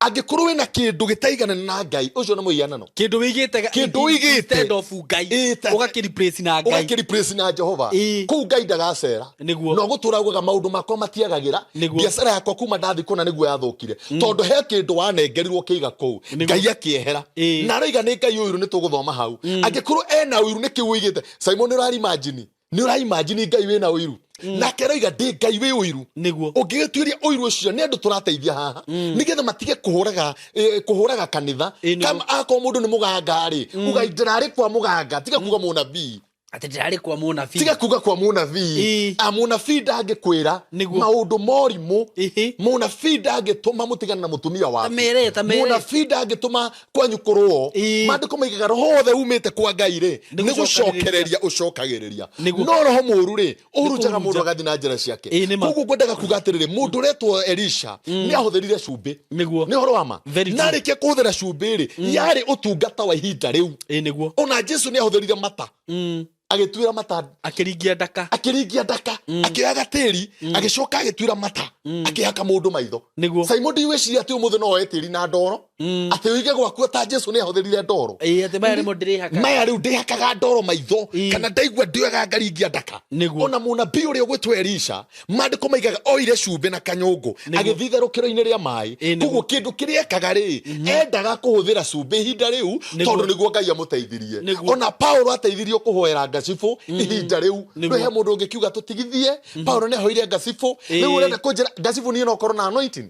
Angĩkorwo wĩna kĩndũ gĩtaiganana na Ngai, ũcio nĩ mũhianano. Kĩndũ wĩigĩte Kĩndũ ũigĩte. Instead of Ngai. Ĩĩ, Ũgakĩ replace na Ngai. Ũgakĩ replace na Jehova. Ĩĩ. Kũu Ngai ndagacera. Nĩguo. Na ũgũtũra ugaga maũndũ makwa matiagagĩra. Nĩguo. Biacara yakwa kuma ndathi kũna nĩguo yathũkire, tondũ he kĩndũ wanengerirwo ũkĩiga kũu. Nĩguo. Ngai akĩehera. Ĩĩ. Na aroiga nĩ Ngai ũiru, nĩ tũgũthoma hau. Angĩkorwo ena ũiru nĩ kĩu ũigĩte, Simon, nĩ ũrarimajini, nĩ ũraimajini Ngai wĩna ũiru? Nake aroiga ndĩ Ngai wĩ ũiru. Nĩguo. Ũngĩgĩtuĩria ũiru ũcio, nĩ andũ tũrateithia haha nĩgetha matige kũhũraga kũhũraga kanitha. Ĩĩ, nĩguo. Kama akorwo mũndũ nĩ mũganga rĩ, uga ndĩrarĩ kwa mũganga, tiga kuga mũnabii. Atĩ ndĩrarĩ kwa mũnabii. Tiga kuga kwa mũnabii. Ĩĩ. A mũnabii ndangĩkwĩra Nĩguo. maũndũ morimũ. Ĩhĩ. Mũnabii ndangĩtũma mũtigane na mũtumia waku. Tamere, tamere. Mũnabii ndangĩtũma kwanyu kũrũo. Ĩĩ. Maandĩko maigaga roho wothe umĩte kwa Ngai rĩ, Nĩ nĩ gũcokanĩrĩria. gũcokereria ũcokagĩrĩria. Nĩguo. No roho mũũru rĩ, ũhurunjaga kũhurunja. mũndũ agathiĩ na njĩra ciake. Ĩĩ, nĩ ma. Koguo ngwendaga kuga atĩrĩrĩ, mũndũ ũretwo Elisha nĩ ahũthĩrire cumbĩ. Nĩguo. Nĩ ũhoro wa ma. Very true. Na arĩkia kũhũthĩra cumbĩ rĩ, yarĩ ũtungata wa ihinda rĩu. Ĩĩ, nĩguo. Ona Jesu nĩ ahũthĩrire mata, agĩtuĩra mata. Akĩringia ndaka. Akĩringia ndaka, akĩoya gatĩri, agĩcoka agĩtuĩra mata, akĩhaka mũndũ maitho. Nĩguo. Simon, ndiwĩciria atĩ ũmũthĩ no oe tĩri na ndoro atĩ ũige gwaku ta Jesu nĩ ahũthĩrire ndoro. Ĩĩ, atĩ maya nĩmo ndĩrĩhakaga. Maya rĩu ndĩhakaga ndoro maitho. Ĩĩ. Kana ndaigua ndĩoyaga ngaringia ndaka. Nĩguo. Ona mũnabii ũrĩa ũgwĩtwo Elisha, maandĩko maigaga oire cumbĩ na kanyũngũ, Nĩguo. agĩthiĩ itherũkĩro-inĩ rĩa maĩ. Ĩĩ, nĩguo. Koguo kĩndũ kĩrĩa ekaga rĩ, endaga kũhũthĩra cumbĩ ihinda rĩu, Nĩguo. tondũ nĩguo Ngai amũteithirie. Nĩguo. Ona Paulo ateithirio kũhoera ngacibũ ihinda rĩu. Nĩguo. Ndũhe mũndũ ũngĩkiuga tũtigithie Paulo nĩ ahoire ngacibũ. Ĩĩ. Rĩu ũrenda kũnjĩra ngacibũ niĩ no korwo na anointing,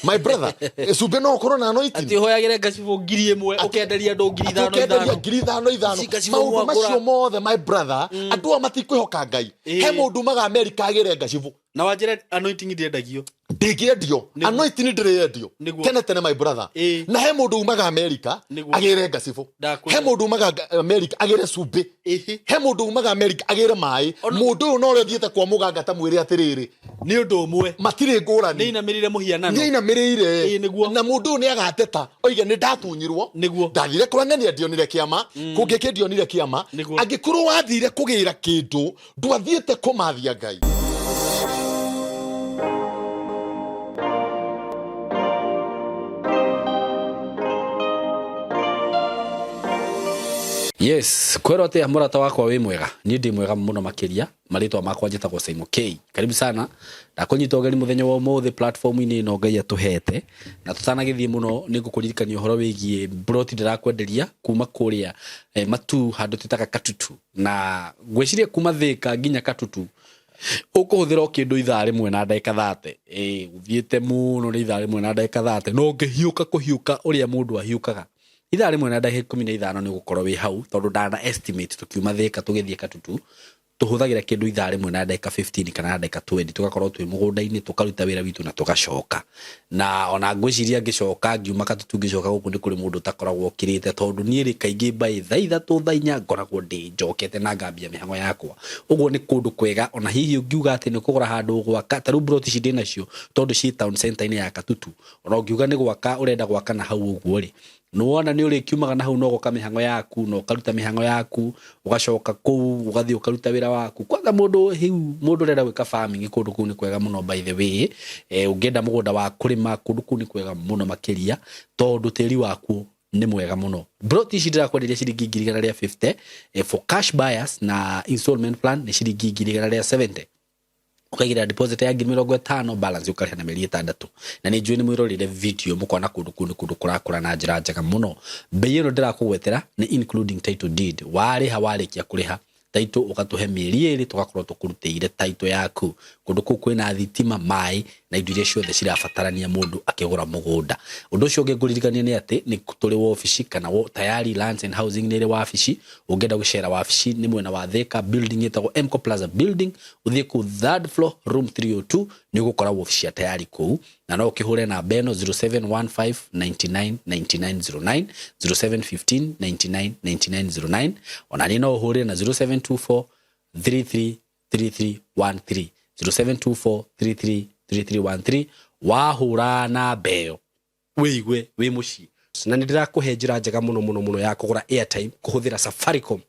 my brother? Cumbĩ no ũkorwo na anointing? Atĩ ũhoyagĩre ngacibũ 1000, ũkenderia andũ 5000 ũkenderia ithano. 5000 ithano. Ici ngacibũ Maũndũ mwagũra. macio mothe, my brother, andũ aya matikwĩhoka Ngai. Ĩĩ. He mũndũ umaga Amerika agĩre ngacibũ. Na wanjĩre anointing ndĩendagio. Ndĩngĩendio. Nĩguo. Anointing ndĩrĩendio. Nĩguo. Tene tene, my brother. Ĩĩ. Na he mũndũ umaga Amerika Nĩguo. agĩre ngacibũ. Ndakwĩra. He mũndũ umaga Amerika agĩre cumbĩ. Ĩhĩ. He mũndũ umaga Amerika agĩre maĩ. Mũndũ ũyũ no ũrĩa ũthiĩte kwa mũganga ta mwĩre atĩrĩrĩ, Nĩ ũndũ ũmwe. Matirĩ ngũrani. Nĩ inamĩrĩire mũhianano. Nĩ ainamĩrĩire. Ĩĩ, nĩguo. Na mũndũ ũyũ nĩ agateta oige nĩ ndatunyirwo. Nĩguo. Ndathire kwa ng'ania ndionire kĩama, kũngĩ kĩ ndionire kĩama. Nĩguo. Angĩkorwo wathire kũgĩra kĩndũ, ndwathiĩte kũmathia Ngai. Yes, kwĩrwo atĩa mũrata wakwa? Wĩ mwega? Niĩ ndĩ mwega mũno makĩria. Marĩtwa makwa njĩtagwo Simon K. Karibu sana, ndakũnyita ũgeni mũthenya wa ũmũthĩ platform-inĩ ĩno Ngai atũhete. Na tũtanagĩthiĩ mũno, nĩ ngũkũririkania ũhoro wĩgiĩ plot ndĩrakwenderia kuma kũrĩa Matu, handũ twĩtaga Katutu. Na ngwĩciria kuma Thĩka nginya Katutu ũkũhũthĩra o kĩndũ ithaa rĩmwe na ndagĩka 30. Ĩĩ, ũthiĩte mũno nĩ ithaa rĩmwe na ndagĩka 30, no ũngĩhiũka kũhiũka ũrĩa mũndũ ahiũkaga, ithaa rĩmwe na ndagĩka 15 nĩ ũgũkorwo wĩ hau, tondũ ndana estimate tũkiuma Thĩka tũgĩthiĩ Katutu tũhũthagĩra kĩndũ ithaa rĩmwe na ndagĩka 15 kana na ndagĩka 20, tũgakorwo twĩ mũgũnda-inĩ, tũkaruta wĩra witũ na tũgacoka. Na ona ngwĩciria ngĩcoka, ngiuma Katutu ngĩcoka gũkũ, nĩ kũrĩ mũndũ ũtakoragwo ũkĩrĩte, tondũ niĩ rĩ, kaingĩ mbaĩ thaa 3, thaa 4 ngoragwo ndĩ njokete na ngambia mĩhang'o yakwa. Ũguo nĩ kũndũ kwega, ona hihi ũngiuga atĩ nĩ kũgũra handũ gwaka ta rĩu plot ici ndĩ nacio, tondũ ciĩ town center-inĩ ya Katutu, ona ũngiuga nĩ gwaka ũrenda gwaka na hau ũguo rĩ, nĩwona nĩ ũrĩkiumaga na hau na ũgoka mĩhang'o yaku na ũkaruta mĩhang'o yaku, ũgacoka kũu ũgathiĩ ũkaruta wĩra waku. Kwanza mũndũ hiu mũndũ ũrenda gwĩka farming, kũndũ kũu nĩ kwega mũno, by the way. Ũngĩenda mũgũnda wa kũrĩma, kũndũ kũu nĩ kwega mũno makĩria, tondũ tĩri wakuo nĩ mwega mũno. Plot ici ndĩrakwenderia ciringi 150,000 for cash buyers, na installment plan nĩ ciringi 170,000. Ũkaigĩrĩra deposit ya 50,000, balance ũkarĩha na mĩeri 6. Na nĩ njũĩ nĩ mwĩrorire video, mũkona kũndũ kũu nĩ kũndũ kũrakũra na njĩra njega mũno. Mbei ĩno ndĩrakũgwetera nĩ including title deed. Warĩha, warĩkia kũrĩha title, ũgatũhe mĩeri 2, tũgakorwo tũkũrutĩire title yaku. Kũndũ kũu kwĩna thitima, maĩ na indo iria ciothe cirabatarania mũndũ akĩgũra mũgũnda. Ũndũ ũcio ũngĩ ngũririkania nĩ atĩ nĩ tũrĩ wabici kana Tayari Lands and Housing nĩ ĩrĩ wabici. Ũngĩenda gũcera wabici, nĩ mwena wa Thĩka, building ĩtagwo Mco Plaza building. Ũthiĩ kũu third floor, room 302, nĩ ũgũkora wabici ya Tayari kũu. Na no ũkĩhũre namba ĩno, 0715 99 99 09, 0715 99 99 09. Ona niĩ no ũhũrĩre na 0724 33 3313, 0724 33 3313. Wahũra namba ĩyo, wĩigue wĩ mũciĩ. Na nĩ ndĩrakũhe njĩra njega mũno mũno mũno ya kũgũra airtime kũhũthĩra Safaricom.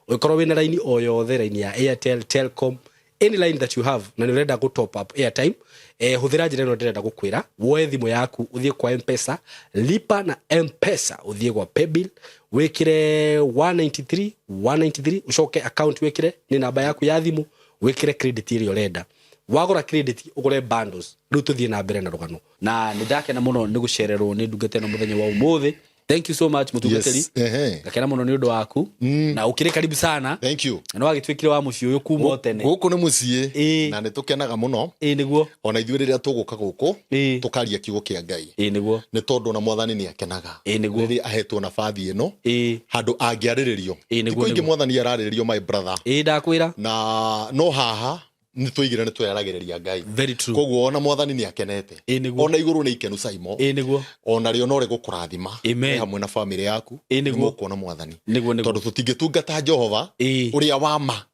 Ũngĩkorwo wĩna raini o yothe, raini ya Airtel, Telcom, Any line that you have na nĩ ũrenda gũ top up airtime, hũthĩra njĩra ĩno ndĩrenda gũkwĩra. Woe thimũ yaku, ũthiĩ kwa Mpesa, lipa na Mpesa, ũthiĩ gwa paybill, wĩkĩre 193 193, ũcoke account wĩkĩre nĩ namba yaku ya thimũ, wĩkĩre credit ĩrĩa ũrenda. Wagũra credit, ũgũre bundles. Rĩu tũthiĩ na mbere na rũgano, na nĩ ndakena mũno nĩ gũcererwo nĩ ndungata ĩno mũthenya wa ũmũthĩ. Thank you so much, mũtungatĩri. Yes. Ehe. Ngakena mũno nĩ ũndũ waku na ũkĩrĩ karibu sana. Thank you. Na nĩ wagĩtuĩkire wa mũciĩ ũyũ kuma o tene. Gũkũ nĩ mũciĩ. Na nĩ tũkenaga mũno. Ĩ nĩguo. Ona ithuĩ rĩrĩa tũgũka gũkũ tũkaria kiugo kĩa Ngai, Ĩ nĩguo. Nĩ tondũ ona Mwathani nĩ akenaga Ĩ nĩguo. rĩrĩa ahetwo nabathi ĩno handũ angĩarĩrĩrio. Ĩ nĩguo. Thikũ ingĩ Mwathani ararĩrĩrio, my brother. Ĩ, ndakwĩra. Na no haha nĩ tũigire nĩ twĩaragĩrĩria Ngai. Very true. Koguo ona Mwathani nĩ akenete. Ĩ nĩguo. Ona igũrũ nĩ ikenu, Saimo. Ĩ nĩguo. Ona rĩo no rĩgũkũrathima. Amen. Wĩ hamwe na bamĩrĩ yaku. Ĩ nĩguo. Nĩmũkuona Mwathani. Nĩguo. Tondũ tũtingĩtungata Jehova ũrĩa wa ma,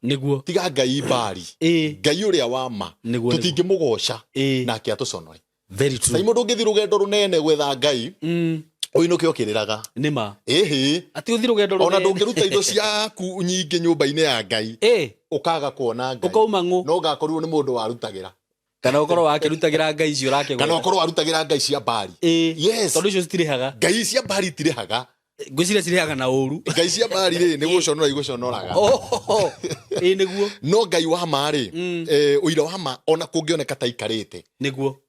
tiga Ngai mbari, Ngai ũrĩa wa ma, tũtingĩmũgoca nake atũconore. Very true. Saimo, ndũngĩthiĩ rũgendo rũnene gwetha Ngai ũinũke ũkĩrĩraga. Nĩma. Ĩhĩ. Atĩ ũthiĩ rũgendo Ona rũnene. ndũngĩruta indo ciaku nyingĩ nyũmba-inĩ ya Ngai ũkaga kuona Ngai. Ũkauma ng'ũ. No ũgakorirwo nĩ mũndũ warutagĩra. Kana ũkorwo wakĩrutagĩra ngai icio Kana ũrakĩgweta. ũkorwo warutagĩra ngai cia mbari. Yes. Tondũ icio citirĩhaga. Ngai cia mbari itirĩhaga. Ngwĩciria cirĩhaga na ũru. Ngai cia mbari rĩ, nĩ gũconora igũconoraga. Ohoho. Ĩ nĩguo. No Ngai wa ma rĩ, ũira wa ma, ona kũngĩoneka ta ikarĩte,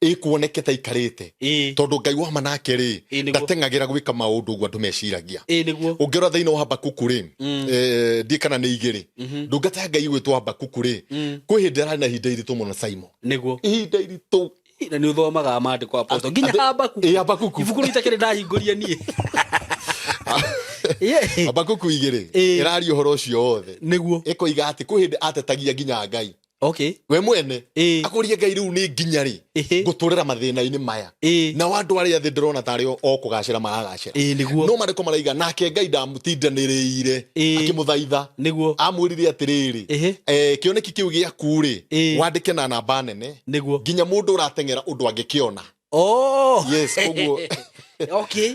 ĩkuoneke ta ikarĩte, tondũ Ngai wa ma nake rĩ, Ĩ nĩguo. ndateng'agĩra gwĩka maũndũ ũguo andũ meciragia. Ĩ nĩguo. Ũngĩrora thĩinĩ wa Habakuku rĩ, ndiĩ kana nĩ igĩrĩ, ndungata ya Ngai ĩgwĩtwo Habakuku rĩ, kwĩ hĩndĩ ararĩ na ihinda iritũ mũno, Saimo. Ihinda iritũ. Na nĩ ũthomaga maandĩko, apostle, nginya Habakuku. Ĩ, Habakuku. Ibuku rĩu itakĩrĩ ndahingũria niĩ. Habakuku 2 ĩraria ũhoro ũcio wothe. Ĩkoiga atĩ kwĩ hĩndĩ atetagia nginya Ngai we mwene, akũria Ngai, rĩu nĩ nginya rĩ ngũtũrĩra mathĩna-inĩ maya? Nao andũ arĩa thĩ ndĩrona tarĩ o kũgacĩra maragacĩra. Ĩ nĩguo. No marĩko maraiga nake Ngai ndamutindanĩrĩire akĩmũthaitha. Amwĩrire atĩrĩrĩ, kĩoneki kĩu gĩaku rĩ, wandĩke na namba nene nginya mũndũ ũrateng'era ũndũ angĩkĩona. Yes, koguo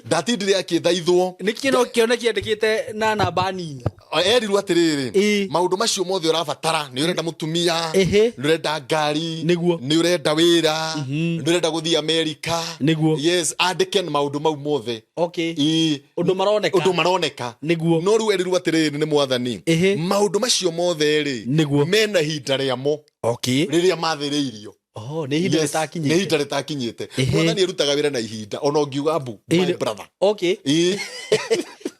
ndatindire akĩthaithwo. Nĩkĩ no kĩone kĩandĩkĩte na namba nini? Erirwo atĩrĩrĩ, maũndũ macio mothe ũrabatara, nĩ ũrenda mũtumia, nĩ ũrenda ngari, nĩ ũrenda wĩra, nĩ ũrenda gũthiĩ Amerika. Yes, andĩke maũndũ mau mothe. Ũndũ maroneka. Ũndũ maroneka. No rĩu erirwo atĩrĩrĩ nĩ Mwathani, maũndũ macio mothe rĩ, mena ihinda rĩamo rĩrĩa mathĩrĩirio. Oh, nĩ ihinda Yes, nĩ rĩtakinyĩte. ihinda rĩtakinyĩte. Mwathani arutaga wĩra na ihinda, ona ũngiuga mbu, my brother.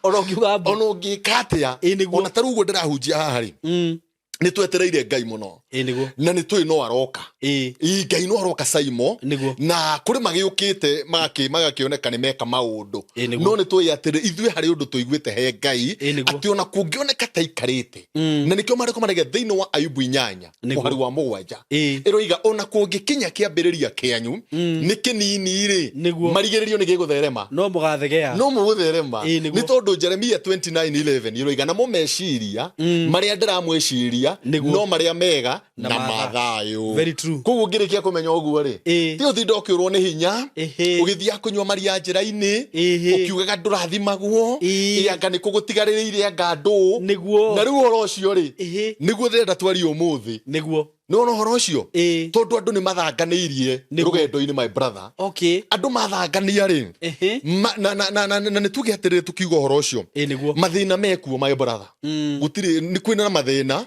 Ona ũngiuga mbu. Ona ũngĩka atĩa. Ĩ nĩguo. Ona ta rĩu ũguo ndĩrahunjia haha rĩ, nĩ twetereire Ngai mũno. Ĩ nĩguo. Na nĩ tũĩ no aroka. Ĩ, Ngai no aroka, Saimo. Na kũrĩ magĩũkĩte magakĩoneka nĩ meka maũndũ. Ĩ nĩguo. No nĩ tũĩ atĩrĩ, ithuĩ harĩ ũndũ tũiguĩte he Ngai, Ĩ nĩguo. atĩ ona kũngĩoneka ta ikarĩte, na nĩkĩo marĩko marege thĩinĩ wa Ayubu 8 mũhari wa 7, ĩroiga ona kũngĩkinya kĩambĩrĩria kĩanyu nĩ kĩnini rĩ, marigĩrĩrio nĩ gĩgũtherema. No mũgathegea. No mũgũtherema. Ĩ nĩguo. Nĩ tondũ Jeremia 29:11 ĩroiga, namo meciria marĩa ndĩramwĩciria no marĩa mega Na na ma mathayũ. Very true. Koguo ngĩrĩkia kũmenya ũguo rĩ, ti ũtinda ũkĩũrwo nĩ hinya, ũgĩthiaga kũnyua maria njĩra-inĩ, ũkiugaga ndũrathimagwo. Ĩ, anga nĩ kũgũtigarĩrĩire, anga ndũ. Na rĩu ũhoro ũcio rĩ, nĩguo ndĩrenda twarie ũmũthĩ. Nĩ wona ũhoro ũcio, tondũ andũ nĩ mathanganĩirie rũgendo-inĩ, my brother. Andũ mathangania rĩ, na nĩ tuge atĩrĩrĩ, tukiuga ũhoro ũcio, Ĩ nĩguo. Mathĩna mekuo, my brother. Gũtirĩ nĩ kwĩna na mathĩna.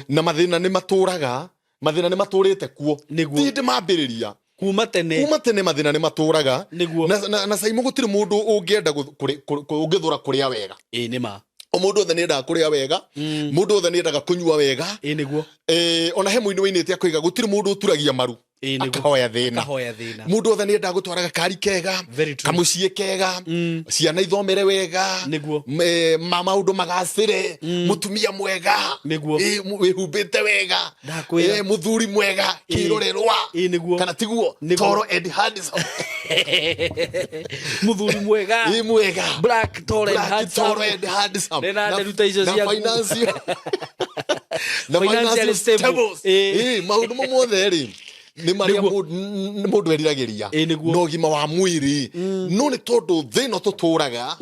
Na mathĩna nĩ matũraga, mathĩna nĩ matũrĩte kuo. Ti hĩndĩ mambĩrĩria. Kuma tene. Kuma tene mathĩna nĩ matũraga. Na Saimo, gũtirĩ mũndũ ũngĩenda ũngĩthũra kũrĩa wega. Ĩ nĩma. O mũndũ othe nĩ endaga kũrĩa wega, mũndũ othe nĩ endaga kũnyua wega. Ĩ nĩguo. Ona he mũini wĩinĩte akoiga gũtirĩ mũndũ ũturagia maru Ĩ nĩguo. akahoya thĩna. Akahoya thĩna. Mũndũ othe nĩ endaga gũtwara gakari kega, Very true. kamũciĩ kega, ciana ithomere wega, maũndũ magacĩre, mũtumia mwega, wĩhumbĩte wega. Ndakwĩra. Mũthuri mwega kĩrorerwa. Ĩ nĩguo. Kana tiguo? Nĩguo. Toro and handsome. Mũthuri mwega. Ĩ, mwega. Black, tall and Black, handsome. tall and handsome. Nĩ nderuta icio Na ciaku. Na Financially financial stable. stable. Maũndũ mau mothe rĩ, nĩ marĩa mũndũ eriragĩria. Ĩ nĩguo. Na ũgima wa mwĩrĩ. No nĩ tondũ thĩ ĩno tũtũraga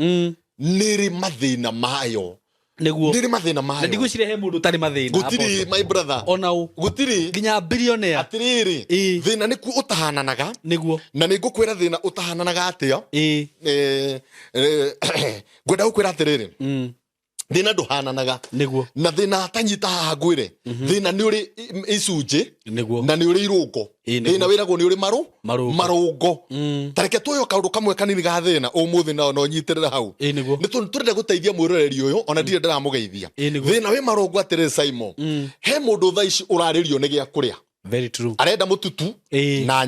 nĩ ĩrĩ mathĩna mayo. Nĩguo. Nĩ ĩrĩ mathĩna Na mayo. ndigwĩciria he mũndũ ũtarĩ mathĩna. Gũtirĩ, my brother. Ona ũ. Gũtirĩ. Nginya billionaire. Atĩrĩrĩ, thĩna nĩkuo ũtahananaga. Nĩguo. Na nĩ ngũkwĩra thĩna ũtahananaga atĩa. Ngwenda gũkwĩra atĩrĩrĩ, thĩna ndũhananaga. Nĩguo. Na thĩna tanyita haha ngwĩre, thĩna nĩ ũrĩ icunjĩ. Nĩguo. Na nĩ ũrĩ irũngo. Nĩguo. Thĩna wĩragwo nĩ ũrĩ Marũngo. Marũngo. Ta reke tuoye kaũndũ kamwe kanini ga thĩna ũmũthĩ na no nyitĩrĩre hau. Nĩguo. Nĩ tũrenda gũteithia mwĩroreri ũyũ, ona ndirĩ ndĩramũgeithia. Nĩguo. Thĩna wĩ marũngo atĩrĩrĩ Simon. He mũndũ thaa ici ũrarĩrio nĩ gĩa kũrĩa. Very true. Arenda mũtutu na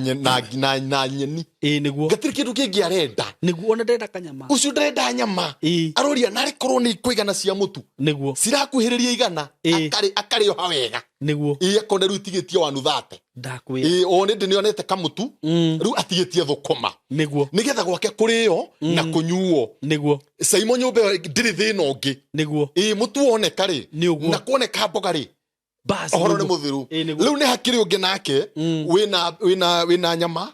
na nyeni. Nĩguo. Gatirĩ kĩndũ kĩngĩ arenda. Nĩguo, ona ndarenda kanyama. Ũcio ndarenda nyama. Aroria narĩ korwo nĩ ikũ 100 cia mũtu. Nĩguo. Cirakuhĩrĩria 100. Akarĩoha wega. Nĩguo. Akone rĩu itigĩtie 130. Ndakwĩra. O nĩ ndĩnĩonete kamũtu. Rĩu atigĩtie thũkũma. Nĩguo. Nĩgetha gwake kũrĩo na kũnyuo. Nĩguo. Caimo nyũmba ĩyo ndĩrĩ thĩna ũngĩ. Nĩguo. Mũtu woneka rĩ. Nĩ ũguo. Na kuoneka mboga rĩ. Bas, Ũhoro nĩ nĩguo. mũthiru. Nĩguo. Rĩu nĩ hakĩrĩ ũngĩ nake, wĩna nyama,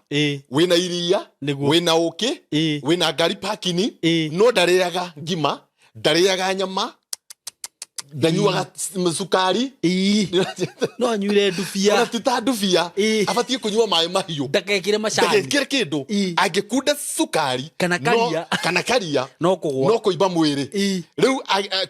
wĩna iria, Nĩguo. wĩna ũkĩ, wĩna ngari parking, no ndarĩaga ngima, ndarĩaga nyama, ndanyuaga cukari. No anyuire ndubia. Ona ti ta ndubia. Abatiĩ kũnyua maĩ mahiũ. Ndakekĩre macani. Ndagekĩre kĩndũ. Angĩkunda cukari Kana karia. Kana karia. No kũgũa. No kũimba mwĩrĩ. Rĩu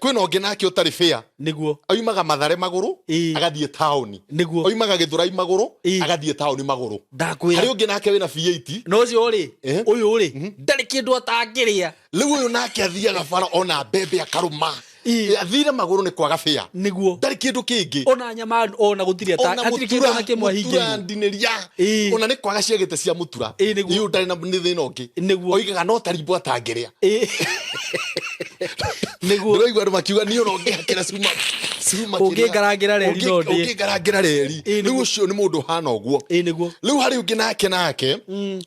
kwĩna ũngĩ nake ũtarĩ fair. Nĩguo. Oimaga Mathare magũrũ, agathiĩ taũni. Nĩguo. Oimaga Gĩthũrai magũrũ, agathiĩ taũni magũrũ. Ndakwĩra. Harĩ ũngĩ nake wĩna V8. Na ũcio rĩ, ũyũ rĩ, ndarĩ kĩndũ atangĩrĩa. Rĩu ũyũ nake athiaga bara ona mbembe akarũma. Athire magũrũ nĩ kwaga bĩa. Nĩguo. Ndarĩ kĩndũ kĩngĩ. Ona nyama ona gũtirĩ Ona hatirĩ kĩndũ ona kĩmwe mũtura ahingĩirwo. ndinĩria. Ona nĩ kwaga ciagĩte cia mũtura. Nĩguo. Ĩĩ, ndarĩ na nĩ thĩna ũngĩ. Nĩguo. Oigaga no tarimbo atangĩrĩa. Nĩguo. Ndĩraigua andũ makiuga niĩ ona ũngĩhakĩra cuma, cuma kĩrĩa. Ũngĩngarangĩra reri no ndĩe. Ũngĩngarangĩra reri. Nĩguo. Rĩu ũcio nĩ mũndũ ũhana ũguo. Nĩguo. Rĩu harĩ ũngĩ nake,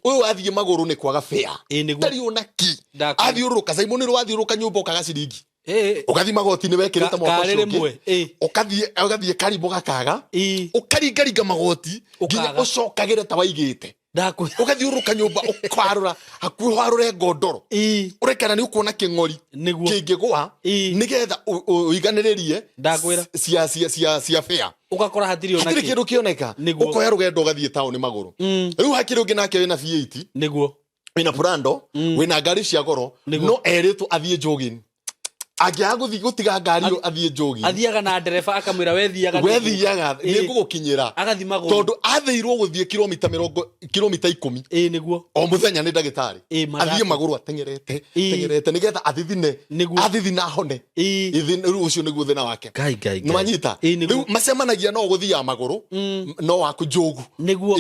ũyũ athiĩ magũrũ nĩ kwaga bĩa. Nĩguo. Ndarĩ ona ki. Ndakwĩra. Athiũrũrũka, Simon nĩ wathiũrũrũka nyũmba ũkaga ciringi. Ũgathiĩ magoti-inĩ wekĩrĩte mwaka Karĩ ũcio ũngĩ. rĩmwe. Ũgathiĩ karimũ gakaga. Ũkaringaringa magoti nginya Ũkaga. ũcokagĩre ta waigĩte. Ndakwĩra. Ũgathiũrũrũka nyũmba ũkarũra hakuhĩ warũre ngondoro. Ũrekana nĩ ũkuona kĩng'ori Nĩguo. kĩngĩgũa nĩgetha ũiganĩrĩrie Ndakwĩra. cia bĩa. Ũgakora hatirĩ ona Hatirĩ kĩ. kĩndũ kĩoneka. Nĩguo. Ũkoya rũgendo ũgathiĩ taũni magũrũ. Rĩu hakĩrĩ ũngĩ nake wĩna V8. Nĩguo. Wĩna Prado, wĩna ngari cia goro, Nĩguo. no erĩtwo athiĩ jogging. Angĩaga gũthiĩ gũtiga ngari ĩyo athiĩ jogging. Athiaga na ndereba akamwĩra we thiaga. We thiaga, nĩ ngũgũkinyĩra. Agathiĩ magũrũ. Tondũ athĩirwo gũthiĩ kilomita mĩrongo, kilomita 10. Nĩguo. O mũthenya nĩ ndagĩtarĩ. Mathaa. Athiĩ magũrũ ateng'erete, teng'erete, nĩgetha athithine. Nĩguo. Athithina ahone. Rĩu ũcio nĩguo thĩna wake. Ngai, Ngai, Ngai. Nĩ wanyita? Nĩguo. Rĩu macemanagia no gũthiaga magũrũ, no waku njogu. Nĩguo.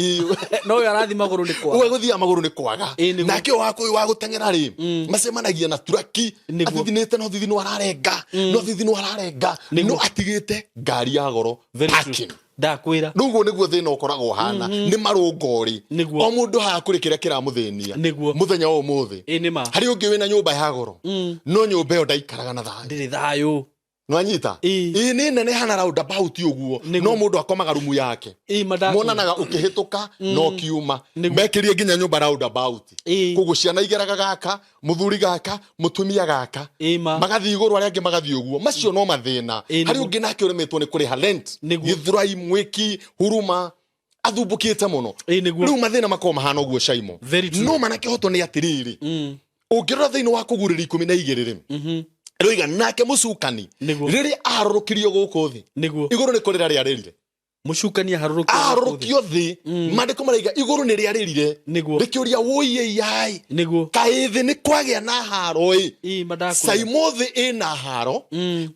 No ũyũ arathiĩ magũrũ nĩ kwaga. Ũyũ gũthiaga magũrũ nĩ kwaga. Nĩguo. Nake ũyũ waku wa gũteng'era rĩ, macemanagia na turaki. Nĩguo. Athithinĩte no thithino ararenga, no thithino ararenga, Nĩguo. no atigĩte ngari ya goro Very true. parking. Ndakwĩra. Rĩu ũguo nĩguo thĩna ũkoragwo ũhana. Nĩ marũngo rĩ. Nĩguo. O mũndũ haha kũrĩ kĩrĩa kĩramũthĩnia. Nĩguo. Mũthenya wa ũmũthĩ. Nĩ ma. Harĩ ũngĩ wĩna nyũmba ya goro. No nyũmba ĩyo ndaikaraga na thayũ. Ndĩrĩ thayũ. Nĩwanyita? Nĩ nene hana roundabout ũguo. Nĩguo. No mũndũ akomaga rumu yake. Mandakwĩra. Monanaga ũkĩhĩtũka no kiuma. Nĩguo. Mekĩrie nginya nyũmba roundabout. Koguo ciana igeraga gaka, mũthuri gaka, mũtumia gaka. Ma. Magathiĩ igũrũ arĩa angĩ magathiĩ ũguo. Macio no mathĩna. Nĩguo. Harĩ ũngĩ nake ũremetwo nĩ kũrĩha rent. Nĩguo. Gĩthurai, Mwĩki, Huruma, athumbũkĩte mũno. Nĩguo. Rĩu mathĩna makoragwo mahana ũguo Caimo. Very true. No mana kĩhoto nĩ atĩrĩrĩ. Ũngĩrora thĩinĩ wa kũgurĩria 12 rĩ. Rĩoiga nake mũcukani. Nĩguo. Rĩrĩa aharũrũkirio gũkũ thĩ. Nĩguo. Igũrũ nĩ kũrĩra rĩarĩrire. Mũcukani aharũrũkio gũkũ thĩ. Aharũrũkio thĩ. Maandĩko maraiga igũrũ nĩ rĩarĩrire. Nĩguo. Rĩkĩũria wũiye yai. Nĩguo. Kaĩ thĩ nĩ kwagĩa na haro ĩ. Mandakwĩra. Caimo thĩ ĩna haro.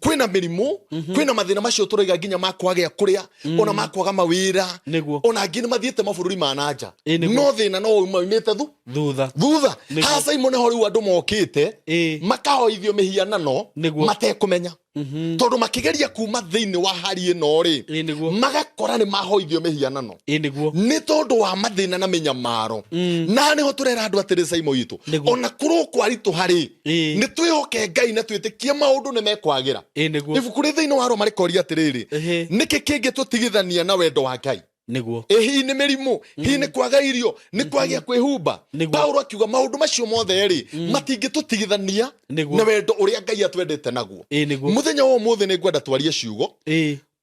Kwĩna mĩrimũ, kwĩna mathĩna macio tũraiga nginya ma kwagĩa kũrĩa, ona ma kwaga mawĩra. Nĩguo. Ona angĩ nĩ mathiĩte mabũrũri ma na nja. Nĩguo. No thĩna no umaimĩte Thutha. Thutha. Nĩguo. Haha Caimo nĩho rĩu andũ mokĩte, makahoithio mĩhianano, Nĩguo. matekũmenya. Tondũ makĩgeria kuma thĩinĩ wa hari ĩno rĩ, Nĩguo. magakora nĩ mahoithio mĩhianano. Nĩguo. Nĩ tondũ wa mathĩna na mĩnyamaro. Na nĩho tũrera andũ atĩrĩ Caimo witũ. Nĩguo. Ona kũrwo kwaritũha rĩ, nĩ twĩhoke Ngai na twĩtĩkie maũndũ nĩ mekwagĩra. Nĩguo. Ibuku rĩ thĩinĩ wa Roma rĩkoria atĩrĩrĩ, nĩkĩ kĩngĩtũtigithania na wendo wa Ngai? Nĩguo. Ĩ hihi nĩ mĩrimũ, hihi nĩ kwaga irio, nĩ kwagĩa kwĩhumba. Nĩguo. Paulo akiuga maũndũ macio mothe rĩ, matingĩtũtigithania Nĩguo. Na wendo ũrĩa Ngai atwendete naguo. Ĩĩ nĩguo. Mũthenya wa ũmũthĩ nĩ ngwenda twarie ciugo,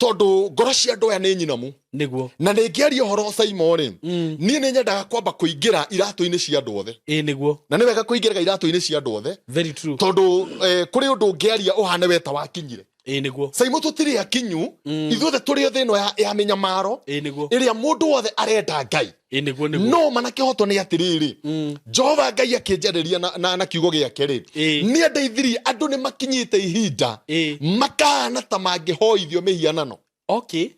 tondũ ngoro cia andũ aya nĩ nyinamu. Nĩguo. Na nĩ ngĩaria ũhoro Saimo rĩ, niĩ nĩ nyendaga kwamba kũingĩra iratũ-inĩ cia andũ othe. Ĩĩ nĩguo. Na nĩ wega kũingĩraga iratũ-inĩ cia andũ othe. Very true. Tondũ kũrĩ ũndũ ũngĩaria ũhane we ta wakinyire. Ĩĩ nĩguo. Saimo, tũtirĩ akinyu ithuothe, tũrĩ thĩ ĩno ya mĩnyamaro Ĩĩ nĩguo. ĩrĩa mũndũ wothe arenda Ngai. Ĩĩ nĩguo nĩguo. No mana kĩhoto nĩ atĩrĩrĩ, Jehova Ngai akĩnjarĩria na kiugo gĩake rĩ, nĩ andeithirie andũ nĩ makinyĩte ihinda makahana ta mangĩhoithio mĩhianano.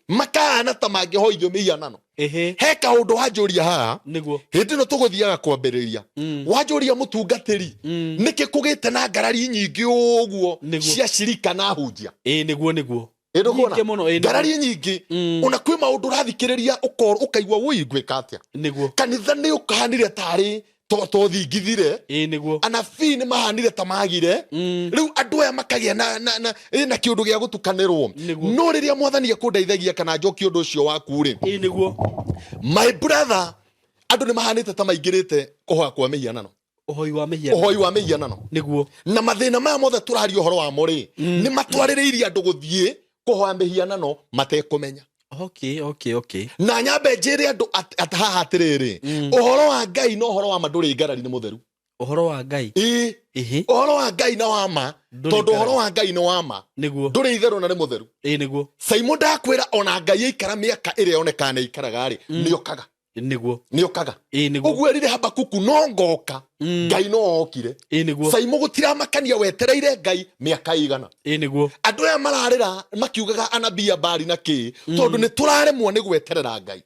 Makahana ta mangĩhoithio mĩhianano. He kaũndũ wanjũria haha. Hĩndĩ ĩno tũgũthiaga kwambĩrĩria, wanjũria, mũtungatĩri, nĩkĩ kũgĩte na ngarari nyingĩ ũguo cia cirika na hunjia? Ĩĩ nĩguo nĩguo. Ĩndũkuona Nyingĩ mũno, ĩĩ, nĩguo. Ngarari nyingĩ. Ona kwĩ maũndũ ũrathikĩrĩria ũkaigua wũi ngwĩka atĩa. Kanitha nĩ ũkahanire tarĩ tothingithire. Ĩĩ nĩguo. Anabii nĩ mahanire ta magire. Rĩu andũ aya makagĩa na kĩũndũ gĩa gũtukanĩrwo. No rĩrĩa Mwathani ekũndeithagia kana njokie ũndũ ũcio waku rĩ, Ĩĩ nĩguo. My brother, andũ nĩ mahanĩte ta maingĩrĩte kũhoya kwa mĩhianano. Ũhoi wa mĩhianano. Ũhoi wa mĩhianano. Na mathĩna maya mothe tũraria ũhoro wamo rĩ, nĩ matwarĩrĩirie andũ gũthiĩ kũhoya mĩhianano matekũmenya. Okay okay okay Na nyambe njĩre andũ haha atĩrĩrĩ, ũhoro wa Ngai na ũhoro wa ma ndũrĩ ngarari, nĩ mũtheru. Ũhoro wa Ngai. Ĩĩ. Ũhoro wa Ngai na wa ma, Ndũrĩ tondũ ngarari. Ũhoro wa Ngai nĩ wa ma, ndũrĩ itherũ na nĩ mũtheru. Ĩĩ nĩguo. Saimo, ndakwĩra, ona Ngai aikara mĩaka ĩrĩa yonekaga nĩ aikaraga rĩ, nĩ okaga. Nĩ okaga. Ĩĩ nĩguo. Ũguo erire Habakuku, no ngoka. Ngai no okire. Ĩĩ nĩguo. Saimo, gũtiramakania wetereire Ngai mĩaka igana. Ĩĩ nĩguo. Andũ aya mararĩra makiugaga anabii a Baali na kĩ, tondũ nĩ tũraremwo nĩ gweterera Ngai.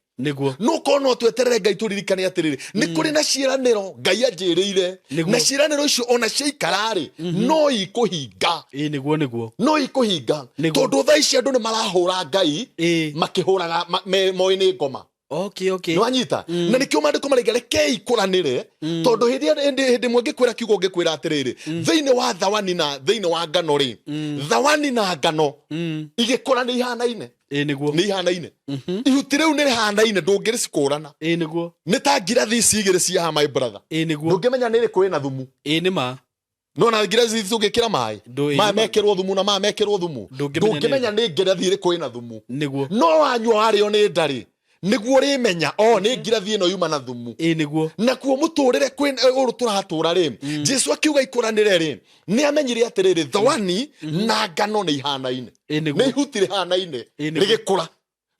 No korwo no tweterere Ngai, tũririkane atĩrĩrĩ, nĩ kũrĩ na ciĩranĩro Ngai anjĩrĩire. Na ciĩranĩro icio ona ciaikara-rĩ, no ikũhinga. Ĩĩ nĩguo nĩguo. No ikũhinga. Tondũ thaa ici andũ nĩ marahũra Ngai makĩhũraga moĩ nĩ ngoma. Nĩ wanyita? Na nĩkĩo maandĩko maraiga rekei kũranĩre, tondũ hĩndĩ hĩndĩ hĩndĩ ĩmwe ngĩkwĩra kiugo, ngĩkwĩra atĩrĩrĩ, thĩinĩ wa thawani na thĩinĩ wa ngano rĩ, thawani na ngano igĩkũra nĩ ihanaine. Ĩĩ nĩguo. Nĩ ihanaine, ihuti rĩu nĩ rĩhanaine, ndũngĩrĩcikũrana. Ĩĩ nĩguo. Nĩ ta ngirathi ici igĩrĩ cia haha, my brother. Ĩĩ nĩguo. Ndũngĩmenya nĩ ĩrĩkũ ĩna thumu. Ĩĩ nĩ ma. No na ngirathi ici ũngĩkĩra maĩ, maya mekĩrwo thumu na maya mekĩrwo thumu, Ndũngĩmenya. Ndũngĩmenya nĩ ngirathi ĩrĩkũ ĩna thumu. No wanyua warĩo nĩ ndarĩ, nĩguo ũrĩmenya o nĩ ngirathi ĩno yuma na thumu. Ĩĩ nĩguo. Nakuo mũtũrĩre kwĩ ũrũ tũratũra rĩ, Jesu akiuga ikũranĩre rĩ, nĩ amenyire atĩrĩrĩ, thawani na ngano nĩ ihanaine. Ĩĩ Nĩ ihuti rĩhanaine Ĩĩ nĩguo. Rĩgĩkũra,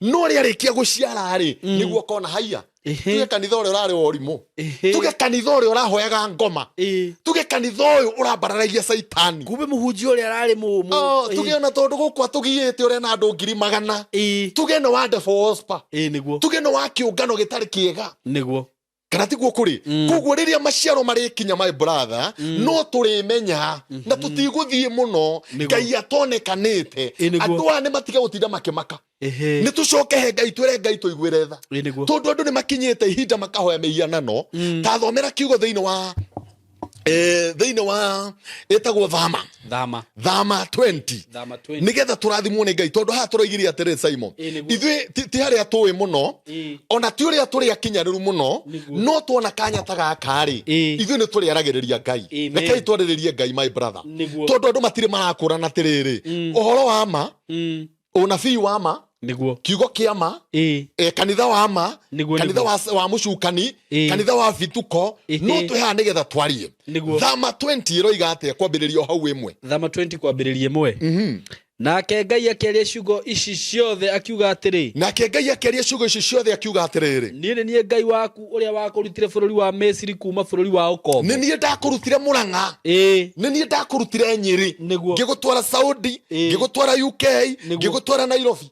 no rĩarĩkia gũciara rĩ, nĩguo ũkona haiya. Tuge kanitha ũrĩa ũrarĩ wa ũrimũ, tuge kanitha ũrĩa ũrahoyaga ngoma, tuge kanitha ũyũ ũrambararagia caitani. Kumbe mũhunjia ũrĩa ararĩ mũ Oh, tuge ona tondũ gũkũ atũgiĩte ũrĩa na andũ 100,000, tuge nĩ wa devil worshiper, Ĩĩ nĩguo. Tuge nĩ wa kĩũngano gĩtarĩ kĩega. Kana tiguo kũrĩ? Koguo rĩrĩa maciaro marĩkinya, my brother, no tũrĩmenya na tũtigũthiĩ mũno. Ngai atonekanĩte. Ĩĩ nĩguo. Andũ aya nĩ matige gũtinda makĩmaka. Nĩ tũcoke he Ngai, twĩre Ngai tũiguĩre tha, Ĩĩ nĩguo. Tondũ andũ nĩ makinyĩte ihinda makahoya mĩhianano. Ta thomera kiugo thĩinĩ wa ĩtagwo Thama. Thama. Thama 20. Thama 20. Nĩgetha tũrathimwo nĩ Ngai, tondũ haha tũroigire atĩrĩ, Simon, Ĩĩ nĩguo. Ithuĩ ti harĩa tũĩ mũno, ona ti ũrĩa tũrĩ akinyanĩru mũno, no tuona kanya ta gaka rĩ, ithuĩ nĩ tũrĩaragĩrĩria Ngai. Amen. Rekei twarĩrĩrie Ngai, my brother, tondũ andũ matirĩ marakũrana atĩrĩrĩ, ũhoro wa ma, ũnabii wa ma, kiugo kĩa ma, kanitha wa ma, kanitha wa mũcukani, kanitha wa bituko. No twĩ haha nĩgetha twarie. Thama 20 ĩroiga atĩa kwambĩrĩria o hau ĩmwe? Thama 20 kwambĩrĩria ĩmwe. Nake Ngai akĩaria ciugo ici ciothe akiuga atĩrĩ, Nake Ngai akĩaria ciugo ici ciothe akiuga atĩrĩrĩ, niĩ nĩ niĩ Ngai waku ũrĩa wakũrutire bũrũri wa Misiri, kuma bũrũri wa ũkombo. Nĩ niĩ ndakũrutire Mũrang'a, nĩ niĩ ndakũrutire Nyĩrĩ, ngĩgũtwara Saudi, ngĩgũtwara UK, ngĩgũtwara Nairobi,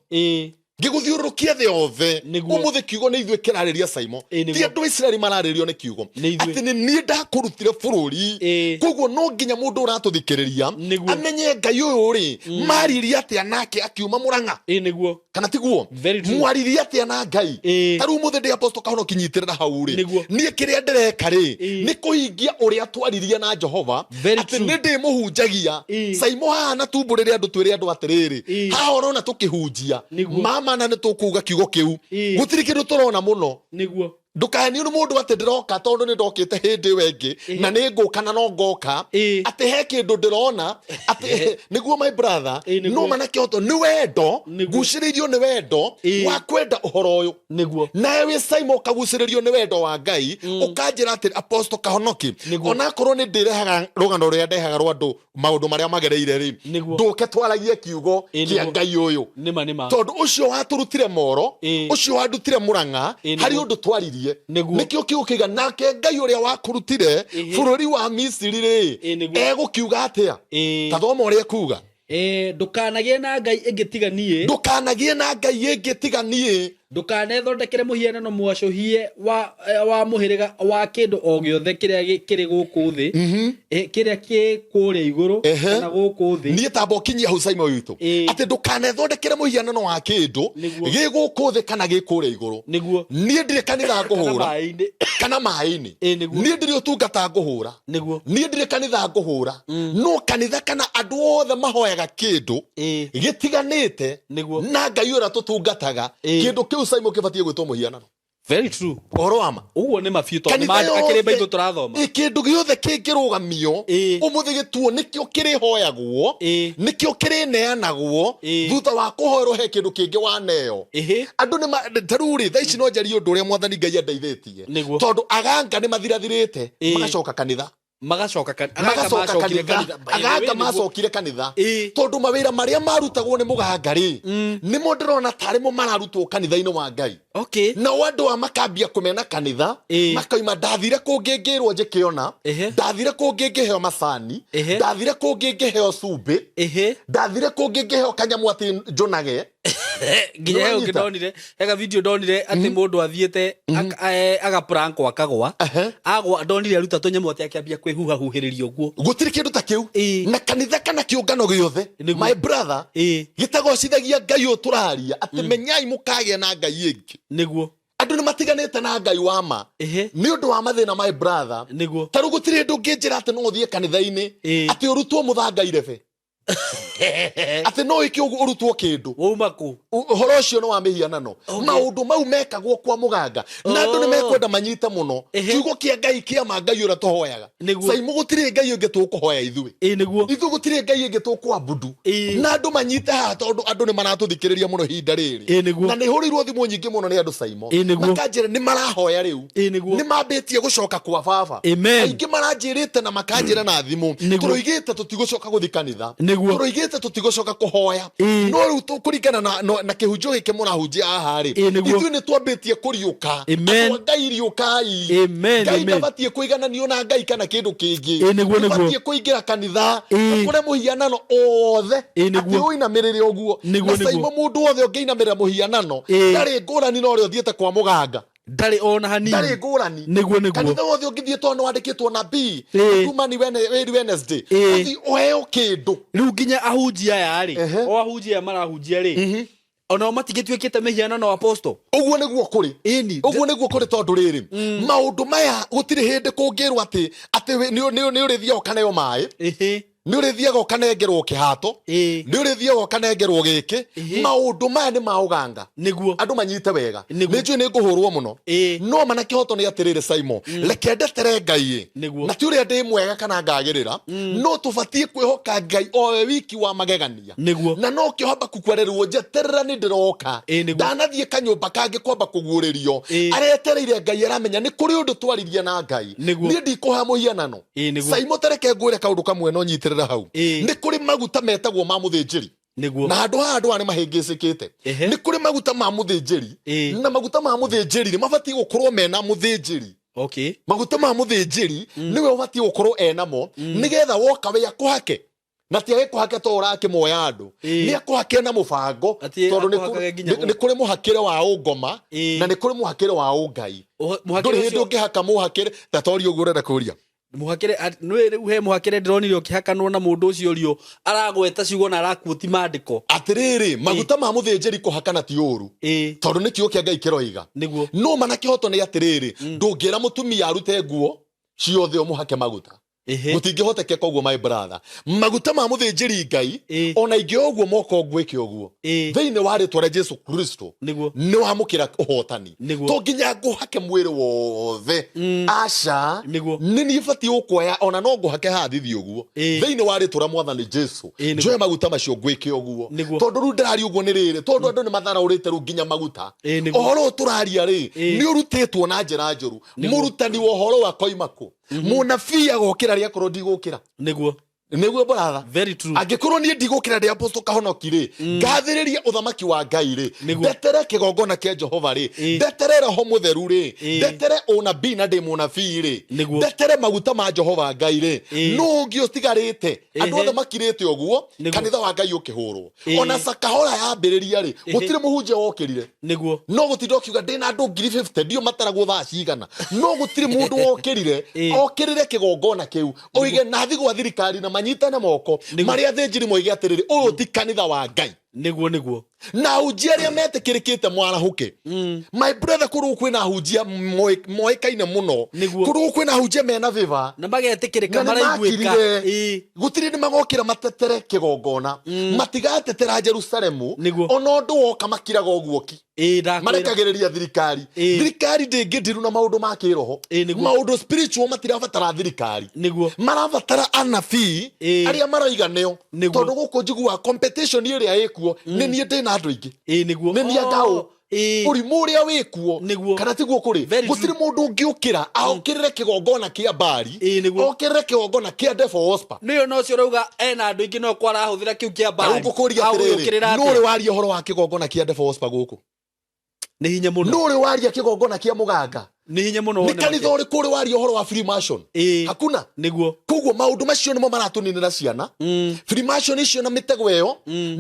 ngĩgũthiũrũrũkia thĩ yothe. Ũmũthĩ kiugo nĩ ithuĩ kĩrarĩria, Saimo. Nĩguo. Ti andũ a Isiraeli mararĩrio nĩ kiugo, Nĩ ithuĩ. Atĩ nĩ niĩ ndakũrutire bũrũri. Koguo no nginya mũndũ ũratũthikĩrĩria amenye Ngai ũyũ rĩ, maririe atĩa nake akiuma Mũrang'a? Ĩĩ nĩguo. Kana tiguo? Very true. Mwaririe atĩa na Ngai? Ta rĩu mũthĩ ndĩ apostle Kahono, kinyitĩrĩra hau rĩ, niĩ kĩrĩa ndĩreka rĩ, nĩ kũhingia ũrĩa twaririe na Jehova, Very atĩ true. nĩ ndĩmũhunjagia. Saimo, haha na tumbũrĩre andũ, twĩre andũ atĩrĩrĩ, haha ũrona tũkĩhunjia ma ma na nĩ tũkuga kiugo kĩu, gũtirĩ kĩndũ tũrona mũno. Ndũkahenio nĩ mũndũ atĩ ndĩroka, tondũ nĩ ndokĩte hĩndĩ ĩyo ĩngĩ na nĩ ngũka na no ngoka, atĩ he kĩndũ ndĩrona atĩ nĩguo, my brother. No mana kĩhoto nĩ wendo. Ngucĩrĩirio nĩ wendo wa kwenda ũhoro ũyũ. Nawe wĩ Simon ũkagucĩrĩrio nĩ wendo wa Ngai, ũkanjĩra atĩ Apostle Kahonoki, onakorwo nĩ ndĩrehaga rũgano rũrĩa ndehaga rwa andũ, maũndũ marĩa magereire rĩ, ndũke twaragie kiugo kĩa Ngai ũyũ. Nĩma nĩma. Tondũ ũcio watũrutire moro, ũcio wandutire Mũrang'a, harĩ ũndũ twaririe. Nĩkĩo kiugo kĩiga nake Ngai ũrĩa wakũrutire bũrũri wa Misiri rĩ, egũkiuga atĩa? Ta thoma ũrĩa ekuga. Ndũkanagĩe na ngai ĩngĩ tiga niĩ. Ndũkanagĩe na ngai ĩngĩ tiga niĩ. Ndũkanethondekere mũhianano mwacũhie wa mũhĩrĩga wa kĩndũ o gĩothe kĩrĩa kĩrĩ gũkũ thĩ, kĩrĩa kĩ kũrĩa igũrũ kana gũkũ thĩ. Niĩ tamba ũkinyia hau, Simon witũ. Atĩ ndũkanethondekere mũhianano wa kĩndũ gĩ gũkũ thĩ kana gĩ kũrĩa igũrũ. Niĩ ndirĩ kanitha Kana ngũhũra. Maĩ-inĩ. Kana maĩ-inĩ. Niĩ ndirĩ ũtungata ngũhũra. Niĩ ndirĩ kanitha ngũhũra, no kanitha kana andũ othe mahoyaga kĩndũ gĩtiganĩte na Ngai ũrĩa tũtungataga, kĩndũ kĩu, Simon, kĩbatiĩ gwĩtwo mũhianano. Very true. Ũhoro wa ma. Ũguo nĩ mabiũ, tondũ Kanitha akĩrĩ yothe- baitũ tũrathoma. Ĩ, kĩndũ gĩothe kĩngĩrũgamio ũmũthĩ gĩtuo nĩkĩo kĩrĩhoyagwo, nĩkĩo kĩrĩneanagwo, thutha wa kũhoerwo he kĩndũ kĩngĩ waneo. Andũ nĩ ta rĩu rĩ, thaa ici no njarie ũndũ ũrĩa Mwathani Ngai andeithĩtie, tondũ aganga nĩ mathirathirĩte, magacoka kanitha. Magacoka aganga. Magacoka Macokire kanitha. kanitha. By the way, Aganga macokire kanitha, tondũ mawĩra marĩa marutagwo nĩ mũganga rĩ, nĩmo ndĩrona tarĩ mo mararutwo kanitha-inĩ wa Ngai. Nao andũ a makambia kũmena kanitha. Makaima ndathire kũngĩ ngĩrwo njĩkĩona, ndathire kũngĩ ngĩheo macani, ndathire kũngĩ ngĩheo cumbĩ, ndathire kũngĩ ngĩheo kanyamũ atĩ njũnage. Nginya he ũngĩ Nĩwanyita? ndonire hega video ndonire atĩ mũndũ athiĩte agaprankwo akagwa. Agwa ndonire aruta tũnyamũ atĩ akĩambia kwĩhuhahuhĩrĩria ũguo. Gũtirĩ kĩndũ ta kĩu. Na kanitha kana kĩũngano gĩothe, my brother, gĩtagocithagia Ngai ũyũ tũraria atĩ menyai mũkagĩa na ngai ĩngĩ. Andũ nĩ matiganĩte na Ngai wa ma nĩ ũndũ wa mathĩna, my brother. Ta rĩu gũtirĩ hĩndĩ ũngĩnjĩra atĩ no ũthiĩ kanitha-inĩ atĩ ũrutwo mũthanga irebe, atĩ no ĩke ũguo ũrutwo kĩndũ. Wauma kũ? Ũhoro ũcio nĩ wa mĩhianano. Maũndũ mau mekagwo kwa mũganga na andũ nĩ mekwenda manyite mũno kiugo kĩa Ngai kĩa ma, Ngai ũrĩa tũhoyaga. Saimu, gũtirĩ ngai ĩngĩ tũkũhoya ithuĩ. Ithuĩ gũtirĩ ngai ĩngĩ tũkũabudu. Na andũ manyite haha, tondũ andũ nĩ maratũthikĩrĩria mũno ihinda rĩrĩ. Na nĩ hũrĩirwo thimũ nyingĩ mũno nĩ andũ, Saimo, makanjĩra nĩ marahoya rĩu, nĩ mambĩtie gũcoka kwa baba. Aingĩ maranjĩrĩte na makanjĩra na thimũ, tũroigĩte tũtigũcoka gũthiĩ kanitha, tũroigĩte tũtigũcoka kũhoya, no rĩu tũkũringana na kĩhunjio gĩkĩ mũrahunjia haha rĩ, ithuĩ nĩ twambĩtie kũriũka. Andũ a Ngai, riũkai. Ngai ndabatiĩ kũigananio na ngai kana kĩndũ kĩngĩ. Ndũbatiĩ kũingĩra kanitha ũkore mũhianano othe atĩ ũinamĩrĩre ũguo. Na Saimo, mũndũ wothe ũngĩinamĩrĩra mũhianano ndarĩ ngũrani na ũrĩa ũthiĩte kwa mũganga. Ndarĩ ona hanini. Ndarĩ ngũrani. Nĩguo. Kanitha wothe ũngĩthiĩ tondũ nĩwandĩkĩtwo nabii Tumani wĩri Wednesday, ũthiĩ ũheo kĩndũ. Rĩu nginya ahunjia aya rĩ, o ahunjia aya marahunjia rĩ, onao matigĩtuĩkĩte mĩhianano, apostle? Ũguo nĩguo kũrĩ. Ũguo nĩguo kũrĩ, tondũ rĩrĩ, maũndũ maya gũtirĩ hĩndĩ kũngĩrwo atĩ nĩ ũrĩthiaga ũkaneo maĩ, nĩ ũrĩthiaga ũkanengerwo kĩhato, nĩ ũrĩthiaga ũkanengerwo gĩkĩ. Maũndũ maya nĩ ma ũganga. Andũ manyite wega. Nĩ njũĩ nĩ ngũhũrwo mũno, no mana kĩhoto nĩ atĩrĩrĩ, Simon, reke ndetere Ngai ĩ. Na ti ũrĩa ndĩ mwega kana ngagĩrĩra, no tũbatiĩ kwĩhoka Ngai o we wiki wa magegania. Na no kĩo Habakuku arerwo, njeterera nĩ ndĩroka. Ndanathiĩ kanyũmba kangĩ kwamba kũguũrĩrio. Aretereire Ngai, aramenya nĩ kũrĩ ũndũ twaririe na Ngai. Niĩ ndikũhoya mũhianano. Saimo, tereke ngwĩre kaũndũ kamwe no nyitĩrĩra hau. Nĩ kũrĩ maguta metagwo ma mũthĩnjĩri. Na handũ haha andũ aya nĩ mahĩngĩcĩkĩte. Nĩ kũrĩ maguta ma mũthĩnjĩri, na maguta ma mũthĩnjĩri nĩ mabatiĩ gũkorwo mena mũthĩnjĩri. Maguta ma mũthĩnjĩri nĩwe ũbatiĩ gũkorwo enamo, nĩgetha woka we akũhake, na ti agĩkũhake to ũrakĩmoya andũ. Nĩ akũhake na mũbango, Ati tondũ nĩ akũhakage nginya nĩ kũrĩ mũhakĩre wa ũngoma na nĩ kũrĩ mũhakĩre wa ũngai. Mũhakĩre Ndũrĩ hĩndĩ ũcio ũngĩhaka mũhakĩre ta toria ũguo ũrenda kũria. Mũhakĩre nĩ rĩu he mũhakĩre ndĩronire ũkĩhakanwo na mũndũ ũcio rio aragweta ciugo na arakuoti maandĩko. Atĩrĩrĩ, maguta ma mũthĩnjĩri kũhakana ti ũru, tondũ nĩ kiugo kĩa Ngai kĩroiga. No mana kĩhoto nĩ atĩrĩrĩ, ndũngĩra mũtumia arute nguo ciothe ũmũhake maguta. Gũtingĩhotekeka ũguo, my brother. Maguta ma mũthĩnjĩri Ngai, ona ingĩoya ũguo moko ngwĩke ũguo, thĩinĩ wa rĩtwa rĩa Jesu Kristo, nĩ wamũkĩra ũhotani. To nginya ngũhake mwĩrĩ wothe, aca. Nĩ niĩ batiĩ gũkuoya, ona no ngũhake haha thithi ũguo, thĩinĩ wa rĩtwa rĩa Mwathani Jesu. Njoe maguta macio ngwĩke ũguo. Tondũ rĩu ndĩraria ũguo nĩ rĩrĩ, tondũ andũ nĩ matharaũrĩte rĩu nginya maguta. Ũhoro ũyũ tũraria rĩ, nĩ ũrutĩtwo na njĩra njũru. Mũrutani wa ũhoro akoima kũ? Mũnabii agokĩra rĩakorwo ndigũkĩra? Nĩguo, brother. Very true. Angĩkorwo niĩ ndigũkĩra ndĩ apostle Kahonoki rĩ, ngathĩrĩrie ũthamaki wa Ngai rĩ, ndetere kĩgongona kĩa Jehova rĩ, ndetere Roho Mũtheru rĩ, ndetere ũnabii na ndĩ mũnabii rĩ, ndetere maguta ma Jehova Ngai rĩ, nũ ũngĩ ũtigarĩte? Andũ othe makirĩte ũguo. Kanitha wa Ngai ũkĩhũrwo. Ona Sakahora yambĩrĩria rĩ, gũtirĩ mũhunjia wokĩrire. No gũtinda ũkiuga ndĩna andũ 50,000, ndio mataragwo thaa cigana, no gũtirĩ mũndũ wokĩrire okĩrĩre kĩgongona kĩu, oige nathi gwa thirikari na manyitane moko marĩa athĩnjĩri moige atĩrĩrĩ, ũyũ ti kanitha wa Ngai. Nĩguo nĩguo. Na ahunjia arĩa metĩkĩrĩkĩte mwarahũke, my brother. Kũrũ kwĩna ahunjia moĩkaine mũno. Kũrũ kwĩna ahunjia mena favor. Na magetĩkĩrĩka. Na nĩ Maraiguĩka. Makirire. Gũtirĩ nĩ magokĩra matetere kĩgongona, matigatetera Jerusalemu. Ona ũndũ woka makiraga ũguo ki. Ndakwĩra. Marekagĩrĩria thirikari. Thirikari ndĩngĩndiru na maũndũ ma kĩroho. Maũndũ spiritual matirabatara thirikari. Marabatara anabii arĩa maroiga nĩo. Tondũ gũkũ njiguaga competition ĩrĩa ĩkuo, nĩ niĩ ndĩna andũ aingĩ, Nĩguo. Nĩ niĩ ngaũ. Ũrimũ ũrĩa wĩkuo. Kana tiguo kũrĩ? Very true. Gũtirĩ mũndũ ũngĩũkĩra aokĩrĩre kĩgongona kĩa Mbari, Ĩĩ, nĩguo. okĩrĩre kĩgongona kĩa devil worshiper. Nĩyo no ũcio ũrauga ena andũ aingĩ, no kwarahũthĩra kĩu kĩa Rĩu Mbari. ngũkũria atĩrĩrĩ, Agũgĩũkĩrĩra nũ ũrĩ atĩa? waria ũhoro wa kĩgongona kĩa devil worshiper gũkũ? Nĩ hinya mũno. Nũ ũrĩ waria kĩgongona kĩa mũganga? Nĩ hinya mũno. Nĩ Wone kanitha ũrĩkũ ũrĩ waria ũhoro wa Freemason? Hakuna. Koguo maũndũ macio nĩmo maratũninĩra ciana. Freemason icio na mĩtego ĩyo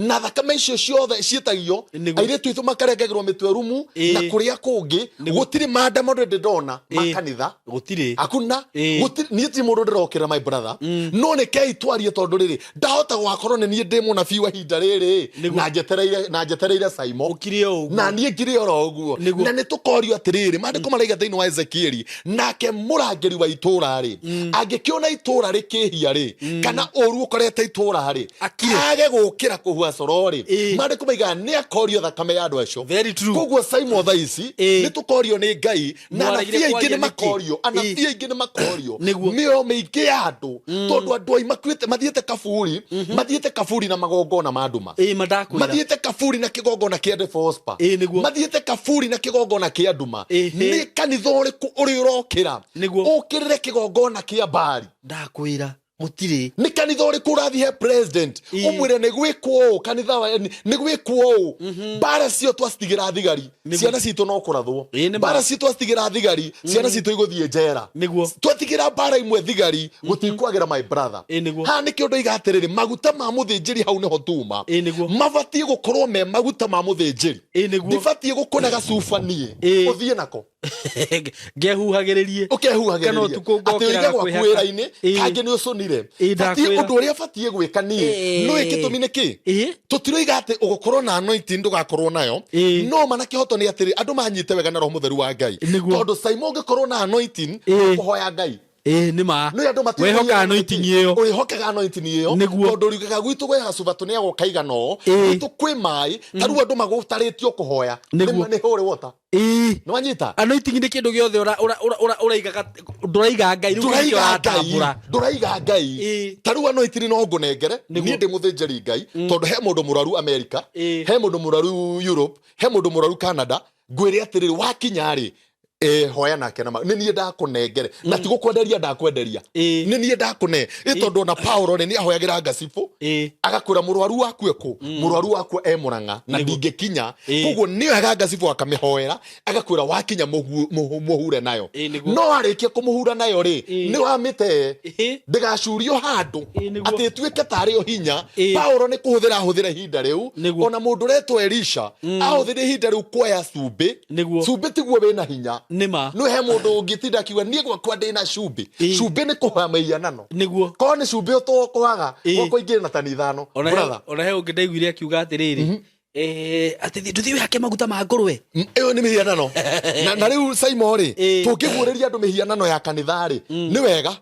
na thakame icio ciothe ciĩtagio, airĩtu aitũ makarengagĩrwo mĩtwe rumu na kũrĩa kũngĩ. Gũtirĩ maandamano ndĩ ndona ma kanitha. Gũtirĩ. Hakuna. Gũtirĩ. Niĩ ti mũndũ ndĩrokĩra, my brother, no nĩ kei twarie, tondũ rĩrĩ ndahota gũgakorwo nĩ niĩ ndĩ mũnabii wa ihinda rĩrĩ na njetereire Saimo. Ũkire o ũguo. Na niĩ ngire oro ũguo. Na nĩ tũkorio atĩrĩrĩ, maandĩko maraiga thĩinĩ wa Ezekieli, nake mũrangĩri wa itũũra rĩ, angĩkĩona itũũra rĩkĩhia rĩ, kana ũru ũkorete itũũra rĩ, Akire. Age gũkĩra kũhua coro rĩ, maandĩko maigaga nĩ akorio thakame ya andũ acio. Very true. Koguo Saimo, thaa ici nĩ tũkorio nĩ Ngai na Mwaragire anabii aingĩ kwaria nĩ nĩkĩ? makorio, anabii aingĩ nĩ makorio mĩoyo mĩingĩ ya andũ, tondũ andũ ai makuĩte mathiĩte kaburi, mathiĩte kaburi na magongona ma nduma, Ĩ, ma ndakwĩra. Mathiĩte kaburi na kĩgongona kĩa devil worshiper, mathiĩte kaburi na kĩgongona kĩa nduma. Nĩ kanitha ũrĩkũ ũrĩ ũrokĩra ũkĩrĩre kĩgongona kĩa Mbari? Ndakwĩra gũtirĩ. Nĩ kanitha ũrĩkũ ũrathiĩ he president ũmwĩre nĩ gwĩkwo ũũ kanitha nĩ gwĩkwo ũũ? Mbara cio twacitigĩra thigari, ciana citũ no kũrathwo. Ĩ, nĩ ma. Mbara citũ twacitigĩra thigari, ciana citũ igũthiĩ njera. Twatigĩra mbara imwe thigari, gũtikwagĩra, my brother. Ĩ, nĩguo. Haha nĩkĩo ndoiga atĩrĩrĩ, maguta ma mũthĩnjĩri hau nĩho tuma. Ĩ, nĩguo. Mabatiĩ gũkorwo me maguta ma mũthĩnjĩri. Ĩ, nĩguo. Ndibatiĩ gũkũna gacuba niĩ ũthiĩ nako. Ngehuhagĩrĩrie. Ũkehuhagĩrĩria. Kana ũtukũ atĩ ngokĩra ũige gwaku gakwĩhaka. wĩra-inĩ, kangĩ nĩ ũcũnire. Ĩ, Batiĩ ndakwĩra. ũndũ ũrĩa batiĩ gwĩka niĩ, nĩ gĩtũmi nĩ kĩ? Tũtiroiga atĩ ũgũkorwo na anointing ndũgakorwo nayo. No mana kĩhoto nĩ atĩrĩ, andũ manyite wega na Roho Mũtheru wa Ngai. Tondũ Saimo, ũngĩkorwo na anointing, ũkũhoya Ngai. Ĩ, nĩ ma. Nĩ andũ Wehoka anointing ĩyo. Ũrĩhokaga anointing ĩyo. Tondũ riugaga gwitũ gwĩ gacuba tũneagwo kaigana ũũ, gwitũ kwĩ maĩ, ta rĩu andũ magũtarĩtio kũhoya. Nĩ holy water. Nĩ wanyita? Anointing nĩ kĩndũ gĩothe ũraiga, ndũraiga Ngai rĩu, kĩndũ Ndũraiga Ngai. ũratambũra. Ndũraiga Ngai. Ta rĩu anointing no ngũnengere niĩ ndĩ mũthĩnjĩri Ngai, tondũ he mũndũ mũrwaru America, he mũndũ mũrwaru Europe, he mũndũ mũrwaru Canada, ngwĩre atĩrĩrĩ, wakinya rĩ, hoya nake na nĩ niĩ ndakũnengere na ti gũkwenderia ndakwenderia. Nĩ niĩ ndakũne ĩ, tondũ ona Paulo rĩ, nĩ ahoyagĩra ngacibũ, agakwĩra mũrwaru waku ekũ, mũrwaru waku e Mũrang'a na ndingĩkinya. Koguo nĩoyaga ngacibũ akamĩhoera, agakwĩra wakinya mũhure nayo. Ĩ, nĩguo. No arĩkia kũmũhura nayo rĩ, nĩ wamĩtee, ndĩgacurio handũ atĩ ĩtuĩke tarĩ o hinya. Paulo nĩ kũhũthĩra ahũthĩra ihinda rĩu. Ona mũndũ ũretwo Elisha ahũthĩra ihinda rĩu kuoya cumbĩ. Cumbĩ tiguo wĩna hinya. Nĩ ma. Nĩ he mũndũ ũngĩtinda akiuga niĩ gwakwa ndĩna cumbĩ. Cumbĩ nĩ kũhoya mĩhianano. Korwo nĩ cumbĩ ũtũkwaga, gwakwa ingĩrĩ na tani 5, brother. Ona he ũngĩ ndaiguire akiuga atĩrĩrĩ, atĩ ndũthiĩ wĩhake maguta ma ngũrwe. Ĩyo nĩ mĩhianano. Na rĩu Saimo rĩ, tũngĩguũrĩria andũ mĩhianano ya kanitha rĩ, nĩ wega.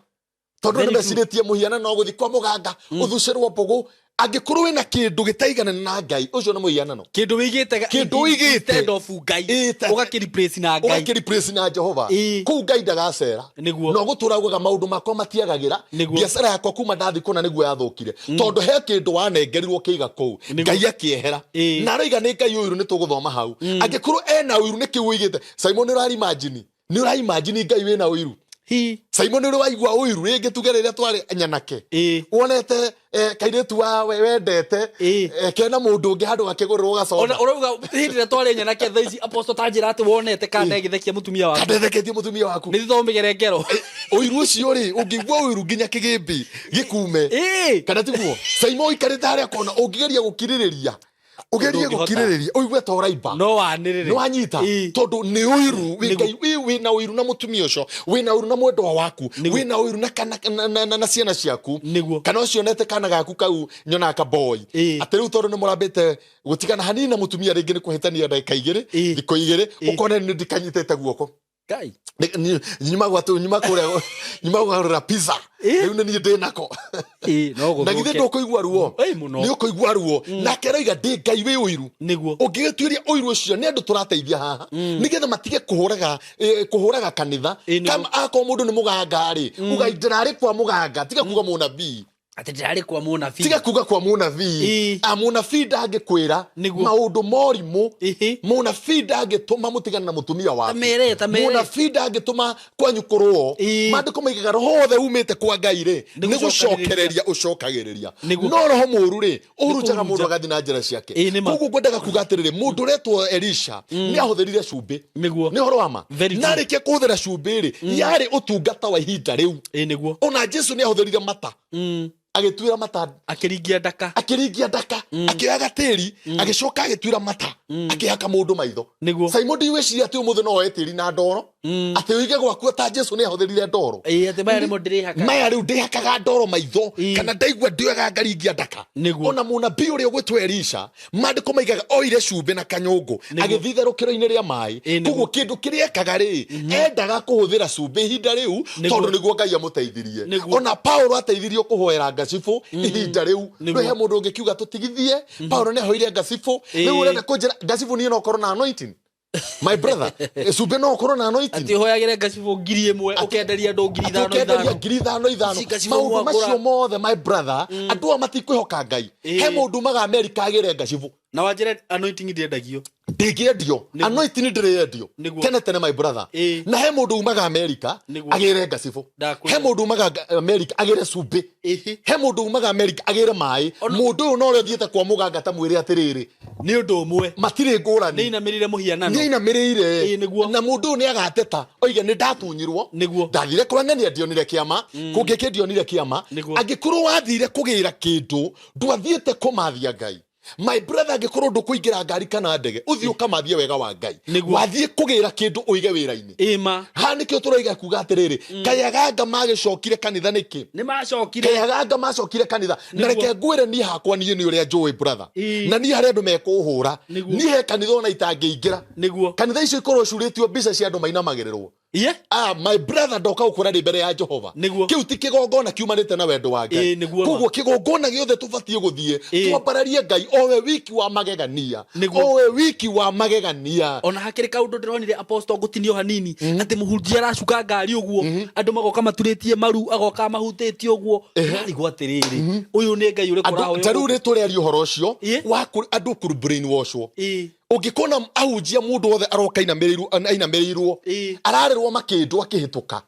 Tondũ Very nĩ mecirĩtie mũhianano wa gũthiĩ kwa mũganga ũthucĩrwo mbũgũ. Angĩkorwo wĩna kĩndũ gĩtaiganana na Ngai, ũcio nĩ mũhianano. Kĩndũ wĩigĩte Kĩndũ ũigĩte. Instead of Ngai, ũgakĩ replace na Ngai. Ũgakĩ replace na Jehova. Kũu Ngai ndagacera. Na ũgũtũra ugaga maũndũ makwa matiagagĩra. Biacara yakwa kuma ndathi kũna nĩguo yathũkire, tondũ he kĩndũ wanengerirwo kĩiga kũu, Ngai akĩehera. Na aroiga nĩ Ngai ũiru. Nĩ tũgũthoma hau. Angĩkorwo ena ũiru nĩ kĩu ũigĩte, Simon, nĩ ũrarimagini, nĩ ũraimagini Ngai wĩna ũiru? Simon, nĩ ũrĩ waigua ũiru rĩngĩ? Tuge rĩrĩa twarĩ nyanake, wonete kairĩtu wa wendete kena mũndũ ũngĩ handũ gakĩgũrĩrwo Ona gacoda. Ũrauga hĩndĩ ĩrĩa twarĩ nyanake. Thaa ici, apostle, ta njĩra atĩ wonete kanda ĩgĩthekia mũtumia waku. Kandetheketie mũtumia waku. Nĩ thutha ũmĩgere ngero. Ũiru ũcio rĩ, ũngĩigua ũiru nginya kĩgĩmbi gĩkume. Kana tiguo, Saimo? Ũikarĩte harĩa kona, ũngĩgeria gũkirĩrĩria, ũgerie Ndũngĩhota. Gũkirĩrĩria ũigue ta ũraimba. No wanĩrĩre. Nĩ wanyita? Tondũ nĩ ũiru wĩ. Ngai wĩna ũiru na mũtumia ũcio, wĩna ũiru na mwendwa waku, wĩna ũiru na kana na ciana ciaku. Kana ũcio onete kana gaku kau nyonaga kaboi, atĩ rĩu tondũ nĩ mũrambĩte gũtigana hanini na mũtumia, rĩngĩ nĩ kũhĩtania ndagĩka 2, thikũ 2, ũkona nĩ ndikanyitĩte guoko. Ngai. Nyuma gwatu, nyuma kũrĩa, nyuma kũgũra pizza. Rĩu nĩ niĩ ndĩ nako. No Na githĩ gũthũke. ndũkũigua ruo? Ĩĩ, mũno. Nĩ ũkũigua ruo. Nake aroiga ndĩ Ngai wĩ ũiru. Ũngĩgĩtuĩria ũiru ũcio, nĩ andũ tũrateithia haha nĩgetha matige kũhũraga kanitha. Kama akorwo mũndũ nĩ mũganga rĩ, uga ndĩrarĩ kwa mũganga, tiga kuga mũnabii. Atĩ ndĩrarĩ kwa mũnabii. Tiga kuga kwa mũnabii. A mũnabii ndangĩkwĩra maũndũ morimũ. Mũnabii ndangĩtũma mũtigane na mũtumia waku. Tamere, tamere. Mũnabii ndangĩtũma kwanyu kũrũo. Maandĩko maigaga roho wothe umĩte kwa Ngai rĩ, Nĩ nĩ gũcokanĩrĩria. gũcokereria ũcokagĩrĩria. No roho mũũru rĩ, ũhurunjaga mũndũ kũhurunja. agathiĩ na njĩra ciake. Ĩĩ, nĩ ma. Koguo ngwendaga kuga atĩrĩrĩ, mũndũ ũretwo Elisha nĩ ahũthĩrire cumbĩ. Nĩ ũhoro wa ma. Very true. Na arĩkia kũhũthĩra cumbĩ rĩ, yarĩ ũtungata wa ihinda rĩu. Ĩĩ nĩguo. Ona Jesu nĩ ahũthĩrire mata, agĩtuĩra mata. Akĩringia ndaka. Akĩringia ndaka, akĩoya gatĩri, agĩcoka agĩtuĩra mata, akĩhaka mũndũ maitho. Simon, ndigwĩciria atĩ ũmũthĩ no oe tĩri na ndoro atĩ ũige gwaku ta Jesu nĩ ahũthĩrire ndoro. Ĩĩ, atĩ maya nĩmo ndĩrĩhakaga. Maya rĩu ndĩhakaga ndoro maitho. Kana ndaigua ndĩoyaga ngaringia ndaka. Ona mũnabii ũrĩa ũgwĩtwo Elisha, maandĩko maigaga oire cumbĩ na kanyũngũ, agĩthiĩ itherũkĩro-inĩ rĩa maĩ. Koguo kĩndũ kĩrĩa ekaga rĩ, endaga kũhũthĩra cumbĩ ihinda rĩu, tondũ nĩguo Ngai amũteithirie. Ona Paulo ateithirio kũhoera ngacibũ ihinda rĩu. Ndũhe mũndũ ũngĩkiuga tũtigithie Paulo nĩ ahoire ngacibũ. Rĩu ũrenda kũnjĩra ngacibũ niĩ no korwo na anointing? My brother, cumbĩ no ũkorwo na anointing? Atĩ ũhoyagĩre ngacibũ 1000, ũkenderia andũ 5000 ũkenderia 5. 5000 5. Ici ngacibũ Maũndũ mwagũra. macio mothe, my brother, andũ aya matikwĩhoka Ngai. He mũndũ umaga Amerika agĩre ngacibũ. Na wanjĩre anointing ndĩendagio. Ndĩngĩendio. Anointing ndĩrĩendio tene tene, my brother. Na he mũndũ umaga Amerika agĩre ngacibũ. Ndakwĩra. He mũndũ umaga Amerika agĩre cumbĩ. He mũndũ umaga Amerika agĩre maĩ. Mũndũ ũyũ no ũrĩa ũthiĩte kwa mũganga ta mwĩre atĩrĩrĩ. Nĩ ũndũ ũmwe. Matirĩ ngũrani. Nĩ inamĩrĩire mũhianano. Nĩ ainamĩrĩire. Ĩĩ, nĩguo. Na mũndũ ũyũ nĩ agateta oige nĩ ndatunyirwo. Ndathire kwa ng'ania, ndionire kĩama, kũngĩ kĩ ndionire kĩama. Angĩkorwo wathire kũgĩra kĩndũ, ndwathiĩte kũmathia Ngai, my brother. Angĩkorwo ndũkũingĩra ngari kana ndege ũthiĩ ũkamathie wega wa Ngai, wathiĩ kũgĩra kĩndũ ũige wĩra-inĩ. Ĩma. Haha nĩkĩo tũroiga kuga atĩrĩrĩ, kaĩ aganga magĩcokire kanitha nĩkĩ? Nĩ macokire. Kaĩ aganga macokire kanitha na reke ngwĩre, niĩ hakwa, niĩ nĩ ũrĩa njũĩ, brother, na niĩ harĩa andũ mekũhũra, niĩ he kanitha ona itangĩingĩra. Kanitha icio ikorwo curĩtio mbica cia andũ mainamagĩrĩrwo. Ah, my brother, ndoka gũkũra ndĩ mbere ya Jehova. Kĩu ti kĩgongona kiumanĩte na wendo wa Ngai. Ĩĩ, nĩguo ma. Koguo kĩgongona gĩothe tũbatiĩ gũthiĩ, twambararie Ngai owe wiki wa magegania. Owe wiki wa magegania. Ona hakĩrĩ kaũndũ ndĩronire, apostle, ngũtinio hanini, atĩ mũhunjia aracuka ngari ũguo, andũ magoka maturĩtie maru, agoka mahutĩtie ũguo, arigwo atĩrĩrĩ, ũyũ nĩ Ngai ũrĩkũ Andũ ũrahoya ta rĩu ũguo? rĩ, tũrĩaria ũhoro ũcio wa andũ kũ brainwashwo. Ũngĩkona ahunjia, mũndũ wothe aroka ainamĩrĩirwo, ararĩrwo makĩndũ akĩhĩtũka,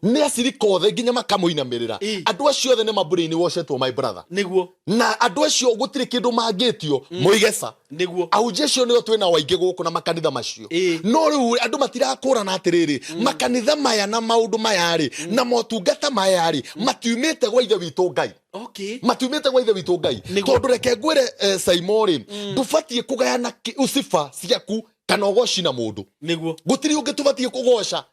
nĩ acirika othe nginya makamũinamĩrĩra. Andũ acio othe nĩ mabrainwashetwo, my brother. Na andũ acio gũtirĩ kĩndũ mangĩtio moige ca. Ahunjia acio nĩo twĩna waingĩ gũkũ na makanitha macio. No rĩu andũ matirakũrana atĩrĩrĩ, makanitha maya na maũndũ maya rĩ, na motungata maya rĩ, matiumĩte gwa Ithe witũ Ngai. Matiumĩte gwa Ithe witũ Ngai. Tondũ reke ngwĩre, Saimo rĩ, ndũbatiĩ kũgayana usifa ciaku. Kana ũgoci na mũndũ. Nĩguo. Gũtirĩ ũngĩ tũbatiĩ kũgoca.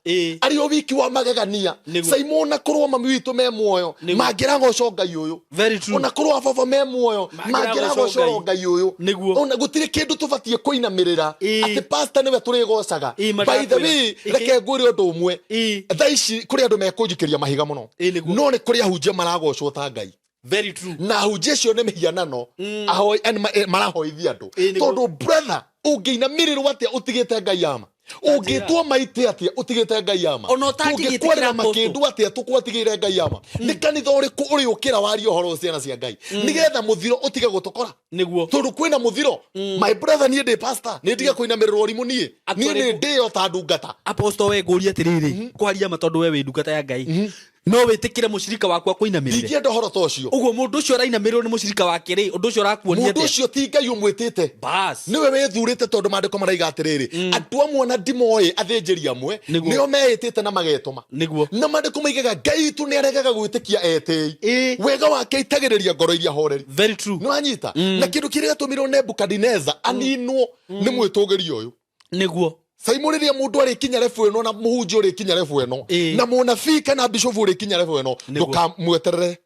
Arĩ o wiki wa magegania. Nĩguo. Simon na korwo mami witũ me muoyo, Nĩguo. mangĩragoca Ngai ũyũ. Very true. Ona korwo ababa me muoyo, Mangĩragoca mangĩragoca oro Ngai ũyũ. Nĩguo. Ona gũtirĩ kĩndũ tũbatiĩ kũinamĩrĩra atĩ pastor nĩwe tũrĩgocaga. Ĩĩ, By the way, matakwĩra. reke ngwĩre ũndũ ũmwe. Ĩĩ. Thaa ici kũrĩ andũ mekũnjikĩria mahiga mũno. Ĩĩ, nĩguo. No nĩ kũrĩ ahunjia maragocwo ta Ngai. Very true. Na ahunjia acio nĩ mĩhianano, ahoi marahoithia andũ. Ĩĩ, nĩguo. Tondũ brother, ũngĩinamĩrĩrwo atĩa ũtigĩte Ngai ama? Ũngĩtwo maitĩ atĩa ũtigĩte Ngai ama? Ona ũtangĩgĩtĩkĩra Tũngĩkwarĩra Apostle. makĩndũ atĩa tũkwatigĩire Ngai ama? Nĩ kanitha ũrĩkũ ũrĩũkĩra warie ũhoro wa ciana cia Ngai, nĩgetha mũthiro ũtige gũtũkora? Nĩguo. Tondũ kwĩna mũthiro. My brother, niĩ ndĩ pastor, nĩ ndige kũinamĩrĩrwo ũrimũ niĩ? Niĩ nĩ ndĩo ta ndungata. Apostle, we ngũrie atĩrĩrĩ, kwaria ma, tondũ we wĩ ndungata ya Ngai, no wĩtĩkĩre mũcirika waku akũinamĩrĩre? Ndingĩenda ũhoro ta ũcio. Ũguo mũndũ ũcio ũrainamĩrĩrwo nĩ mũcirika wake rĩ, ũndũ ũcio ũrakuonia Mũndũ atĩa? ũcio ti Ngai ũmwĩtĩte. Bas. Nĩwe wĩthurĩte, tondũ maandĩko maraiga atĩrĩrĩ, andũ amwe na ndimoĩ, athĩnjĩri amwe Nĩguo. nĩo meĩtĩte na magetũma. Nĩguo. Na maandĩko maigaga Ngai witũ nĩ aregaga gwĩtĩkia etĩi. Wega wake aitagĩrĩria ngoro iria horeri. Very true. Nĩ wanyita? Na kĩndũ kĩrĩa gĩatũmirwo Nebukadineza aninwo nĩ mwĩtũgĩri ũyũ. Nĩguo. Saimo, rĩrĩa mũndũ arĩkinya rebu ĩno, na mũhunjia ũrĩkinya rebu ĩno, Ĩĩ. na mũnabii kana bishofu ũrĩkinya rebu ĩno, Nĩguo. ndũkamweterere.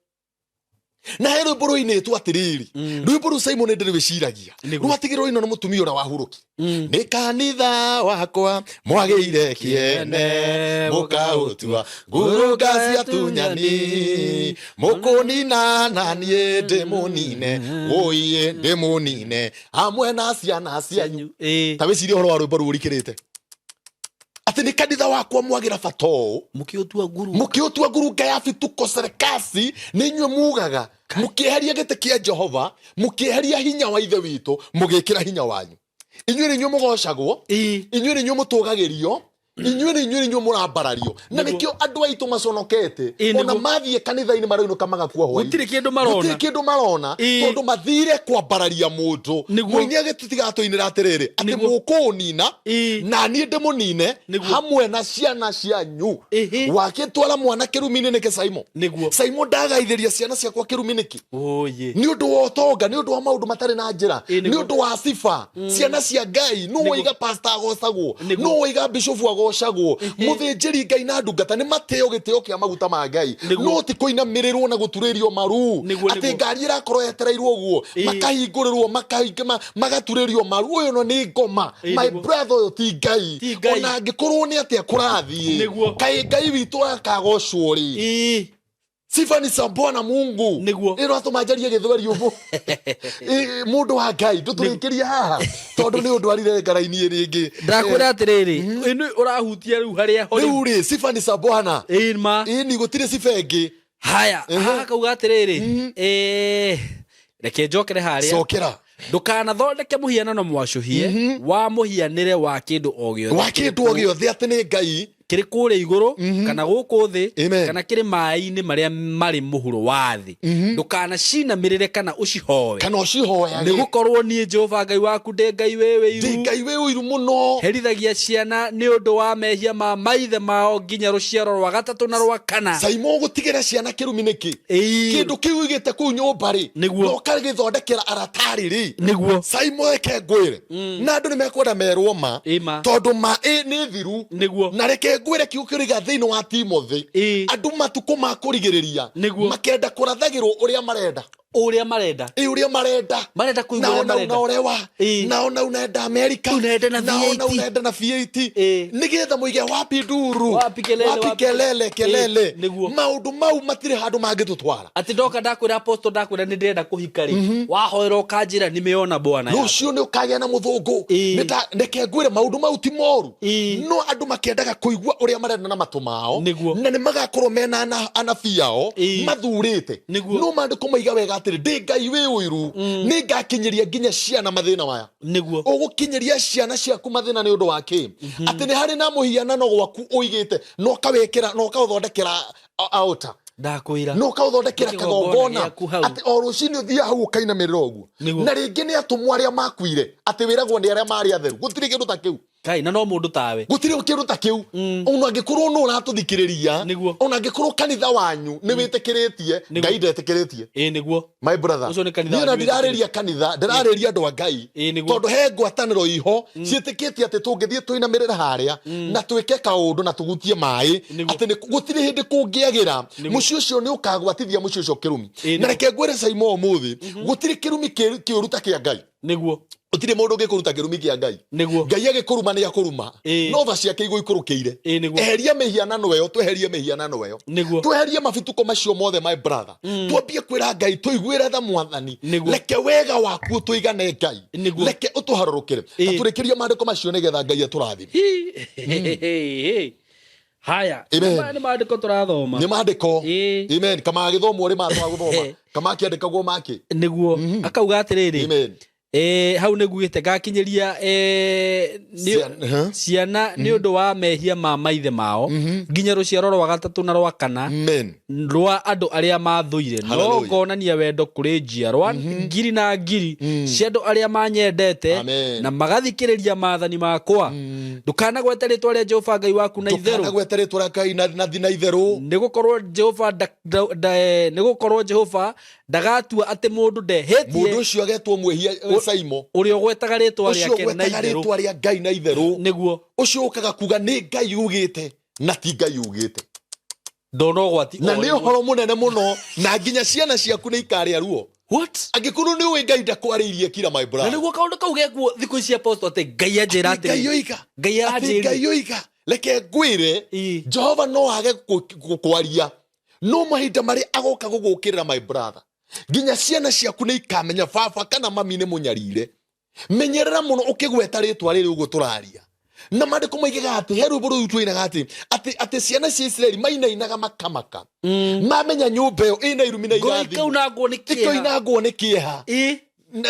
Na he rwĩmbo rũinĩtwo atĩrĩrĩ, rwĩmbo rũu Simon ndĩrwĩciragia. Nĩguo. Rwatigĩrwo rũinwo nĩ mũtumia ũrĩa wahurũki: nĩ kanitha wakwa mwagĩire kĩene, mũkaũtua ngurunga cia tunyani, mũkũnina na niĩ ndĩmũnine, ũiĩ ndĩmũnine hamwe na ciana cianyu. Ta wĩcirie ũhoro wa rwĩmbo rũu ũrikĩrĩte atĩ nĩ kanitha wakwa mwagĩra bata ũũ, Mũkĩũtua nguru. Mũkĩũtua ngurunga ya bituko serekasi. Nĩ inyuĩ mugaga mũkĩeheria gĩtĩ kĩa Jehova, mũkĩeheria hinya wa Ithe witũ, mũgĩkĩra hinya wanyu. Inyuĩ nĩ inyuĩ mũgocagwo, inyuĩ nĩ inyuĩ mũtũgagĩrio, inyuĩ nĩ inyuĩ mũrambarario, na Nĩguo. nĩkĩo andũ aitũ maconokete. Nĩguo. Ona mathiĩ kanitha-inĩ maroinũka magakua hwaĩ. Gũtirĩ kĩndũ marona. Gũtirĩ kĩndũ marona, tondũ mathire kwambararia mũndũ. Nĩguo. Mũini agĩtutigatũinĩra atĩrĩrĩ atĩ Nĩguo. mũkũũnina na niĩ ndĩmũnine Nĩguo. hamwe na ciana cianyu. Wakĩtwara mwana kĩrumi-inĩ nĩkĩ, Saimo? Nĩguo. Saimo, ndagaithĩria ciana ciakwa kĩrumi nĩkĩ? Oye. Nĩ ũndũ wa ũtonga, nĩ ũndũ wa maũndũ matarĩ na njĩra, Nĩguo. nĩ ũndũ wa sifa. Ciana cia Ngai, nũ waiga pastor agocagwo? Nĩguo. Nũ waiga bishofu agocagwo? Mũthĩnjĩri Ngai na ndungata nĩ matĩo gĩtĩo kĩa maguta ma Ngai, Nĩguo. no ti kũinamĩrĩrwo na gũturĩrio maru, Nĩguo, atĩ nĩguo. ngari ĩrakorwo yetereirwo ũguo, makahingũrĩrwo, magaturĩrio maru. Ũyũ no nĩ ngoma. Ĩĩ, My nĩguo. brother, ũyũ ti Ngai. Ti Ngai. Ona angĩkorwo nĩ atĩa kũrathiĩ, Nĩguo. kaĩ Ngai witũ akagocwo rĩ? Sifa ni za Bwana Mungu. Nĩguo. Ĩno atũma njarie gĩthweri ũguo. Ĩ, mũndũ wa Ngai, ndũtũrĩkĩrie haha tondũ nĩ ũndwarire ngara-inĩ rĩngĩ. Ndakwĩra atĩrĩrĩ, ĩno ũrahutia rĩu harĩa ho rĩu. Rĩu rĩ, sifa ni za Bwana. Ĩĩ, ma. Ĩni gũtirĩ sifa ĩngĩ. Haya, haha kauga atĩrĩrĩ, reke njokere harĩa. Cokera. Ndũkanathondeke mũhianano mwacũhie wa mũhianĩre wa kĩndũ o gĩothe Wa kĩndũ o gĩothe atĩ nĩ Ngai. Kĩrĩ kũrĩa igũrũ kana gũkũ thĩ, Amen. kana kĩrĩ maĩ-inĩ marĩa marĩ mũhuro wa thĩ. Ndũkanacinamĩrĩre kana ũcihoe, kana ũcihoyage, nĩ gũkorwo niĩ Jehova Ngai waku ndĩ Ngai wĩ ndĩ wĩiru, Ngai wĩ ũiru mũno, herithagia ciana nĩ ũndũ wa mehia ma maithe mao nginya rũciaro rwa gatatũ na rwa kana. Saimo, gũtigĩra ciana kĩrumi nĩkĩ? Kĩndũ kĩu ũigĩte kũu nyũmba rĩ, Nĩguo. na ũkagĩthondekera aratarĩ rĩ, Nĩguo. Saimo, reke ngwĩre, na andũ nĩ mekwenda merwo ma, Ĩĩ, ma. tondũ ma nĩ thiru. Nĩguo. Na reke ngwĩre, kiugo kĩrĩga thĩinĩ wa Timothy, andũ matukũ ma kũrigĩrĩria Nĩguo. makenda kũrathagĩrwo ũrĩa marenda. Ũrĩa marenda. Ĩ, ũrĩa marenda. Marenda kũigua na ũrĩa ona marenda. unaolewa, na ona unaenda Amerika, Unaenda na na ona V8. unaenda na V8, nĩgetha mũige wapi nduru, Wapi kelele, wapi wapi- kelele kelele. Nĩguo. Maũndũ mau matirĩ handũ mangĩtũtwara. Atĩ ndoka ndakwĩra, apostle, ndakwĩra nĩ ndĩrenda kũhika rĩ, wahoera ũkanjĩra nĩmĩona bwana yakwa. Rũciũ nĩ ũkagĩa na mũthũngũ. Reke ngwĩre, maũndũ mau ti moru, no andũ makĩendaga kũigua ũrĩa marenda na matũ mao. Nĩguo. Na nĩ magakorwo mena anabii ao mathurĩte. Nĩguo. No maandĩko maiga wega atĩrĩ, ndĩ Ngai wĩ ũiru, nĩ ngakinyĩria nginya ciana mathĩna maya. Nĩguo. Ũgũkinyĩria ciana ciaku mathĩna nĩ ũndũ wa kĩ? Atĩ nĩ harĩ na mũhianano gwaku ũigĩte na ũkawĩkĩra na ũkaũthondekera altar, Ndakwĩra, na ũkaũthondekera Kĩgongona kagongona, gĩaku hau. Atĩ o rũcinĩ ũthiaga hau ũkainamĩrĩra ũguo. Nĩguo. Na rĩngĩ nĩ atũmwo arĩa makuire, atĩ wĩragwo nĩ arĩa marĩ atheru. Gũtirĩ kĩndũ ta kĩu. Kai na no mundu tawe. Gũtirĩ kĩndũ ta kĩu. Ona angĩkorwo no ũratũthikĩrĩria, Nĩguo. ona angĩkorwo kanitha wanyu nĩ wĩtĩkĩrĩtie, Ngai ndetĩkĩrĩtie. Ĩ nĩguo. My brother, Ũcio nĩ kanitha niĩ ona wanyu. ndirarĩria kanitha, ndĩrarĩria andũ a Ngai. Ĩ nĩguo. Tondũ he ngwatanĩro iho ciĩtĩkĩtie atĩ tũngĩthiĩ tũinamĩrĩre harĩa na twĩke kaũndũ na tũgutie maĩ, atĩ gũtirĩ hĩndĩ kũngĩagĩra, mũciĩ ũcio nĩ ũkagwatithia mũciĩ ũcio kĩrumi. Ĩ Na nĩguo. Reke ngwĩre Saimo ũmũthĩ, gũtirĩ kĩrumi kĩũru ta kĩa Ngai. Nĩguo. Gũtirĩ mũndũ ũngĩkũruta kĩrumi kĩa Ngai. Nĩguo. Ngai agĩkũruma nĩ akũruma, no tha ciake igũikũrũkĩire. Ĩ nĩguo. Eheria mĩhianano ĩyo, tweherie mĩhianano ĩyo, Nĩguo. Tweherie mabituko macio mothe, my brother. Twambie kwĩra Ngai, tũiguĩre tha Mwathani. Nĩguo. Reke wega waku ũtũigane, Ngai. Nĩguo. Reke ũtũharũrũkĩre. Tũrĩkĩrie maandĩko macio nĩgetha Ngai atũrathime. Hi. Haya. Amen. Maya nĩ maandĩko tũrathoma. Nĩ maandĩko. Ĩ. Amen. Kamagĩthomwo rĩ matwa gũthoma kamakĩandĩkagwo makĩ. Nĩguo. Akauga atĩrĩrĩ. Amen. Hau nĩ ngugĩte ngakinyĩria ciana nĩ ũndũ wa mehia ma maithe mao nginya rũciaro rwa gatatũ na rwa kana Amen. Rwa andũ arĩa mathũire, no Hallelujah. ngonania wendo kũrĩ njiarwa ngiri na ngiri cia andũ arĩa manyendete Amen. na magathikĩrĩria maathani makwa. Ndũkanagwete rĩtwa rĩa Jehova Ngai waku na itherũ. Ndũkanagwete rĩtwa rĩa Ngai na itherũ. Nĩ gũkorwo Jehova ndagatua atĩ mũndũ Mũndũ ndehĩtie ũcio agetwo mwĩhia, Saimo. Ũrĩa ũgwetaga rĩtwa Ũcio rĩake na ũgwetaga itherũ. Rĩtwa rĩa Ngai na itherũ. Nĩguo. Ũcio ũkaga kuga nĩ Ngai ugĩte na ti Ngai ugĩte. Ndona ũgwati Na o nĩ rĩmwe. Ũhoro mũnene mũno, na nginya ciana ciaku nĩ ikarĩa ruo. What? Angĩkorwo nĩ ũĩ Ngai ndakwarĩirie, kira, my Na brother. nĩguo kaũndũ kau gekuo thikũ ici, apostle, atĩ Ngai anjĩra Atĩ Ngai atĩrĩ. oiga. Ngai Atĩ aranjĩrire. Ngai oiga. Reke ngwĩre, Ĩ. Jehova no age kwaria, no mahinda marĩa agoka gũgũkĩrĩra, my brother, nginya ciana ciaku nĩ ikamenya baba kana mami nĩ mũnyarire. Menyerera mũno ũkĩgweta rĩtwa rĩrĩ ũguo tũraria. Na maandĩko moigaga atĩ he rwĩmbo rũu tũinaga atĩ ciana cia Isiraeli mainainaga makamaka mamenya nyũmba ĩyo ĩna irumi na Ngoro irathimo. ikaunangwo nĩ kĩeha. Ikoinangwo nĩ kĩeha. Ĩ.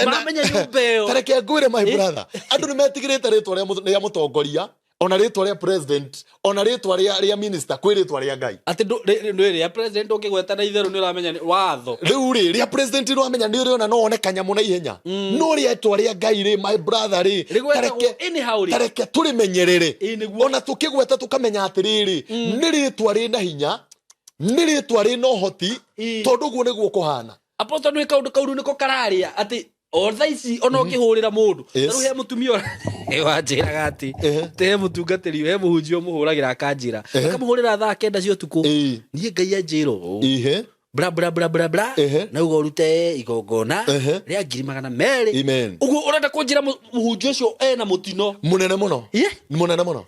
Mamenya nyũmba ĩyo. Tareke ngwĩre, my brother, andũ nĩ metigĩrĩte rĩtwa rĩa mũtongoria, ona rĩtwa rĩa president, ona rĩtwa rĩa minister, kwĩ rĩtwa rĩa Ngai. Atĩ rĩa president ũngĩgweta na itherũ nĩ ũramenya nĩ watho. Rĩu rĩ, rĩa president nĩ wamenya nĩ ũrĩona no one kanyamũ na ihenya, no rĩtwa rĩa Ngai rĩ, my brother, rĩ, Rĩgwetagwo anyhow rĩ. Tareke tũrĩmenyerere. Ĩ nĩguo. Ona tũkĩgweta tũkamenya atĩrĩrĩ, nĩ rĩtwa rĩna hinya, nĩ rĩtwa rĩna ũhoti, tondũ ũguo nĩguo kũhana. Apostle, nĩ kaũndũ kau rĩu nĩko kararĩa atĩ o thaa ici ona ũkĩhũrĩra mũndũ, tarĩu he mũtumia wanjĩraga atĩ atĩ he mũtungatĩri, he mũhunjia ũmũhũragĩra, akanjĩra akamũhũrĩra thaa 9 cia ũtukũ, niĩ Ngai anjĩra ũũ, bla bla bla bla bla, na uga ũrute igongona rĩa 200,000. Amen. Ũguo ũrenda kũnjĩra mũhunjia ũcio ena mũtino? Mũnene mũno. Ye? Mũnene mũno.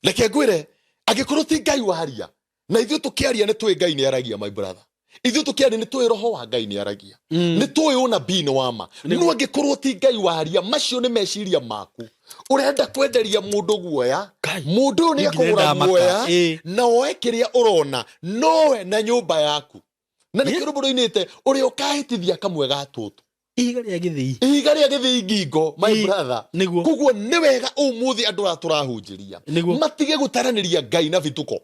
Reke ngwĩre, angĩkorwo ti Ngai waria, na ithuĩ tũkĩaria nĩ tũĩ Ngai nĩ aragia, my brother. Ithuĩ tũkĩaria nĩ tũĩ roho wa Ngai nĩ aragia, nĩ tũĩ ũnabii nĩ wa ma, no angĩkorwo ti Ngai waria, macio nĩ meciria maku ũrenda kwenderia mũndũ guoya. Ngai. Mũndũ ũyũ nĩ Niĩ nginya akũgũra ndamaka. guoya na oe kĩrĩa ũrona nowe na nyũmba yaku, na nĩkĩo rwĩmbo rũinĩte ũrĩa ũkahĩtithia kamwe ga tũtũ Ihiga rĩa gĩthĩi. Ihiga rĩa gĩthĩi ngingo, my brother. Nĩguo. Koguo nĩ wega ũmũthĩ andũ arĩa tũrahunjĩria Nĩguo. matige gũtaranĩria Ngai na bituko.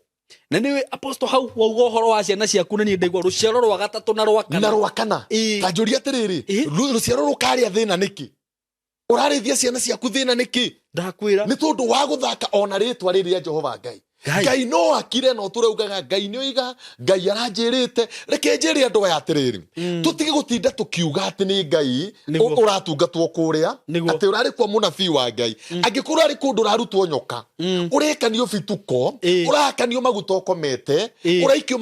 Na nĩwe, apostle, hau wauga ũhoro wa ciana ciaku, na niĩ ndaigua rũciaro rwa gatatũ na rwa Na kana. rwa kana. Ta njũria atĩrĩrĩ, rũciaro rũkarĩa thĩna nĩkĩ? Ũrarĩithia ciana ciaku thĩna nĩkĩ? Ndakwĩra. Nĩ tondũ wa gũthaka ona rĩtwa rĩrĩ rĩa Jehova Ngai. Ngai. Ngai no akire, no tũraugaga Ngai nĩ oiga, Ngai aranjĩrĩte. Reke njĩre andũ aya atĩrĩrĩ, tũtige gũtinda tũkiuga atĩ nĩ Ngai Nĩguo. ũratungatwo kũrĩa, Nĩguo. atĩ ũrarĩ kwa mũnabii wa Ngai. Angĩkorwo arĩ kũndũ ũrarutwo nyoka, ũrekanio bituko, ũrahakanio maguta ũkomete, ũraikio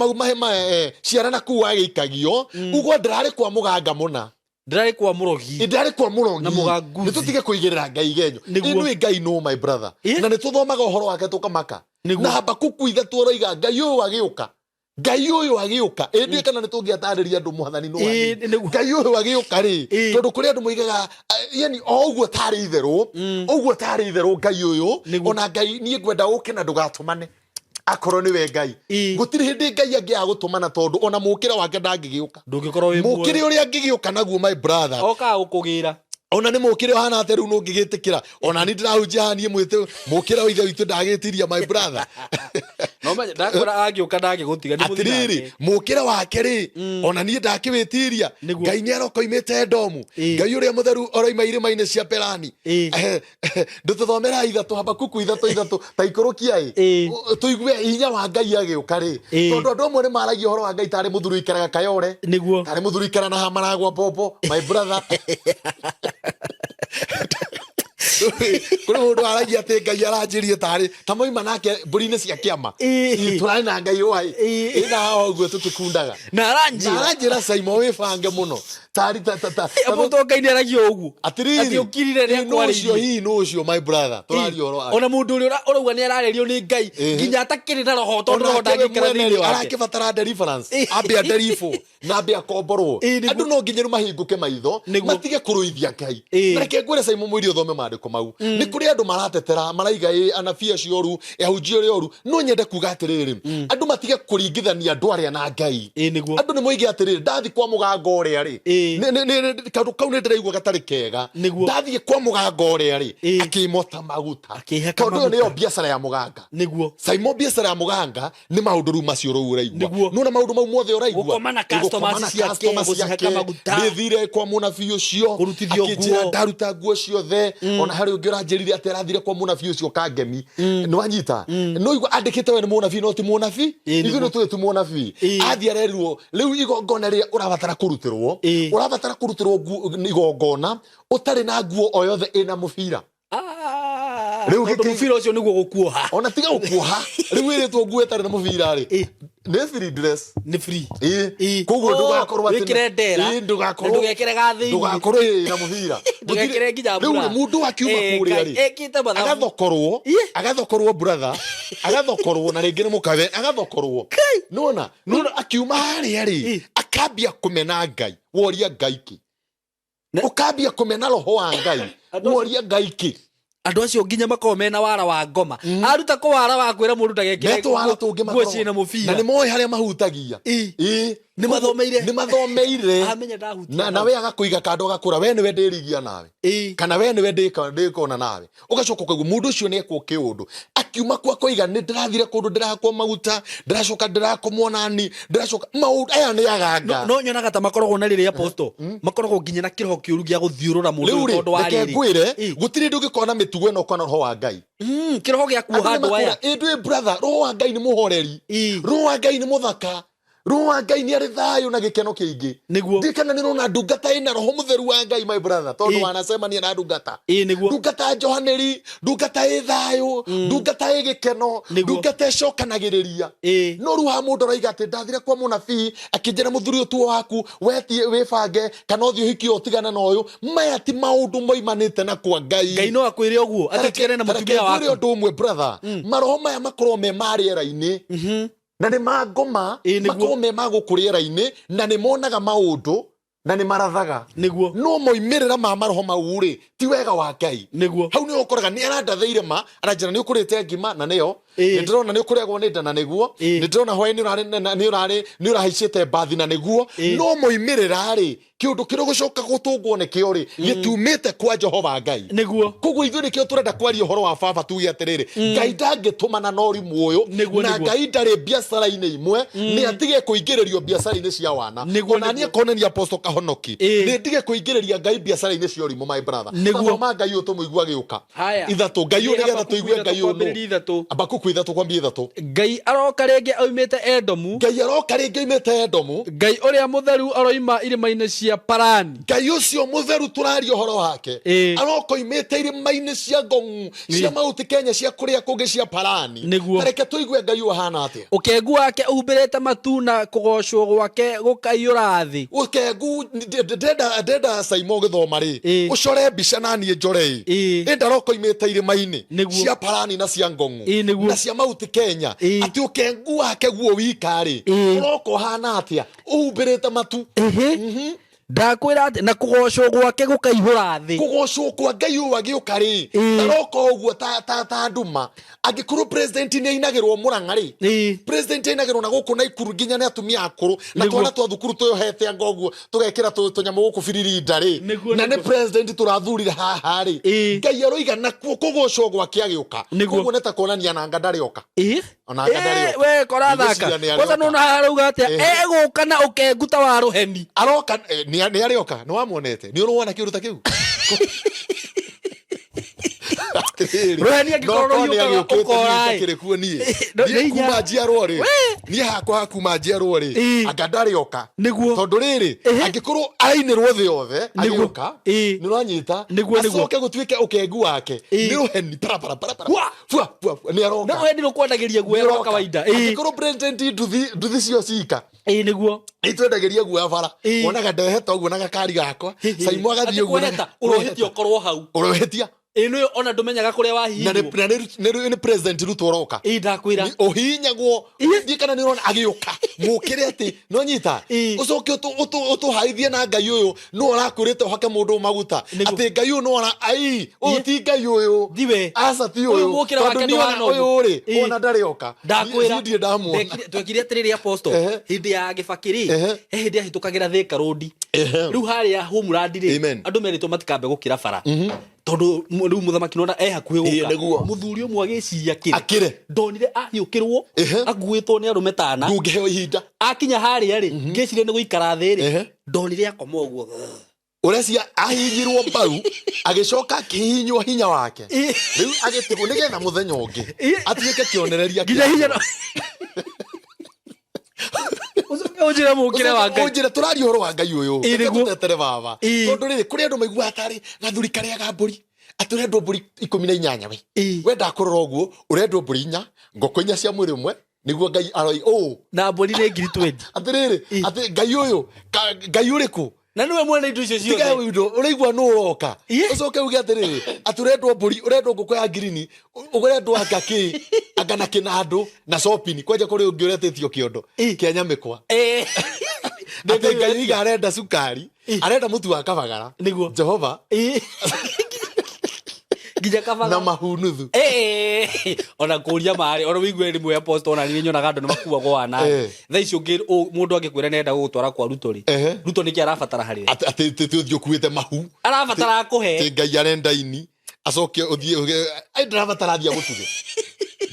ciara na kuu wagĩikagio uguo, ndĩrarĩ kwa mũganga mũna. Ndĩrarĩ kwa mũrogi. Ndĩrarĩ kwa mũrogi. Na mũganguthi. Nĩ tũtige kũigĩrĩra Ngai igenyo. Nĩguo. Ĩnũĩ Ngai no, my brother, na nĩ tũthomaga ũhoro wake tũkamaka. Nĩguo. Na Habakuku 3 ũroiga Ngai ũyũ agĩũka, Ngai ũyũ agĩũka ĩndĩ kana nĩ tũngĩatarĩria andũ Mwathani no Ĩ, nĩguo. Ngai ũyũ agĩũka rĩ, tondũ kũrĩ andũ moigaga, yani o ũguo tarĩ itherũ, ũguo tarĩ itherũ Ngai ũyũ. Nĩguo. Ona Ngai niĩ ngwenda ũke na ndũgatũmane akorwo nĩwe Ngai. Gũtirĩ hĩndĩ Ngai angĩaga gũtũmana, tondũ ona mũkĩra wake ndangĩgĩũka. Ndũngĩkorwo wĩ Mũkĩre muoyo. ũrĩa angĩgĩũka naguo, my brother, Okaga gũkũgĩra. Ona nĩ mũkĩre ũhana atĩa rĩu nũngĩgĩtĩkĩra? Ona ni ndĩrahunjia haha niĩ mwĩtĩ mũkĩre wa ithe witũ ndagĩtiria, my brother. No Ũmenye, ndakwĩra angĩũka ndangĩgũtiga nĩ mũthiĩ Atiriri, nake. mũkĩra wake rĩ, ona niĩ ndakĩwĩtiria. Ngai nĩ aroka oimĩte Edomu, Ngai ũrĩa mũtheru oroima irĩma-inĩ cia Perani. Ndũtũthomera ithatũ, Habakuku 3:3, ta ikũrũkia ĩ. Tũigue hinya wa Ngai agĩũka rĩ, tondũ andũ amwe nĩ maragia ũhoro wa Ngai tarĩ mũthuri ũikaraga Kayore, tarĩ mũthuri ũikara na hamaragwa mbombo, my brother. Kũrĩ mũndũ aragia atĩ Ngai aranjĩrie tarĩ ta moima nake mbũri-inĩ cia kĩama. Tũrarĩ na Ngai ũhai ĩna haha ũguo tũkĩkundaga na na aranjĩra aranjĩra Saimo wĩbange mũno tari ta ta ta mũndũ Ngai nĩ aragia ũguo. Atiriri, Atĩ ũkirire rĩrĩa ĩ, nũ ũcio kwarĩirie. hihi nũ ũcio, my brother, tũraria ũhoro wa Ona mũndũ ũrĩa ũrauga nĩ ararĩrio nĩ Ngai nginya atakĩrĩ na roho, tondũ roho Onake we ndangĩikara mwene thĩinĩ rĩ, wake. arakĩbatara deliverance, ambe aderibwo na ambe akomborwo. Andũ no nginya rĩu mahingũke maitho, matige kũrũithia Ngai. Na reke ngwĩre Saimo mũiri, ũthome maandĩko mau. Nĩ kũrĩ andũ maratetera maraiga ĩ anabii acio oru, ahunjia ũrĩa oru. No nyende kuga atĩrĩrĩ, andũ matige kũringithania andũ arĩa na Ngai. Andũ nĩ moige atĩrĩrĩ, ndathi kwa mũganga ũrĩa rĩ, kaũndũ kau nĩ ndĩraigua gatarĩ kega. Ndathiĩ kwa mũganga ũrĩa rĩ, akĩmota maguta. Akĩhaka Tondũ ĩyo maguta. nĩyo biacara ya mũganga. Saimo, biacara ya mũganga nĩ maũndũ rĩu macio rĩu ũraigua. Nona maũndũ mau mothe ũraigua. Gũkoma na customers Gũkoma na ciake, customers gũcihaka ciake. maguta. Nĩthire kwa mũnabii ũcio, Kũrutithio akĩnjĩra nguo. ndaruta nguo ciothe. Ona harĩ ũngĩ ũranjĩrire atĩ arathire kwa mũnabii ũcio Kangemi. Nĩwanyita no igua andĩkĩte we nĩ mũnabii, no ti mũnabii. Ithuĩ nĩ tũĩ ti mũnabii. Athiĩ arerirwo rĩu igongona rĩrĩa ũrabatara kũrutĩrwo, ũrabatara kũrutĩrwo igongona ũtarĩ na nguo o yothe ĩna mũbira. Ah, Rĩu tondũ mũbira ũcio nĩguo gũkuoha. Ona tiga gũkuoha, rĩu wĩrĩtwo nguo ĩtarĩ na mũbira rĩ, nĩ free dress. Nĩ free. Koguo Oh, ndũgakorwo atĩ wĩkĩre ndera. Ndũgakorwo Na ndũgekĩre gathĩinĩ. Ndũgakorwo ĩ na mũbira. Ndũgekĩre nginya Rĩu mbura. rĩ, mũndũ akiuma kũrĩa Ngai, rĩ, ekĩte mathabu. agathokorwo, agathokorwo brother, agathokorwo, na rĩngĩ nĩ mũkabe agathokorwo. Nona nona akiuma harĩa rĩ, akambia kũmena Ngai. Woria Ngai kĩ? Ũkambia kũmena roho wa Ngai. Woria Ngai kĩ? Andũ acio nginya makoragwo mena wara wa ngoma, aruta kũ wara wa kwĩra mũndũ ndagekĩre Metwara tũngĩ nguo makoragwo- ciĩna na mũbira. nĩ moĩ harĩa mahutagia. Nĩ mathomeire. Nĩ mathomeire. Amenya ndahutia Na hau. nawe agakũiga kando, agakũra we nĩwe ndĩrigia nawe, kana we nĩwe ndĩkona nawe. Ũgacoka ũkaigua mũndũ ũcio nĩ ekwo kĩũndũ, akiuma kwa koiga nĩ ndĩrathire kũndũ, ndĩrahakwo maguta, ndĩracoka ndĩrakomwo nani, ndĩracoka maũndũ aya nĩ aganga. No nyonaga ta makoragwo na rĩrĩa apostle makoragwo nginya na kĩroho kĩũru gĩa gũthiũrũra mũndũ Rĩu ũyũ rĩ, tondũ wa reke rĩrĩ. ngwĩre, gũtirĩ ndũ ũngĩkorwo na mĩtugo ĩno ũkona roho wa Ngai. Kĩroho gĩa kuoha Andũ andũ aya. nĩmakũra, ĩ ndwĩ brother, roho wa Ngai nĩ mũhoreri, roho wa Ngai nĩ mũthaka, roho wa Ngai nĩ arĩ thayũ na gĩkeno kĩingĩ. Ndirikana nĩ rona ndungata ĩna roho mũtheru wa Ngai, my brother, tondũ wanacemania na ndungata, ndungata njohanĩri, ndungata ĩ thayũ, ndungata ĩ gĩkeno, ndungata ĩcokanagĩrĩria. No rĩu haha mũndũ araiga atĩ ndathire kwa mũnabii akĩnjĩra mũthuri ũtuo waku wetie wĩbange kana ũthiĩ ũhikie ũtigane na ũyũ. Maya ti maũndũ moimanĩte na kwa Ngai. Ngai no akwĩre ũguo atĩ ũtigane na Tareke mũtumia ngwĩre waku? ũndũ ũmwe, brother. Maroho maya makorwo me ma rĩera-inĩ na nĩ ma ngoma, makorwo me ma gũkũ rĩera-inĩ na nĩ monaga maũndũ na nĩ marathaga. No moimĩrĩra ma maroho mau rĩ, ti wega wa Ngai. Hau nĩho ũkoraga nĩ arandathĩire ma, aranjĩra nĩ ũkũrĩte ngima na nĩyo nĩ ndĩrona nĩ ũkũrĩagwo nĩ nda na nĩguo nĩ ndĩrona hwaĩ nĩ ũrarĩ nĩ ũrarĩ nĩ ũrahaicĩte mbathi na nĩguo. No moimĩrĩra rĩ, kĩũndũ kĩrĩa gũcoka gũtũngwo nĩkĩo rĩ, gĩtiumĩte kwa Jehova Ngai. Koguo ithuĩ nĩkĩo tũrenda kwaria ũhoro wa baba, tuge atĩrĩrĩ, Ngai ndangĩtũmana na ũrimũ ũyũ. Na Ngai ndarĩ biacara-inĩ imwe, nĩ atige kũingĩrĩrio biacara-inĩ cia wana. Ona niĩ konania Apostle Kahonoki, nĩ ndige kũingĩrĩria Ngai biacara-inĩ cia ũrimũ, my brother. Thoma Ngai ũyũ tũmũigue agĩũka. Haya. Ithatũ, Ngai ũyũ Nĩ nĩgetha Habakuku tũigue 3 Ngai ũyũ nũ. Kwambĩrĩria 3. Habakuku 3 kwambia 3. Ngai aroka rĩngĩ oimĩte Edomu. Ngai aroka rĩngĩ oimĩte Edomu. Ngai ũrĩa mũtheru aroima irĩma-inĩ cia Parani. Ngai ũcio mũtheru tũraria ũhoro wake aroka oimĩte irĩma-inĩ cia Ngong'u, cia Mount Kenya, cia kũrĩa kũngĩ cia Parani. Ta reke tũigue Ngai ũyũ ahana atĩa. Ũkengu wake ũhumbĩrĩte matu na kũgoocwo gwake gũkaiyũra thĩ. Ũkengu, ndenda Saimo ũgĩthoma rĩ, ũcore mbica na niĩ njore ĩ. Ĩ ndaroka oimĩte irĩma-inĩ cia Parani na cia Ngong'u na cia Mount Kenya, atĩ ũkengu wake guo wika rĩ, ũroka ũhana atĩa ũhumbĩrĩte matu. Ndakwĩra atĩ na kũgocwo gwake gũkaihũra thĩ. Kũgocwo kwa Ngai ũyũ agĩũka rĩ, taroka ũguo ta nduma. Angĩkorwo president nĩ ainagĩrwo Mũrang'a rĩ, president ainagĩrwo na gũkũ Naikuru nginya nĩ atumia akũrũ na twana twa thukuru twĩyohete anga ũguo tũgekĩra tũnyamũ gũkũ biririnda rĩ, na nĩ president tũrathurire haha rĩ, Ngai aroiga nakuo kũgocwo gwake agĩũka. Koguo nĩ ta kuonania nanga ndarĩ oka. Ona anga ndarĩ oka. We kora thaka. Ndigwĩciria nĩ Kwanza arĩoka. nona harauga atia egũka na ũkengu ta wa rũheni. Aroka nĩ arĩoka, nĩ wamuonete, nĩ ũrĩ wona kĩũndũ ta kĩu? Atĩrĩrĩ, Rũheni angĩkorwo no korwo nĩ rũhiũkaga agĩũkĩte ũkora niĩ ĩ. njakĩrĩ kuo niĩ. No, Niĩ nĩ hinya. kuma njiarwo rĩ, niĩ hakwa ha kuma njiarwo rĩ, anga ndarĩoka. Nĩguo. Tondũ rĩrĩ, angĩkorwo arainĩrwo thĩ yothe, Nĩguo. agĩũka, nĩ ũranyita, Nĩguo, nĩguo. acoke gũtuĩke ũkengu wake, nĩ rũheni, para, para, para, para. Wa! Fua, fua, fua, nĩ aroka. Na rũheni rũkwendagĩria guoya rwa Nĩaroka. kawaida. Angĩkorwo president nduthi nduthi cio cika Nĩguo. Itwendagĩria guoya bara. Wonaga ndeheta ũguo na gakari gakwa, Saimu agathiĩ Atĩ ũguo na kweheta, ũrohĩtia ũkorwo hau. Ũrohĩtia. Nĩyo ona ndũmenyaga kũrĩa Na wahihinywo. nĩ president Ruto ũroka. Ndakwĩra. Ũhihinyagwo. Ndiĩ kana nĩ ũrona agĩũka. Mũkĩre atĩ nĩwanyita. Ũcoke ũtũhaithie na Ngai ũyũ nũ ũrakwĩrĩte ũhake mũndũ maguta. Atĩ Ngai ũyũ nũ ara ai ũyũ ti Ngai ũyũ. Thiwe. Aca ti Ũyũ ũyũ. mũkĩra Tondũ wake niĩ ona ndũhana ũguo. ũyũ rĩ, ona ndarĩ oka. Ndakwĩra. Niĩ ndirĩ ndamuona. Twekire atĩrĩrĩ apostle, hĩndĩ ya Gĩbakĩ rĩ, he hĩndĩ ahĩtũkagĩra Thika Road. Rĩu harĩa Homeland rĩ, Amen. andũ merĩtwo matikambe gũkĩra bara. Tondũ rĩu mũthamaki nona e hakuhĩ gũka. Nĩguo. Mũthuri ũmwe agĩciria kĩrĩ. Akĩre. Ndonire ahiũkĩrwo, akuĩtwo nĩ arũme tana. Ndũngĩheo ihinda. Akinya harĩa rĩ, ngĩciria nĩ gũikara thĩ rĩ, ndonire akoma ũguo. Ũrecia ahihinyirwo mbaru, agĩcoka akĩhihinywo hinya wake. Rĩu agĩtigwo nĩgetha mũthenya ũngĩ atuĩke kĩonereria Nginya hinya no- Ũcoke ũnjĩre mũkĩre wa Ngai. Ũnjĩre tũraria ũhoro wa Ngai ũyũ. Reke Nĩguo. tũtetere baba. Tondũ rĩrĩ, kũrĩ andũ maiguaga tarĩ gathuri karĩa ga mbũri. Atĩ ũrendwo mbũri 18 we. We ndakũrora ũguo, ũrendwo mbũri 4, ngũkũ 4 cia mwĩrĩ ũmwe, nĩguo Ngai aroi ũũ. Na mbũri nĩ ngiri 20. Atĩrĩrĩ, atĩ Ngai ũyũ, Ngai ũrĩkũ? Na nĩwe mwene indo icio Tiga ciothe. indo, ũraigua nũ ũroka. Ũcoke uge atĩrĩrĩ, atĩ ũrendwo mbũri, ũrendwo ngũkũ ya ngirini, ũrendwo anga kĩ, anga na kĩnandũ, na shopping. Kwanja kũrĩ ũngĩ ũretĩtio kĩondo kĩa nyamĩkwa. Atĩ Ngai iga arenda cukari, arenda mũtu wa kabagara. Nĩguo. Jehova. Nginya kabagara. Na mahu nuthu. Ona kũria marĩ, ona wĩigue rĩmwe apostle, ona niĩ nyonaga andũ nĩ makuagwo wana. Thaa ici mũndũ angĩkwĩra nĩ arenda gũgũtwara kwa Ruto rĩ, Ruto nĩkĩ arabatara harĩ we? Atĩ, atĩ, atĩ ũthiĩ ũkuĩte mahu. Arabatara akũhe. Atĩ Ngai arenda ini, acoke ũthiĩ ũge, ai ndĩrabatara athiĩ agũtuge.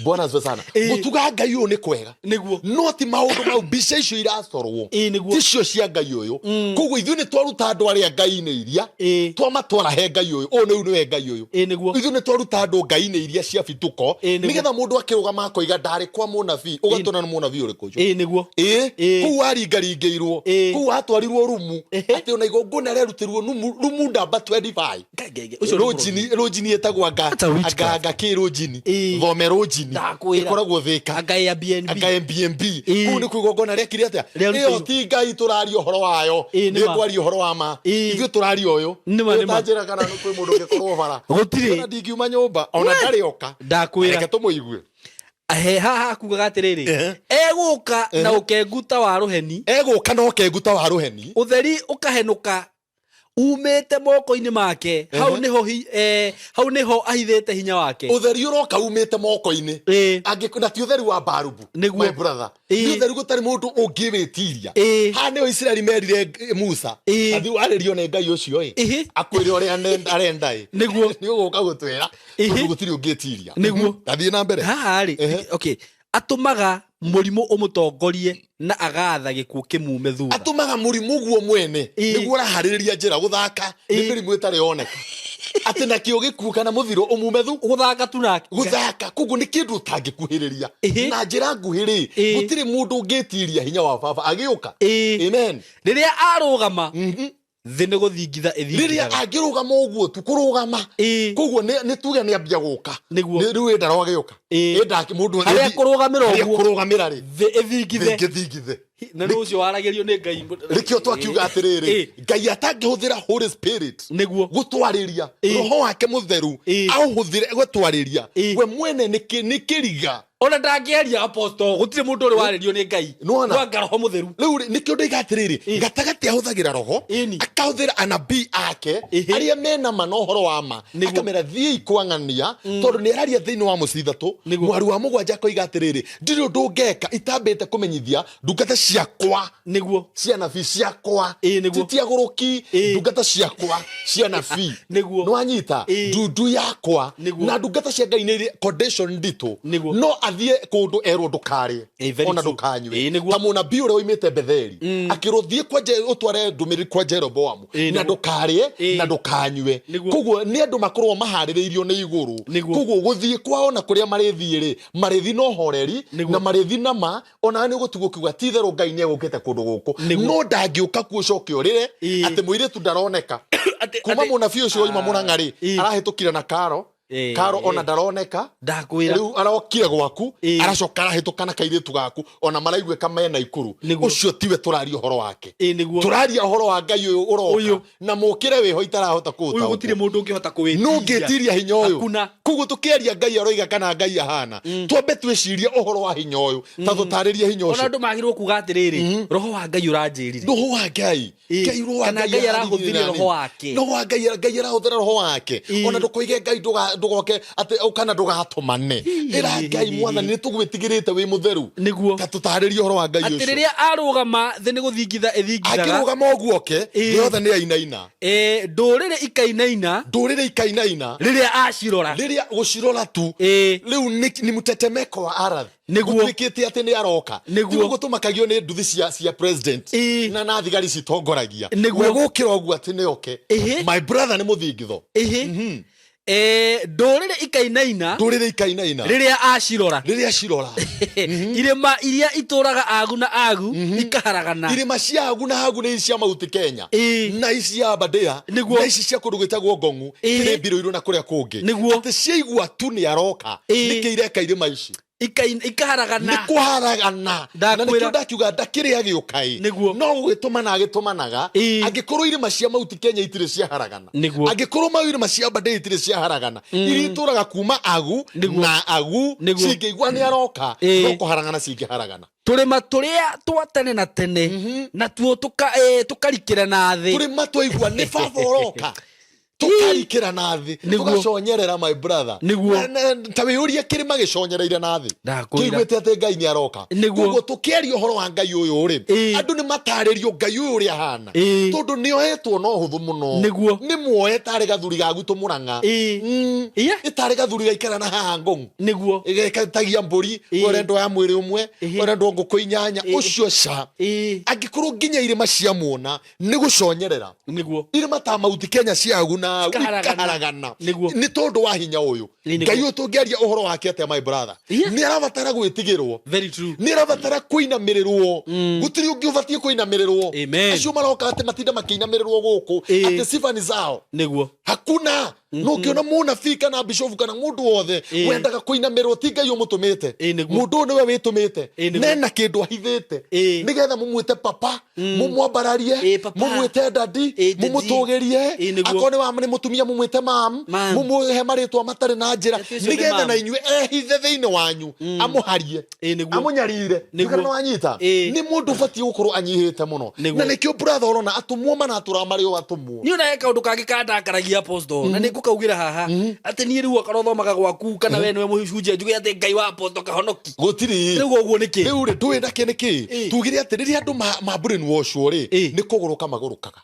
Bwana asifiwe sana. Gũtuga Ngai ũyũ nĩ kwega. Nĩguo. No ti maũndũ mau, mbica icio iracorwo. Nĩguo. Ti cio cia Ngai ũyũ. Koguo ithuĩ nĩ twaruta andũ arĩa Ngai-inĩ iria, twamatwara he Ngai ũyũ. Ũyũ nĩu nĩwe Ngai ũyũ. Nĩguo. Ithuĩ nĩ twaruta andũ Ngai-inĩ iria cia bituko, Nĩguo. nĩgetha mũndũ akĩrũgama akoiga ndarĩ kwa mũnabii, ũgatũna nĩ mũnabii ũrĩkũ ũcio? Nĩguo. Kũu waringaringĩirwo, kũu watwarirwo rumu, atĩ ona igongona rĩarutirwo rumu namba 25. Ngai, Ngai, Ngai. Ũcio nĩ Rũnjini, rũnjini ĩtagwo anga, That's a witchcraft. anga, anga kĩ rũnjini? Thome rũnjini. Ndakwĩra. Ĩkoragwo Thĩka. Anga Airbnb. Anga Airbnb. Kũu nĩkuo igongona rĩekire atĩa? Rĩarutĩirwo. Ĩyo ti Ngai tũraria ũhoro wayo. Nĩ ma. Nĩ ngwaria ũhoro wa ma. Ithuĩ tũraria ũyũ. Nĩ ma, Ũyũ nĩ ma. ta njĩra kana kwĩ mũndũ ũngĩkorwo bara. Gũtirĩ. Ona ndingiuma nyũmba, ona ndarĩ oka. Ndakwĩra. Reke tũmũigue. He haha akugaga atĩrĩrĩ, egũka na ũkengu ta wa rũheni. Egũka na ũkengu ta wa rũheni. Ũtheri ũkahenũka umĩte moko-inĩ make. Hau nĩho hau nĩho ahithĩte hinya wake. Ũtheri ũroka umĩte moko-inĩ. Angĩko, na ti ũtheri wa barubu. Nĩguo. My brother. Nĩ ũtheri gũtarĩ mũndũ ũngĩwĩtiria. Haha nĩho Isiraeli merire Musa. Athiĩ warĩrio nĩ Ngai ũcio ĩ. Akwĩre ũrĩa arenda ĩ. Nĩguo. Nĩ ũgũka gũtwĩra. Tondũ gũtirĩ ũngĩtiria. Nĩguo. Athiĩ na mbere. Haha rĩ, okay. Atũmaga mũrimũ ũmũtongorie na agatha gĩkuũ kĩmume thutha. Atũmaga mũrimũ guo mwene. Nĩguo ũraharĩrĩria njĩra gũthaka. Nĩ mĩrimũ ĩtarĩ yoneka. Atĩ nakĩo gĩkuũ kana mũthiro ũmume thu. Gũthaka tu nake. Gũthaka. Koguo nĩ kĩndũ ũtangĩkuhĩrĩria. Na njĩra nguhĩ rĩ, gũtirĩ mũndũ ũngĩtiria hinya wa baba agĩũka. Amen. Rĩrĩa arũgama, thĩ nĩ gũthingitha ĩthingithaga. Rĩrĩa angĩrũgama ũguo tu kũrũgama. Koguo nĩ tuge nĩ ambia gũka. Nĩguo. Nĩ rĩu ĩnda rwa gĩũka. Ĩnda mũndũ Harĩa ĩthi- kũrũgamĩra harĩa ũguo. kũrũgamĩra rĩ. Thĩ ĩthingithe. Thĩ ĩthingithe. Na nĩ ũcio waragĩrio nĩ Ngai. Rĩkĩo twakiuga atĩrĩrĩ, Ngai atangĩhũthĩra Holy Spirit gũtwarĩria, roho wake mũtheru aũhũthĩre gũtwarĩria, we mwene nĩ kĩriga. Ona ndangĩaria, apostle, gũtirĩ mũndũ ũrĩ warĩrio nĩ Ngai. Nĩwona? Mwanga roho mũtheru. Rĩu rĩ, nĩkĩo ndoiga atĩrĩrĩ, gatagatĩ ahũthagĩra roho, akahũthĩra anabii ake arĩa mena ma na ũhoro wa ma, akamera thiĩi kwang'ania, tondũ nĩ araria thĩinĩ wa mũciĩ ithatũ mwari wa mũgwanja, akoiga atĩrĩrĩ, ndirĩ ũndũ ngeka itambĩte kũmenyithia ndungata ciakwa cia nabii ciakwa. Ti agũrũki, ndungata ciakwa cia nabii. Nĩwanyita? Ndundu yakwa na ndungata cia Ngai nĩ irĩ condition nditũ. No athiĩ kũndũ erwo ndũkarĩe Very ona true. ndũkanyue. Nĩguo. Ta mũnabii ũrĩa oimĩte Betheli akĩrwo thiĩ kwa ũtware ndũmĩrĩri kwa Jeroboamu na ndũkarĩe na ndũkanyue. Koguo nĩ andũ makorwo maharĩrĩirio nĩ igũrũ. Koguo gũthiĩ kwao na kũrĩa marĩthiĩ rĩ, marĩthiĩ na ũhoreri na marĩthiĩ na ma, ona nĩ ũgũtigwo ũkiuga ti itherũ Ngai nĩ egũkĩte kũndũ gũkũ. No ndangĩũka kuo ũcoke ũrĩre atĩ mũirĩtu ndaroneka. Kuma mũnabii ũcio oima Mũrang'a rĩ, arahĩtũkire na karo karo, ona ndaroneka. Ndakwĩra. Rĩu arokire gwaku, aracoka arahĩtũka na kairĩtu gaku, ona maraiguĩka mena ikuru. Ũcio tiwe tũraria ũhoro wake. Tũraria ũhoro wa Ngai ũyũ ũroka Ũyũ. Na mũkĩre wĩho itarahota Ũyũ gũtirĩ kũũtaũkwo. Mũndũ ũngĩhota kũwĩtiria. Nũngĩtiria hinya ũyũ? Hakuna. Koguo tũkĩaria Ngai aroiga kana Ngai ahana, twambe twĩcirie ũhoro wa hinya ũyũ, ta tũtarĩrie hinya Ona ũcio. andũ magĩrĩirwo kuga atĩrĩrĩ, roho wa Ngai ũranjĩrire. Roho wa Ngai. Ngai, roho wa Kana Ngai Ngai arahũthĩrire arahũthĩra roho wake. Roho wa Ngai, Ngai arahũthĩra roho wake. Ona ndũkoige Ngai ndũgoke atĩ kana ndũgatũmane, ĩra Ngai, Mwathani, nĩ tũgwĩtigĩrĩte, wĩ mũtheru. Ta tũtarĩrie ũhoro wa Ngai Atĩ ũcio. Rĩrĩa arũgama, thĩ nĩ gũthingitha ĩthingithaga. Akĩrũgama ũguo oke, thĩ yothe nĩ yainaina. Ndũrĩrĩ ikainaina. Ndũrĩrĩ ikainaina. Rĩrĩa acirora. Rĩrĩa gũcirora tu. Rĩu nĩ mũtetemeko wa ardhi. Gũtuĩkĩte atĩ nĩ aroka. Tiguo tũmakagio nĩ nduthi cia president na thigari citongoragia. We gũkĩra ũguo atĩ nĩ oke, my brother, nĩ mũthingitho. Ndũrĩrĩ ikainaina. Ndũrĩrĩ ikainaina. Rĩrĩa acirora. Rĩrĩa cirora. Irĩma iria itũraga agu na agu ikaharagana. Irĩma cia agu na agu nĩ cia Mauti Kenya na ici cia Aberdare na ici cia kũndũ gwĩtagwo Ngong'u, kĩrĩ na kũrĩa kũngĩ. Atĩ ciaigua tu nĩ aroka, nĩkĩ ireka irĩma ici? Ikaharagana. Nĩ kũharagana. Na nĩkĩo ndakiuga ndakĩrĩ agĩũka ĩ, no gũgĩtũmana agĩtũmanaga. Angĩkorwo irĩma cia Mauti Kenya itirĩ ciaharagana, angĩkorwo mau irĩma cia Aberdare itirĩ ciaharagana, iria itũraga kuma agu na agu, cingĩigua nĩ aroka, no kũharagana cingĩharagana. Tũrĩma tũrĩa twa tene na tene natuo tũkarikĩra na thĩ. Tũrĩma twaigua nĩ baba ũroka, tũkarikĩra na thĩ. Tũgaconyerera, my brother. Ta wĩyũrie kĩrĩma gĩconyereire na thĩ Ndakwĩra. kĩiguĩte atĩ Ngai nĩ aroka. Koguo tũkĩaria ũhoro wa Ngai ũyũ rĩ, andũ nĩ matarĩrio Ngai ũyũ ũrĩa ahana, tondũ nĩ oetwo na ũhũthũ mũno. Nĩ muoe tarĩ gathuri ga gwitũ Mũrang'a. Ĩtarĩ gathuri gaikara na haha Ngong'u, getagia mbũri, ũrendwo ya mwĩrĩ ũmwe, ũrendwo ngũkũ inyanya, ũcio ca. Angĩkorwo nginya irĩma ciamuona nĩ gũconyerera, irĩma ta Mauti Kenya ciagu na agu Cikaharagana. Ikaharagana nĩ tondũ wa hinya ũyũ. Ngai ũyũ tũngĩaria ũhoro wake atĩa, my brother? Nĩ arabatara gwĩtigĩrwo. Very true. Nĩ arabatara kũinamĩrĩrwo. Gũtirĩ ũngĩ ũbatiĩ kũinamĩrĩrwo. Acio maroka atĩ matinda makĩinamĩrĩrwo gũkũ, atĩ sifa ni zao, hakuna. No ũngĩona mũnabii kana bishofu kana mũndũ wothe wendaga kũinamĩrĩrwo, ti Ngai ũmũtũmĩte. Mũndũ ũyũ nĩwe wĩtũmĩte. Nena kĩndũ ahithĩte nĩgetha mũmwĩte papa, mũmwambararie, Papa. mũmwĩte dadi, Daddy. mũmũtũgĩrie. Nĩguo. Akorwo nĩ wa nĩ mũtumia, mũmwĩte mam, Mam. mũmũhe marĩtwa matarĩ na njĩra, Atĩ ũcio nĩ nĩgetha mam. na inyuĩ ehithe thĩinĩ wanyu, amũharie, amũnyarire. Kana nĩwanyita? Nĩ mũndũ ũbatiĩ gũkorwo anyihĩte mũno. Na nĩkĩo, brother, ũrona atũmwo manatũra marĩ o atũmwo. Niĩ ona he kaũndũ kangĩ kandakaragia, apostle, na nĩ ngũkaugĩra haha, atĩ niĩ rĩu okorwo thomaga gwaku kana we nĩwe mũcunjia, njuge atĩ Ngai wa apostle kahonoki. Gũtirĩ. Rĩu ũguo nĩkĩ? Rĩu rĩ, ndũĩ nakĩ nĩkĩ? Tugire atĩ rĩrĩa andũ ma brainwashwo rĩ, nĩ kũgũrũka magũrũkaga.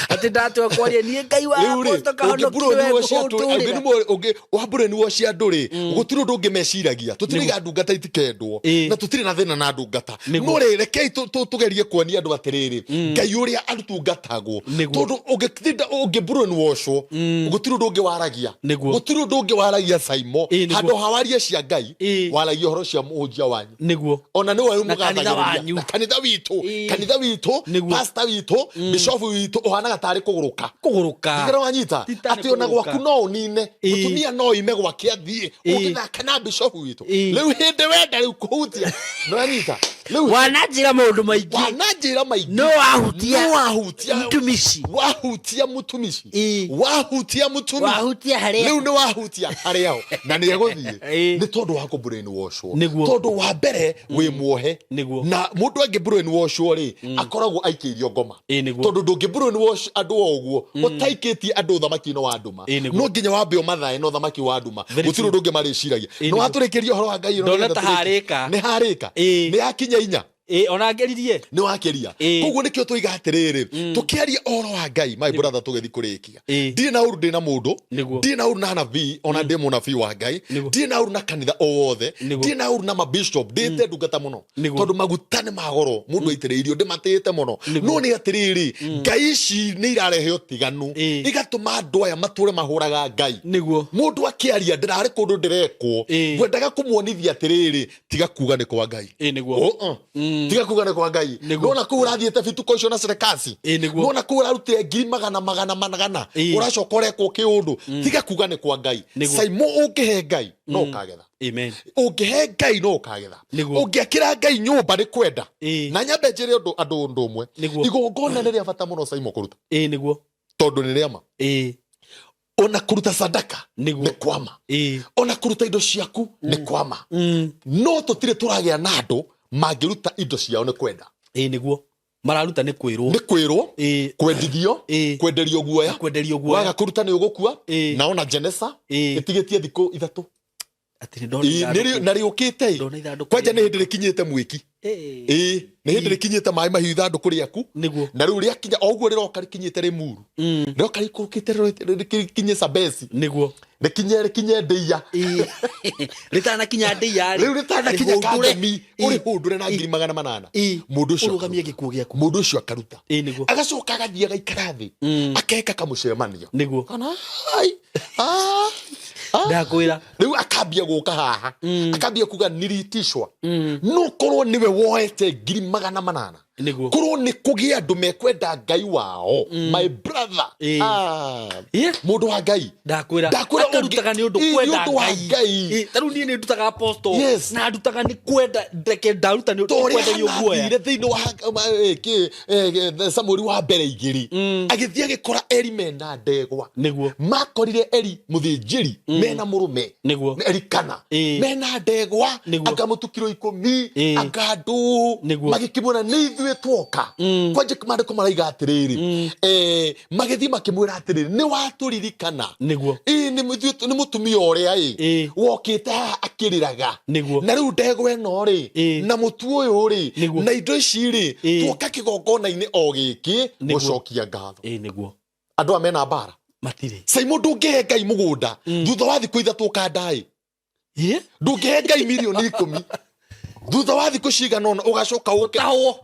Atĩ ndatua kwaria niĩ Ngai wa Rĩu rĩ, apostle kahonoki nĩwe ngũtũrĩra. Wa brainwash andũ rĩ, gũtirĩ ũndũ ũngĩ meciragia. Tũtirĩ ndungata itikendwo, na tũtirĩ na thĩna na ndungata. No rĩ, rekei tũgerie kuonia andũ atĩrĩrĩ, Ngai ũrĩa atungatagwo, tondũ ũngĩtinda ũngĩ brainwashwo, gũtirĩ ũndũ ũngĩ waragia. Gũtirĩ ũndũ ũngĩ waragia, Saimo. Handũ ha warie cia Ngai, waragia ũhoro cia mũhunjia wanyu. Ona nĩwe Na kanitha mũgathagĩrĩria. Wanyu. Na kanitha witũ. Kanitha witũ. Pastor witũ. witũ, bishofu witũ ũhanaga tarĩ kũgũrũka. Kũgũrũka. Ndigera wanyita Ti tarĩ atĩ ona kũgũrũka. gwaku no ũnine, mũtumia no ime gwake athiĩ, ũngĩthaka na bishofu witũ. Rĩu hĩndĩ wenda rĩu kũhutia, nĩwanyita rĩu Wananjĩra maũndũ maingĩ. Wananjĩra maingĩ. No wahutia. No wahutia. Mtumishi. Wahutia mũtumishi. Wahutia mũtumi. Wahutia harĩa. Rĩu nĩ wahutia harĩa ho na nĩ egũthiĩ. Nĩ tondũ wa kũ brainwashwo. Tondũ wa mbere wĩ muohe. Na mũndũ angĩ brainwashwo rĩ, akoragwo aikĩirio ngoma. Tondũ ndũngĩ brainwash andũ o ũguo ũtaikĩtie andũ ũthamaki-inĩ wa nduma. No nginya wambe ũmathae na ũthamaki wa nduma. Very Gũtirĩ true. ũndũ ũngĩ marĩciragia. Nĩ watũrĩkĩria ũhoro wa Ngai ĩno Ndona nĩgetha ta tũrĩkie. harĩka. Nĩ harĩka. Nĩ yakinya inya. Ĩĩ, ona ngeririe. Nĩ wakĩria. Koguo nĩkĩo tũiga atĩrĩrĩ, tũkĩaria ũhoro wa Ngai, my brother, tũgĩthiĩ kũrĩkia, ndirĩ na ũru ndĩ na mũndũ, ndirĩ na ũru na nabii, ona ndĩ mũnabii wa Ngai, ndirĩ na ũru na kanitha o wothe, ndirĩ na ũru na mabishop, ndĩte ndungata mũno, tondũ maguta nĩ ma goro mũndũ aitĩrĩirio, ndĩmatĩĩte mũno. No nĩ atĩrĩrĩ, Ngai ici nĩ irarehe ũtiganu, igatũma andũ aya matũre mahũraga Ngai. Mũndũ akĩaria ndĩrarĩ kũndũ ndĩrekwo, ngwendaga kũmuonithia atĩrĩrĩ, tiga kuga nĩ kwa Ngai. Ĩĩ nĩguo. Oh, tiga kuga nĩ kwa Ngai. Nona kũu ũrathiĩte bituko icio na cerekasi. Ĩĩ nĩguo. Nona kũu ũrarutire ngiri magana magana magana, ũracoka ũrekwo kĩũndũ, tiga kuga nĩ kwa Ngai. Saimo, ũngĩhe Ngai no ũkagetha. Amen. Ũngĩhe Ngai no ũkagetha. Ũngĩakĩra Ngai nyũmba nĩ kwenda. Na nyambe njĩre ũndũ andũ ũndũ ũmwe. Igongona nĩ rĩa bata mũno, Saimo, kũruta. Ĩĩ nĩguo. Tondũ nĩ rĩama. Ona kũruta sadaka nĩ kwama. Ona kũruta indo ciaku nĩ kwama. No tũtirĩ tũragĩa na andũ mangĩruta indo ciao nĩ kwenda. Ĩĩ nĩguo, mararuta nĩ kwĩrwo. Nĩ kwĩrwo, kwendithio, kwenderio guoya. Kwenderio guoya. Waga kũruta nĩ ũgũkua. Na ona Jenesa ĩtigĩtie thikũ 3. Atĩ nĩ ndona ithandũkũ. Na rĩũkĩte ĩ. Ndona ithandũkũ. Kwanja nĩ hĩndĩ rĩkinyĩte mwĩki. Ĩĩ, nĩ hĩndĩ rĩkinyĩte maĩ mahiũ ithandũkũ rĩaku. Na rĩu rĩakinya o ũguo rĩroka rĩkinyĩte rĩmuru, rĩroka rĩikũrũkĩte rĩkinye Sabesi, rĩkinye ndĩia. Rĩtanakinya ndĩia rĩu rĩtanakinya rĩhũndũre. Kangemi, ũrĩhũndũre na 800,000. Mũndũ ũcio Ũrũgamie akaruta. Gĩkuo gĩaku. Mũndũ ũcio akaruta. Ĩĩ nĩguo. Agacoka agathiĩ agaikara thĩ, akeka kamũcemanio. Kana hai, ah, ah. Ndakwĩra. Rĩu akambia gũka haha, akambia kuga nilitishwa. No korwo nĩwe woete 800,000, korwo nĩ kũgĩa andũ mekwenda Ngai wao, my brother. Ah, mũndũ wa Ngai. Ndakwĩra. Ndakwĩra. Akarutaga nĩ ũndũ Ĩ, nĩ kwenda ũndũ wa Ngai. Ngai. Ĩ, ta rĩu niĩ nĩ ndutaga apostle. Na ndutaga nĩ kwenda, ndeke ndaruta nĩ Ta ũndũ ũrĩa kwenderio Hana guoya. athire thĩinĩ wa Samueli wa mbere 2, agĩthiĩ agĩkora Eri mena ndegwa. Makorire Eri mũthĩnjĩri mena mũrũme. Eri kana mena ndegwa, anga mũtu kiro 10, anga ndũ. Magĩkĩmwĩra nĩ ithuĩ twoka. Kwanja maandĩko maraiga atĩrĩrĩ, magĩthiĩ makĩmwĩra atĩrĩrĩ, nĩ watũririkana. Ĩ, nĩ mũtumia ũrĩa ĩ wokĩte haha akĩrĩraga. Na rĩu ndegwa ĩno rĩ, na mũtu ũyũ rĩ, na indo ici rĩ, tuoka kĩgongona-inĩ o gĩkĩ gũcokia ngatho. Ĩĩ nĩguo. Andũ aya mena mbara. Matirĩ. Saimo, ndũngĩhe Ngai mũgũnda thutha wa thikũ 3 ũkandaĩ. Ndũngĩhe Ngai mirioni 10, thutha wa thikũ cigana ũna ũgacoka ũke Ũtahwo.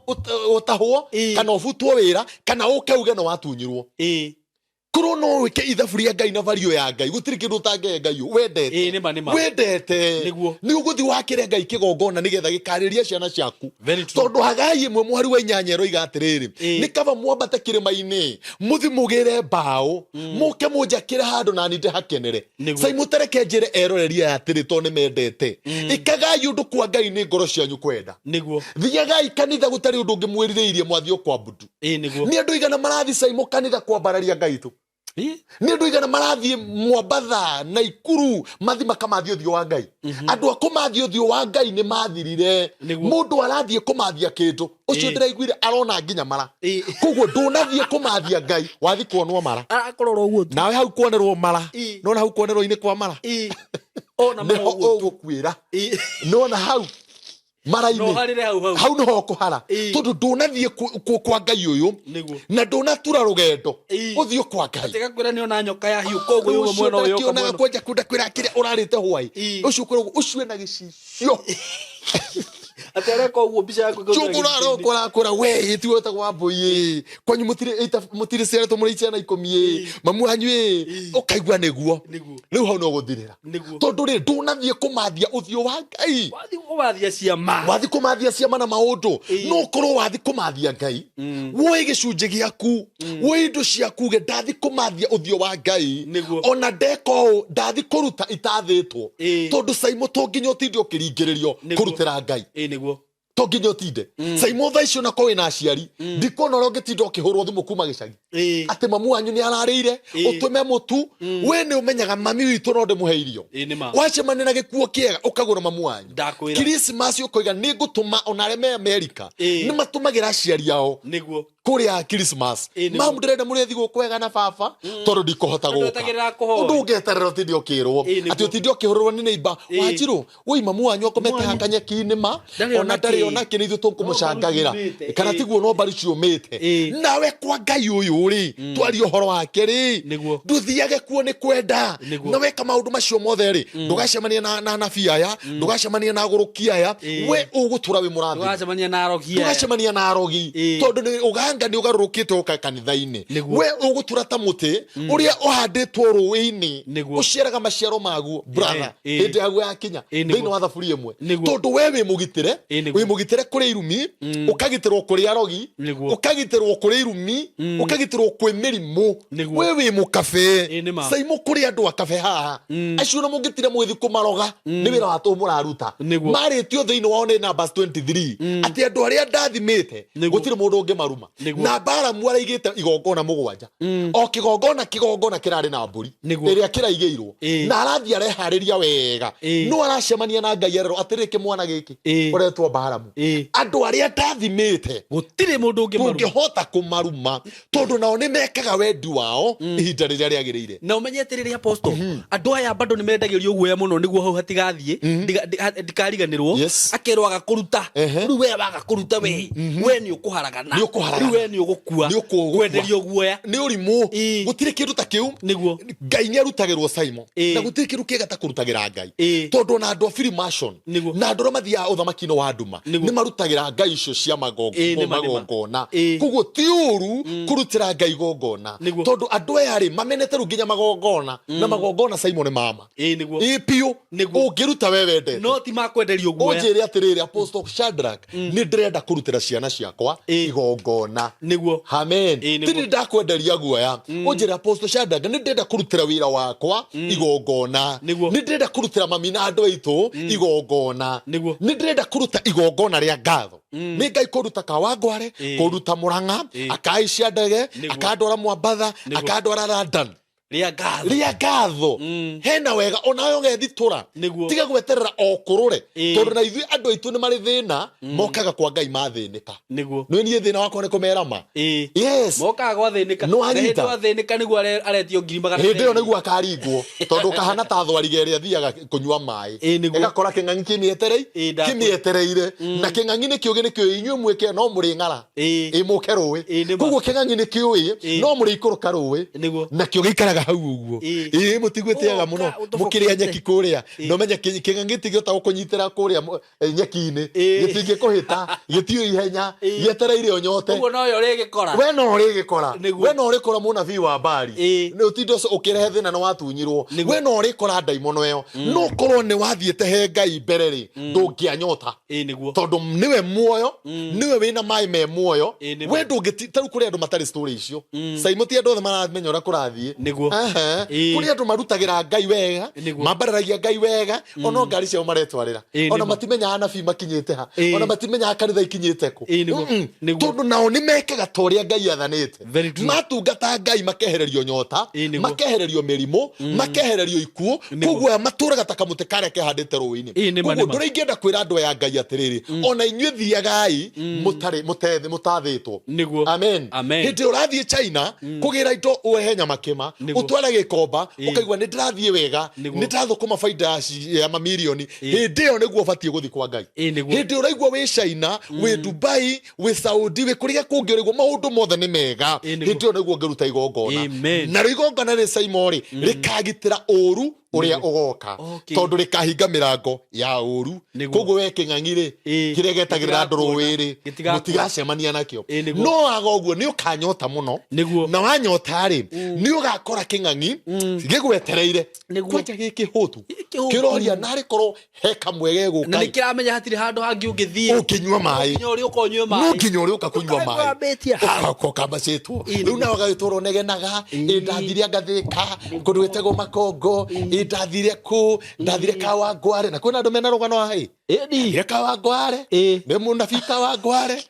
Ũtahwo, kana ũbutwo wĩra, kana ũke uge nĩ watunyirwo. Korwo no wĩke ithabu rĩa Ngai na vario ya Ngai, gũtirĩ kĩndũ ũtangĩhe Ngai wendete. Ĩĩ, nĩma, nĩma. Wendete. Nĩ ũgũthiĩ wakĩre Ngai kĩgongona nĩgetha gĩkarĩria ciana ciaku. Very true. Tondũ Hagai 1 mũhari wa 8 ĩroiga atĩrĩrĩ, nĩ kaba mwambate kĩrĩma-inĩ mũthi mũgĩre mbaũ, mũke mũnjakĩre handũ na niĩ ndĩhakenere. Sai mũtereke njĩre eroreri aya atĩrĩ, tondũ nĩ mendete, ĩkagai ũndũ kwa Ngai nĩ ngoro cianyu kwenda. Thiagai kanitha gũtarĩ ũndũ ũngĩ mwĩrirĩirie, mwathiĩ kwambutu. Ĩĩ nĩguo. Nĩ andũ igana marathiĩ Saimo kanitha kwambararia Ngai tu? Nĩ andũ igana marathiĩ Mwambatha na Ikuru mathi makamathia ũthiũ wa Ngai? Andũ a kũmathia ũthiũ wa Ngai nĩ mathirire. Mũndũ arathiĩ kũmathia kĩndũ ũcio ndĩraiguire arona nginya mara. Koguo ndũnathiĩ kũmathia Ngai, wathi kuonwo mara. Arakorora ũguo tu. Nawe hau kuonerwo mara. Nona hau kuonerwo-inĩ kwa mara. Ona mara nĩho ũguo tu. ũgũkuĩra. Nona hau mara-inĩ. No harĩre hau hau. Hau nĩho ũkũhara. Tondũ ndũnathiĩ kwa Ngai ũyũ, na ndũnatura rũgendo ũthiĩ kwa Ngai. Tiga kwĩra nĩ ona nyoka ya hiũ koguo yuma mwena ũyũ yoka Ũcio mwena. Kwanja kunda kwĩra kĩrĩa ũrarĩte hwaĩ. Ũcio ũkoragwo ũcio ena gĩcicio. Atĩ areka ũguo mbica yaku ĩkaumĩra Cũkũra gĩtĩ-inĩ. arokwo arakwĩra we ĩ tiwe wĩtagwo Wambũi ĩ kwanyu mũtirĩ ciaretwo mũrĩ ciana 10 ĩ mamu wanyu ĩ ũkaigua nĩguo. Nĩguo. Rĩu hau no gũthirĩra. Nĩguo. Tondũ rĩ ndũnathiĩ kũmathia ũthiũ wa Ngai. Wathiĩ kũmathia ciama. Wathiĩ kũmathia ciama na maũndũ. Ĩĩ. No ũkorwo wathiĩ kũmathia Ngai woe gĩcunjĩ gĩaku, woe indo ciaku, uge ndathiĩ kũmathia ũthiũ wa Ngai. Nĩguo. Ona ndeka ũũ ndathiĩ kũruta itathĩtwo. Ĩĩ. Tondũ Saimo to nginya ũtinde ũkĩringĩrĩrio Nĩguo. kũrutĩra Ngai. Ĩĩ nĩguo. To nginya ũtinde. Saimo thaa icio onako wĩna aciari, ndikuona ũrĩa ũngĩtinda ũkĩhũrwo thimũ kuma gĩcagi. Ĩĩ. Atĩ mamu wanyu nĩ ararĩire, Ĩĩ. ũtũme mũtu, we nĩ ũmenyaga mami witũ no ndĩmũhe irio. Ĩĩ nĩ ma. Wacemania na gĩkuo kĩega ũkagũra mamu wanyu. Ndakwĩra. Christmas ũkoiga nĩ ngũtũma ona arĩa me Amerika. Ĩĩ. Nĩ matũmagĩra aciari ao. Nĩguo. Kũrĩa Christmas. Ĩĩ, nĩguo. Mamu ndĩrenda mũrĩe thigũkũ wega na baba, tondũ ndikũhota Tondũ gũka. wetagĩrĩra kũhoya. Ũndũ ũngĩeterera ũtinde ũkĩrwo. Ĩĩ, nĩguo. Atĩ ũtinde ũkĩhũrĩrwo nĩ neighbor. Ĩĩ. Wanjirũ, woi mamu wanyu akomete Mwanyu. haha kanyeki-inĩ ma, Ndarĩ ona ona ndarĩ kĩ. ona kĩ, nĩ ithuĩ tũkũmũcangagĩra. No mbaru ciumĩte. Kana Ĩĩ. tiguo no mbaru ciũmĩte. Ĩĩ. Nawe kwa Ngai ũyũ rĩ, twarie ũhoro wake rĩ, Nĩguo. ndũthiage kuo nĩ kwenda. Nĩguo. Na weka maũndũ macio mothe rĩ, ndũgacemania na anabii aya, ndũgacemania na agũrũki aya, Ĩĩ. we ũgũtũra wĩ mũrathime. Ndũgacemania na arogi aya. Ndũgacemania na arogi. Ĩĩ. Tondũ nĩ ũganga nĩ ũgarũrũkĩte ũka kanitha-inĩ. Nĩguo. We ũgũtũra ta mũtĩ ũrĩa ũhandĩtwo rũĩ-inĩ, Nĩguo. ũciaraga maciaro maguo, brother, Ĩĩ. hĩndĩ yaguo yakinya, Ĩĩ, nĩguo. thĩinĩ wa thaburia ĩmwe. Nĩguo. Tondũ we wĩ mũgitĩre, Ĩĩ, nĩguo. wĩ mũgitĩre kũrĩ irumi, ũkagitĩrwo kũrĩ arogi, Nĩguo. ũkagitĩrwo kũrĩ irumi, ũkagitĩrwo kwĩ mĩrimũ. Nĩguo. We wĩ mũkabe. Ĩĩ, nĩ ma. Saimo kũrĩ andũ a kabe haha. Acio ona mũngĩtira mũgĩthiĩ kũmaroga, nĩ wĩra wa tũhũ mũraruta. Nĩguo. Marĩtio thĩinĩ wao nĩ Numbers 23, atĩ andũ arĩa ndathimĩte, Nĩguo. gũtirĩ mũndũ ũngĩmaruma. Nĩguo. Na Balamu araigĩte igongona 7. O kĩgongona kĩgongona kĩrarĩ na mbũri Nĩguo. ĩrĩa kĩraigĩirwo. Ĩĩ. Na arathiĩ areharĩria wega. Ĩĩ. No aracemania na Ngai arerwo atĩrĩ kĩmwana gĩkĩ Ĩĩ. ũretwo Balamu. Ĩĩ. Andũ arĩa ndathimĩte Gũtirĩ mũndũ ũngĩmaruma. Ndũngĩhota kũmaruma tondũ nao nĩ mekaga wendi wao ihinda rĩrĩa rĩagĩrĩire. Na ũmenye atĩrĩrĩ apostle, andũ aya bado nĩ mendagĩrio guoya mũno nĩguo hau hatigathiĩ, ndikariganĩrwo. Yes. Akerwo aga kũruta. Ehe. Rĩu we waga kũruta we, we nĩ ũkũharagana. Nĩ ũkũharagana. Rĩu we nĩ ũgũkua. Nĩ ũkũgũkua. Kwenderio guoya. Nĩ ũrimũ. Ĩĩ. Gũtirĩ kĩndũ ta kĩu. Nĩguo. Ngai nĩ arutagĩrwo Simon. Ĩĩ. Na gũtirĩ kĩndũ kĩega ta kũrutagĩra Ngai. Ĩĩ. Tondũ ona andũ a Freemason Nĩguo. na andũ arĩa mathiaga ũthamaki-inĩ wa nduma Nĩguo. nĩ marutagĩra Ngai icio cia Ĩĩ, nĩ ma, nĩ ma. magongona. Ĩĩ. Koguo ti ũru kũrutĩra Ngai igongona. Nĩguo. Tondũ andũ aya rĩ mamenete rĩu nginya magongona. Na magongona Simon nĩ mama. Ĩĩ, nĩguo. Ĩĩ, biũ. Nĩguo. Ũngĩruta we wendete. No ti makwenderio guoya. Ũnjĩre atĩrĩrĩ Apostle Shadrach, nĩ ndĩrenda kũrutĩra ciana ciakwa Ĩĩ. igongona. Nĩguo. Amen. Ĩĩ, nĩguo. Ti nĩ ndakwenderia guoya. Ũnjĩre Apostle Shadrach, nĩ ndĩrenda kũrutĩra wĩra wakwa igongona. Nĩguo. Nĩ ndĩrenda kũrutĩra mami na andũ aitũ igongona. Nĩguo. Nĩ ndĩrenda kũruta igongona rĩa ngatho. Nĩ Ngai kũruta Kawangware, Ĩĩ. kũruta Mũrang'a, Ĩĩ. akaicia ndege, Nĩguo. akandwara Mwambatha, Nĩguo. akandwara London. Rĩa ngatho. Rĩa ngatho. Hena wega onawe ũgethitũra. Nĩguo. Tiga gweterera o kũrũre. Ĩĩ. Tondũ na ithuĩ andũ aitũ nĩ marĩ thĩna, mokaga kwa Ngai mathĩnĩka. Nĩguo. Nĩ niĩ thĩna wakwa nĩ kũmera ma. Ĩĩ. Yes. Mokaga gwathĩnĩka. Nĩ wanyita. Na hĩndĩ wathĩnĩka nĩguo aretio ngiri magana Hĩndĩ ĩyo merĩ. nĩguo akaringwo tondũ kahana ta thwariga ĩrĩa thiaga kũnyua maĩ. Ĩĩ, nĩguo. Ĩgakora kĩng'ang'i Ĩĩ, ndakũ- kĩmĩetereire. Na kĩng'ang'i nĩ kĩũgĩ nĩ kĩũĩ inyuĩ mwĩke no mũrĩ ng'ara. Ĩĩ. Ĩĩ, mũke rũĩ. Ĩĩ, nĩ ma. Koguo kĩng'ang'i nĩ kĩũĩ Ĩĩ. no mũrĩ ikũrũka rũĩ. Nĩguo. Nakĩo gĩikaraga hau ũguo. Ĩĩ. Ĩĩ, mũtiguĩtĩaga Ũgoka mũno. ũtobokete. Mũkĩrĩa nyeki kũrĩa. Ĩĩ. Na ũmenye kĩng'ang'i gĩtingĩhota gũkũnyitĩra kũrĩa nyeki-inĩ. Ĩĩ. Gĩtingĩkũhĩta, gĩtiũĩ ihenya, Ĩĩ. gĩetereire ũnyote. Ũguo noyo ũrĩgĩkora. We no ũrĩgĩkora. Nĩguo. We no ũrĩkora mũnabii wa Baali. Ĩĩ. Nĩ ũtinde ũkĩrehe thĩna nĩ watunyirwo. Nĩguo. We no ũrĩkora ndaimono ĩyo. No korwo nĩ wathiĩte he Ngai mbere rĩ, ndũngĩanyota. Ĩĩ, nĩguo. Tondũ nĩwe muoyo, nĩwe wĩna maĩ me muoyo. Ĩĩ, nĩguo. We ndũngĩti, ta rĩu kũrĩ andũ matarĩ story icio. Saimo ti andũ othe maramenya ũrĩa kũrathiĩ. Nĩguo. Aha. Ĩĩ. Kũrĩ andũ marutagĩra Ngai wega, Nĩguo. mambararagia Ngai wega, ona ngari ciao maretwarĩra. Ĩĩ, Ona nĩguo. matimenyaga anabii makinyĩte ha. Ĩĩ. Ona matimenyaga kanitha ikinyĩte kũ. Ĩĩ, nĩguo. Mm-mm. Nĩguo. Tondũ nao nĩ mekaga ta ũrĩa Ngai athanĩte. Very true. Matungata Ngai makehererio nyota, Ĩĩ, nĩguo. makehererio mĩrimũ, makehererio ikuũ. Nĩguo. Koguo aya matũraga ta kamũtĩ karĩa kehandĩte rũĩ-inĩ. Ĩĩ, nĩma, Koguo nĩma. ndũrĩa ingĩenda kwĩra andũ aya Ngai atĩrĩrĩ, ona inyuĩ thiagai mũtarĩ mũtathĩtwo. Nĩguo. Amen. Amen. Hĩndĩ ĩrĩa ũrathiĩ China kũgĩra indo ũrehe nyama kĩma, Nĩguo. ũtware gĩkomba, Ĩĩ. ũkaigua nĩ ndĩrathiĩ wega, Nĩguo. nĩ ndathũkũma baida ya mamirioni. Hĩndĩ ĩyo nĩguo ũbatiĩ gũthiĩ kwa Ngai. Ĩĩ, nĩguo. Hĩndĩ ĩrĩa ũraigua wĩ China, wĩ Dubai, wĩ Saudi, wĩ kũrĩa kũngĩ ũraigua maũndũ mothe nĩ mega. Ĩĩ, nĩguo. Hĩndĩ ĩyo nĩguo ũngĩruta igongona. Amen. Narĩo igongona rĩ Saimo rĩ, rĩkagitĩra ũru Ũrĩa ũgoka. Tondũ rĩkahinga mĩrango ya ũru. Koguo we kĩng'ang'i rĩ, kĩrĩa getagĩrĩra andũ Gĩtirakuona. rũĩ rĩ, Gĩtigakuona. Mũtigacemania nakĩo. Nĩguo. No waga ũguo nĩ ũkanyota mũno. Na wanyota rĩ, nĩ ũgakora kĩng'ang'i gĩgwetereire. Kwanja gĩkĩhũtu. Gĩkĩhũtu. Kĩroria narĩ korwo he kamwe Na gegũka. nä kä ramenya hatirä handå hangä å ngä thiä. Ũngĩnyua maĩ. Nginya å rä å konyue No maä. nginya ũrĩ ũka kũnyua maĩ. Wambĩtie hau. Ũkambacĩtwo. Nĩguo. Rĩu nawe ũgagĩtũra ũnegenaga, ĩ ndathire angathĩka kũndũ gwĩtagwo Makongo, ĩ ndathire kũ, ndathire Kawangware, na kwĩna andũ mena rũgano haha ĩ. Ndathire Kawangware, nĩ mũnabii Kawangware.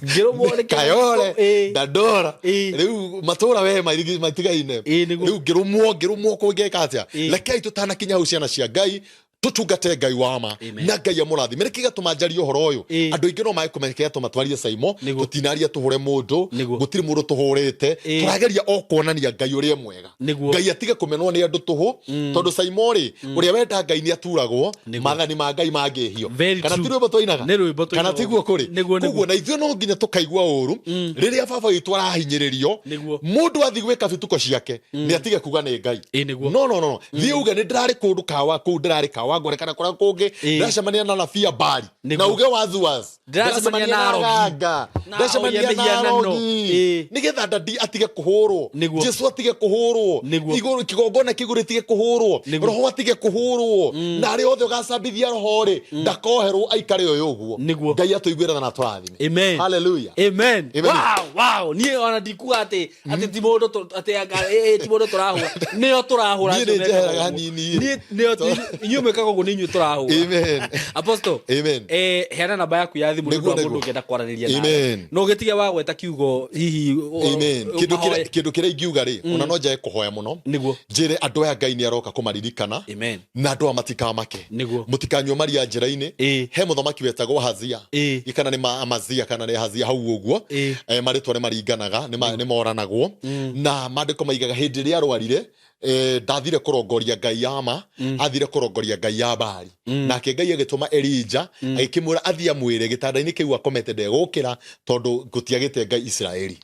Ngä rå mwo nä. Kayore, Dandora. Rĩu matũra we matigaine. Nĩguo. Rĩu ngĩrũmwo kũ ngeka atĩa? Rekei tũtanakinya hau, ciana cia Ngai, tutungate Ngai wa ma. Na Ngai amũrathime. Nĩkĩ gĩatũma njarie ũhoro ũyũ? Andũ aingĩ no mage kũmenya kĩrĩa gĩatũma twarie Saimo. Tũtinaria tũhũre mũndũ. Gũtirĩ mũndũ tũhũrĩte. Tũrageria o kuonania Ngai ũrĩa mwega. Ngai atige kũmenwo nĩ andũ tũhũ, tondũ Saimo rĩ, ũrĩa wenda Ngai nĩ aturagwo. Maathani ma Ngai mangĩhio. Very Kana true. ti rwĩmbo twainaga? Nĩ rwĩmbo twainaga. Kana tiguo kũrĩ? Nĩguo. Koguo na ithuĩ no nginya tũkaigua ũru rĩrĩa baba witũ arahinyĩrĩrio. Mũndũ athiĩ gwĩka bituko ciake, nĩ atige kuga nĩ Ngai. No, no, no, thiĩ uge nĩ ndĩrarĩ kũndũ kawa kũu, ndĩrarĩ Kawangware kana kũrĩa kũngĩ, ndĩracemania na nabia Bari. Na uge wazuaz. Ndĩracemania na arogi. Aganga. Na Ndĩracemania ahoya na mĩhianano. arogi, nĩgetha ndadi atige kũhũrwo. Jesu atige kũhũrwo. Igũrũ kĩgongona kĩgũrũ tige kũhũrwo. Roho atige kũhũrwo, na arĩa othe ũgacambithia roho rĩ, ndakoherwo, aikare ũyũ ũguo. Ngai atũiguĩre tha na atũrathime. Amen. Hallelujah. Amen. Amen. Wow. Niĩ ona ndikuga atĩ ti mũndũ atĩ anga ti mũndũ tũrahũra, nĩo tũrahũra. Niĩ Acio nĩ mekaga njeheraga ũguo. hanini. Niĩ nĩo inyuĩ mwĩkaga ũguo, nĩ inyuĩ tũrahũra. Amen. Apostle. Amen. Heana namba yaku ya thimũ nĩ ũndũ Nĩguo, wa mũndũ nĩguo. ũngĩenda kwaranĩria nawe. Amen. No ũgĩtige wa gweta kiugo hihi Amen. Kĩndũ mahoe. kĩrĩa, kĩndũ kĩrĩa ingiuga rĩ, ona no njage kũhoya mũno. Njĩre andũ aya Ngai nĩ aroka kũmaririkana. Na andũ aya matikamake. Mũtikanyue maria njĩra-inĩ. He mũthamaki wetagwo Hazia. Kana nĩ Amazia kana nĩ Hazia hau ũguo. Marĩtwa nĩ maringanaga, nĩ moranagwo. Na maandĩko maigaga hĩndĩ ĩrĩa arwarire, ndathire kũrongoria Ngai ya ma, athire kũrongoria ngai ya Bari. Nake Ngai agĩtũma Elija, agĩkĩmwĩra athiĩ amwĩre gĩtanda-inĩ kĩu akomete ndegũkĩra, tondũ gũtiagĩte Ngai Isiraeli.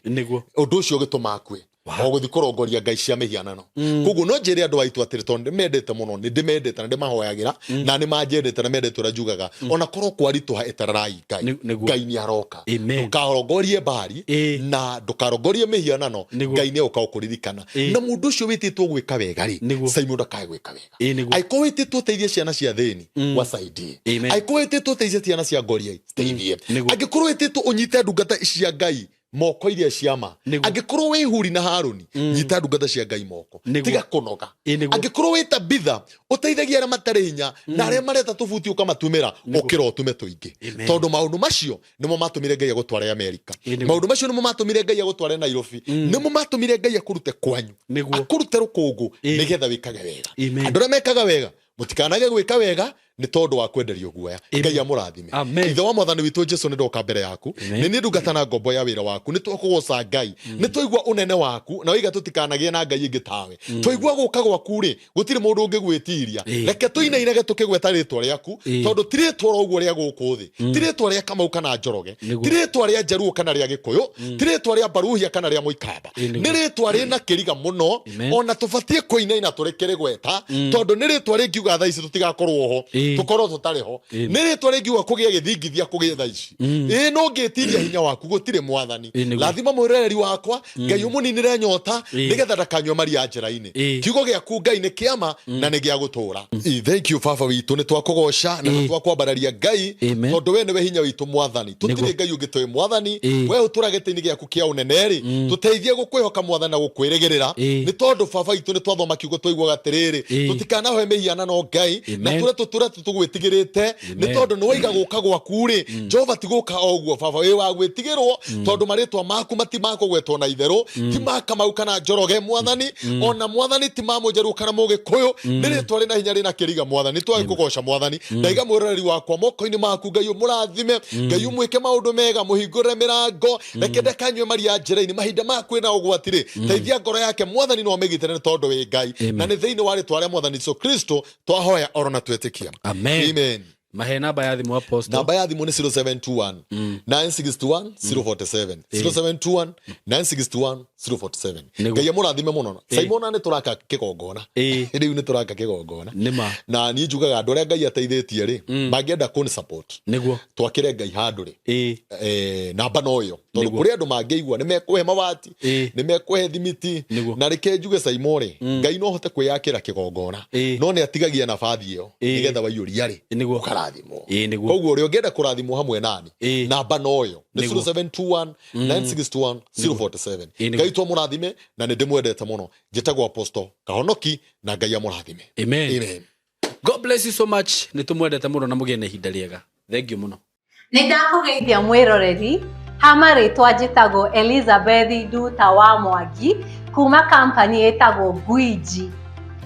Ũndũ ũcio ũgĩtũma akue o gũthiĩ kũrongoria ngai cia mĩhianano. Koguo no njĩre andũ aitũ atĩrĩ, tondũ ndĩmendete mũno, nĩ ndĩmendete na ndĩmahoyagĩra, na nĩ manjendete na mendete ũrĩa njugaga, ona korwo kwaritũha, etererai Ngai. Ngai nĩ aroka. Ndũkarongorie Bari na ndũkarongorie mĩhianano. Ngai nĩ egũka gũkũririkana. Na mũndũ ũcio wĩtĩtwo gwĩka wega rĩ, Simon, ndakae gwĩka wega. Angĩkorwo wĩtĩtwo ũteithie ciana cia thĩni, wasaidie. Angĩkorwo wĩtĩtwo ũteithie ciana cia ngoria, teithie. Angĩkorwo wĩtĩtwo ũnyite ndungata cia Ngai moko iria ciama, angĩkorwo wĩ Huri na Haruni, nyita ndungata cia Ngai moko. Tiga kũnoga. Angĩkorwo wĩ Tabitha, ũteithagia arĩa matarĩ hinya na arĩa mareta tũbuti ũkamatumĩra, ũkĩra ũtume tũingĩ. Tondũ maũndũ macio nĩmo matũmire Ngai agũtware Amerika. Maũndũ macio nĩmo matũmire Ngai agũtware Nairobi. Nĩmo matũmire Ngai akũrute kwanyu, akũrute rũkũngũ, nĩgetha wĩkage wega. Andũ arĩa mekaga wega, mũtikanage gwĩka wega nĩ tondũ wa kwenderio guoya. Ngai amũrathime. Amen. Ithe wa Mwathani witũ Jesu, nĩ ndoka mbere yaku. Amen. Nĩ niĩ ndungata na ngombo ya wĩra waku. Nĩ twakũgoca Ngai, nĩ twaigua ũnene waku, na waiga tũtikanagĩe na ngai ĩngĩ tawe. Twaigua gũka gwaku rĩ, gũtirĩ mũndũ ũngĩgwĩtiria. Reke tũinainage tũkĩgweta rĩtwa rĩaku, tondũ ti rĩtwa oro ũguo rĩa gũkũ thĩ, ti rĩtwa rĩa Kamau kana Njoroge, ti rĩtwa rĩa Njaruo kana rĩa Gĩkũyũ, ti rĩtwa rĩa Baruhia kana rĩa Mũikamba. Nĩ rĩtwa rĩna kĩriga mũno. Ona tũbatiĩ kũinaina tũrĩkĩrĩgweta, tondũ nĩ rĩtwa rĩngiuga thaa ici tũtigakorwo ho, tũkorwo tũtarĩ ho. Nĩ rĩtwa rĩngiuga kũgĩe gĩthingithia kũgĩe thaa ici. Ĩĩ, no ngĩtiria hinya waku gũtirĩ Mwathani. Rathima mwĩroreri wakwa, Ngai, ũmũninĩre nyota, nĩgetha ndakanyue maria njĩra-inĩ. Kiugo gĩaku, Ngai, nĩ kĩama na nĩ gĩa gũtũra. Thank you, baba witũ, nĩ twakũgoca na nĩ twakwambararia, Ngai, tondũ we nĩwe hinya witũ, Mwathani. Tũtirĩ Ngai ũngĩ tũĩ, Mwathani. We ũtũra gĩtĩ-inĩ gĩaku kĩa ũnene rĩ, tũteithie gũkwĩhoka, Mwathani, na gũkwĩrĩgĩrĩra. Nĩ tondũ baba witũ, nĩ twathoma kiugo twaiguaga atĩrĩrĩ, tũtikanahoe mĩhianano, Ngai, na tũre tũtũre tũgwĩtigĩrĩte, nĩ tondũ nĩ waiga gũka gwaku rĩ, Jehova, ti gũka o ũguo. Baba wĩ wa gwĩtigĩrwo, tondũ marĩtwa maku mati makũgwetwo na itherũ, ti ma Kamau kana Njoroge, Mwathani, ona Mwathani ti ma Mũnjaruo kana Mũgĩkũyũ. Nĩ rĩtwa rĩna hinya, rĩna kĩriga, Mwathani. Twagĩkũgoca, Mwathani. Ndaiga mwĩroreri wakwa moko-inĩ maku. Ngai, ũmũrathime. Ngai, ũmwĩke maũndũ mega, mũhingũrĩre mĩrango, reke ndakanyue maria njĩra-inĩ mahinda maya kwĩna ũgwati rĩ. Teithia ngoro yake, Mwathani, no amĩgitĩre, nĩ tondũ wĩ Ngai. Na nĩ thĩinĩ wa rĩtwa rĩa Mwathani Jesu Kristo twahoya oro na twetĩkia. Amen. Amen. Mahe namba ya thimũ, Apostle. Namba ya thimũ nĩ 0721 961 047, 0721 961. 047. Nĩguo. Ngai amũrathime mũno. Simon, nĩ tũraka kĩgongona. Rĩu nĩ tũraka kĩgongona. Nĩma. Na niĩ njugaga andũ arĩa Ngai ateithĩtie rĩ, mangĩenda kũni support, twakĩre Ngai handũ rĩ, namba no ĩyo, tondũ kũrĩ andũ mangĩigua nĩ mekũhe mabati, nĩ mekũhe thimiti. Na reke njuge, Saimo rĩ, Ngai no hote kwĩyakĩra kĩgongona, no nĩ atigagia nabathi ĩyo nĩgetha waiyũria rĩ, ũkarathimwo. Koguo ũrĩa ũngĩenda kũrathimwo hamwe nani, namba no ĩyo nĩ 0721 9621 047. Ngai twamũrathime, na nĩ ndĩmwendete mũno. Njĩtagwo Apostle Kahonoki, na Ngai amũrathime. Amen. Amen. God bless you so much. Nĩ tũmwendete mũno na mũgĩe na ihinda rĩega. Thank you mũno. Nĩ ndakũgeithia mwĩroreri, ha marĩtwa njĩtagwo Elizabeth Nduta wa Mwangi kuma kampani ĩtagwo Gwiji.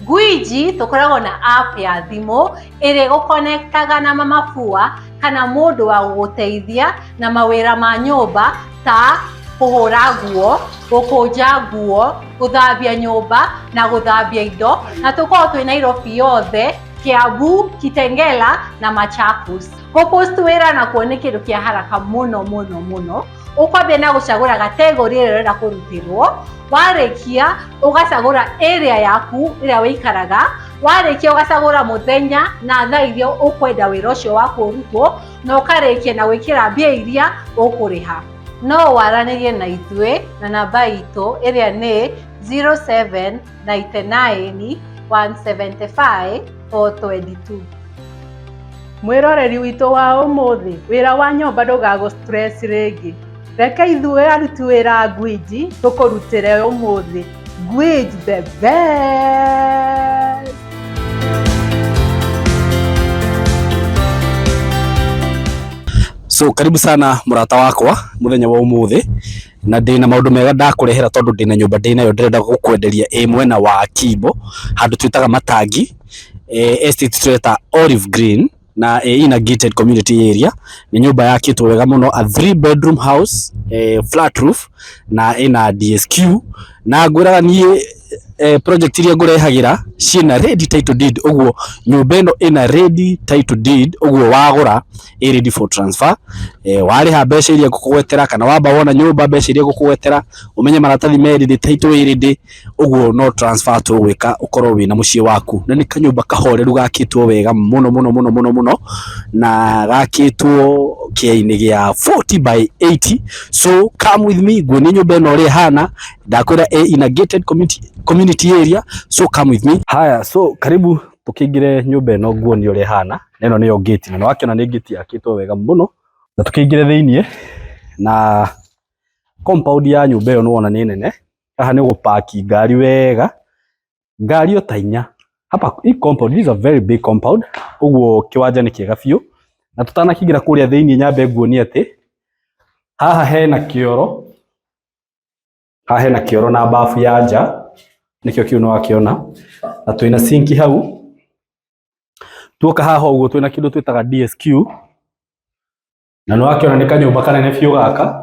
Gwiji tũkoragwo na app ya thimũ ĩrĩa ĩgũkonektaga na mamabua kana mũndũ wa gũgũteithia na mawĩra ma nyũmba ta kũhũra nguo, gũkũnja nguo, gũthambia nyũmba na gũthambia indo, na tũkoragwo twĩ Nairobi yothe, Kiambu, Kitengela na Machakos. Gũpost wĩra nakuo nĩ kĩndũ kĩa haraka mũno mũno mũno. Ũkwambia na gũcagũra category ĩrĩa ũrenda kũrutĩrwo, warĩkia ũgacagũra area yaku ĩrĩa wĩikaraga, warĩkia ũgacagũra mũthenya na thaa iria ũkwenda wĩra ũcio waku ũrutwo, na ũkarĩkia na gwĩkĩra mbia iria ũkũrĩha. No waranĩrie na ithuĩ na namba itũ ĩrĩa nĩ 0799 175 422. Mwĩroreri witũ wa ũmũthĩ, wĩra wa nyũmba ndũgagũ stress rĩngĩ. Reke ithuĩ aruti wĩra a Gwiji tũkũrutĩre ũmũthĩ. Gwiji the best. So karibu sana, mũrata wakwa, mũthenya wa ũmũthĩ, na ndĩna maũndũ mega ndakũrehera, tondũ ndĩna nyũmba ndĩnayo ndĩrenda gũkwenderia ĩ mwena wa Kimbo, handũ twĩtaga Matangi, estate tũreta Olive Green, na ina gated community area. Nĩ nyũmba yakĩtwo wega mũno, a three bedroom house, flat roof, na ĩna DSQ. Na ngwĩraga niĩ, project iria ngũrehagĩra ciĩna ready title deed. Ũguo nyũmba ĩno ĩna ready title deed, ũguo wagũra ĩ ready for transfer. Warĩha mbeca iria ngũkũgwetera, kana wamba wona nyũmba mbeca iria ngũkũgwetera, ũmenye maratathi me ready, title ĩ ready, ũguo no transfer tũgwĩka, ũkorwo wĩna mũciĩ waku. Na nĩ kanyũmba kahoreru gakĩtwo wega mũno mũno mũno mũno mũno, na gakĩtwo kĩainĩ gĩa 40 by 80. So come with me nguonie nyũmba ĩno ũrĩa ĩhana. Ndakwĩra ĩ in a gated community area, so come with me. Haya, so karibu tukĩingĩre nyũmba ĩno nguonie ũrĩa ĩhana. Na ĩno nĩyo gate, na nĩwakĩona nĩ gate yakĩtwo wega mũno. Na tukĩingĩre thĩiniĩ na compound ya nyũmba ĩyo, nĩwona nĩ nene. Haha nĩ gũpaki ngari wega, ngari o ta inya hapa. Hii compound, this is a very big compound, ũguo kĩwanja nĩ kĩega biũ. Na tũtanakĩingĩra kũrĩa thĩiniĩ, nyambe nguonie atĩ haha hena kĩoro, haha hena kĩoro na bafu ya nja, nĩkĩo kĩu nĩwakĩona, na twĩna sinki hau. Tuoka haha ũguo, twĩna kĩndũ twĩtaga DSQ, na nĩwakĩona nĩ kanyũmba kanene biũ gaka.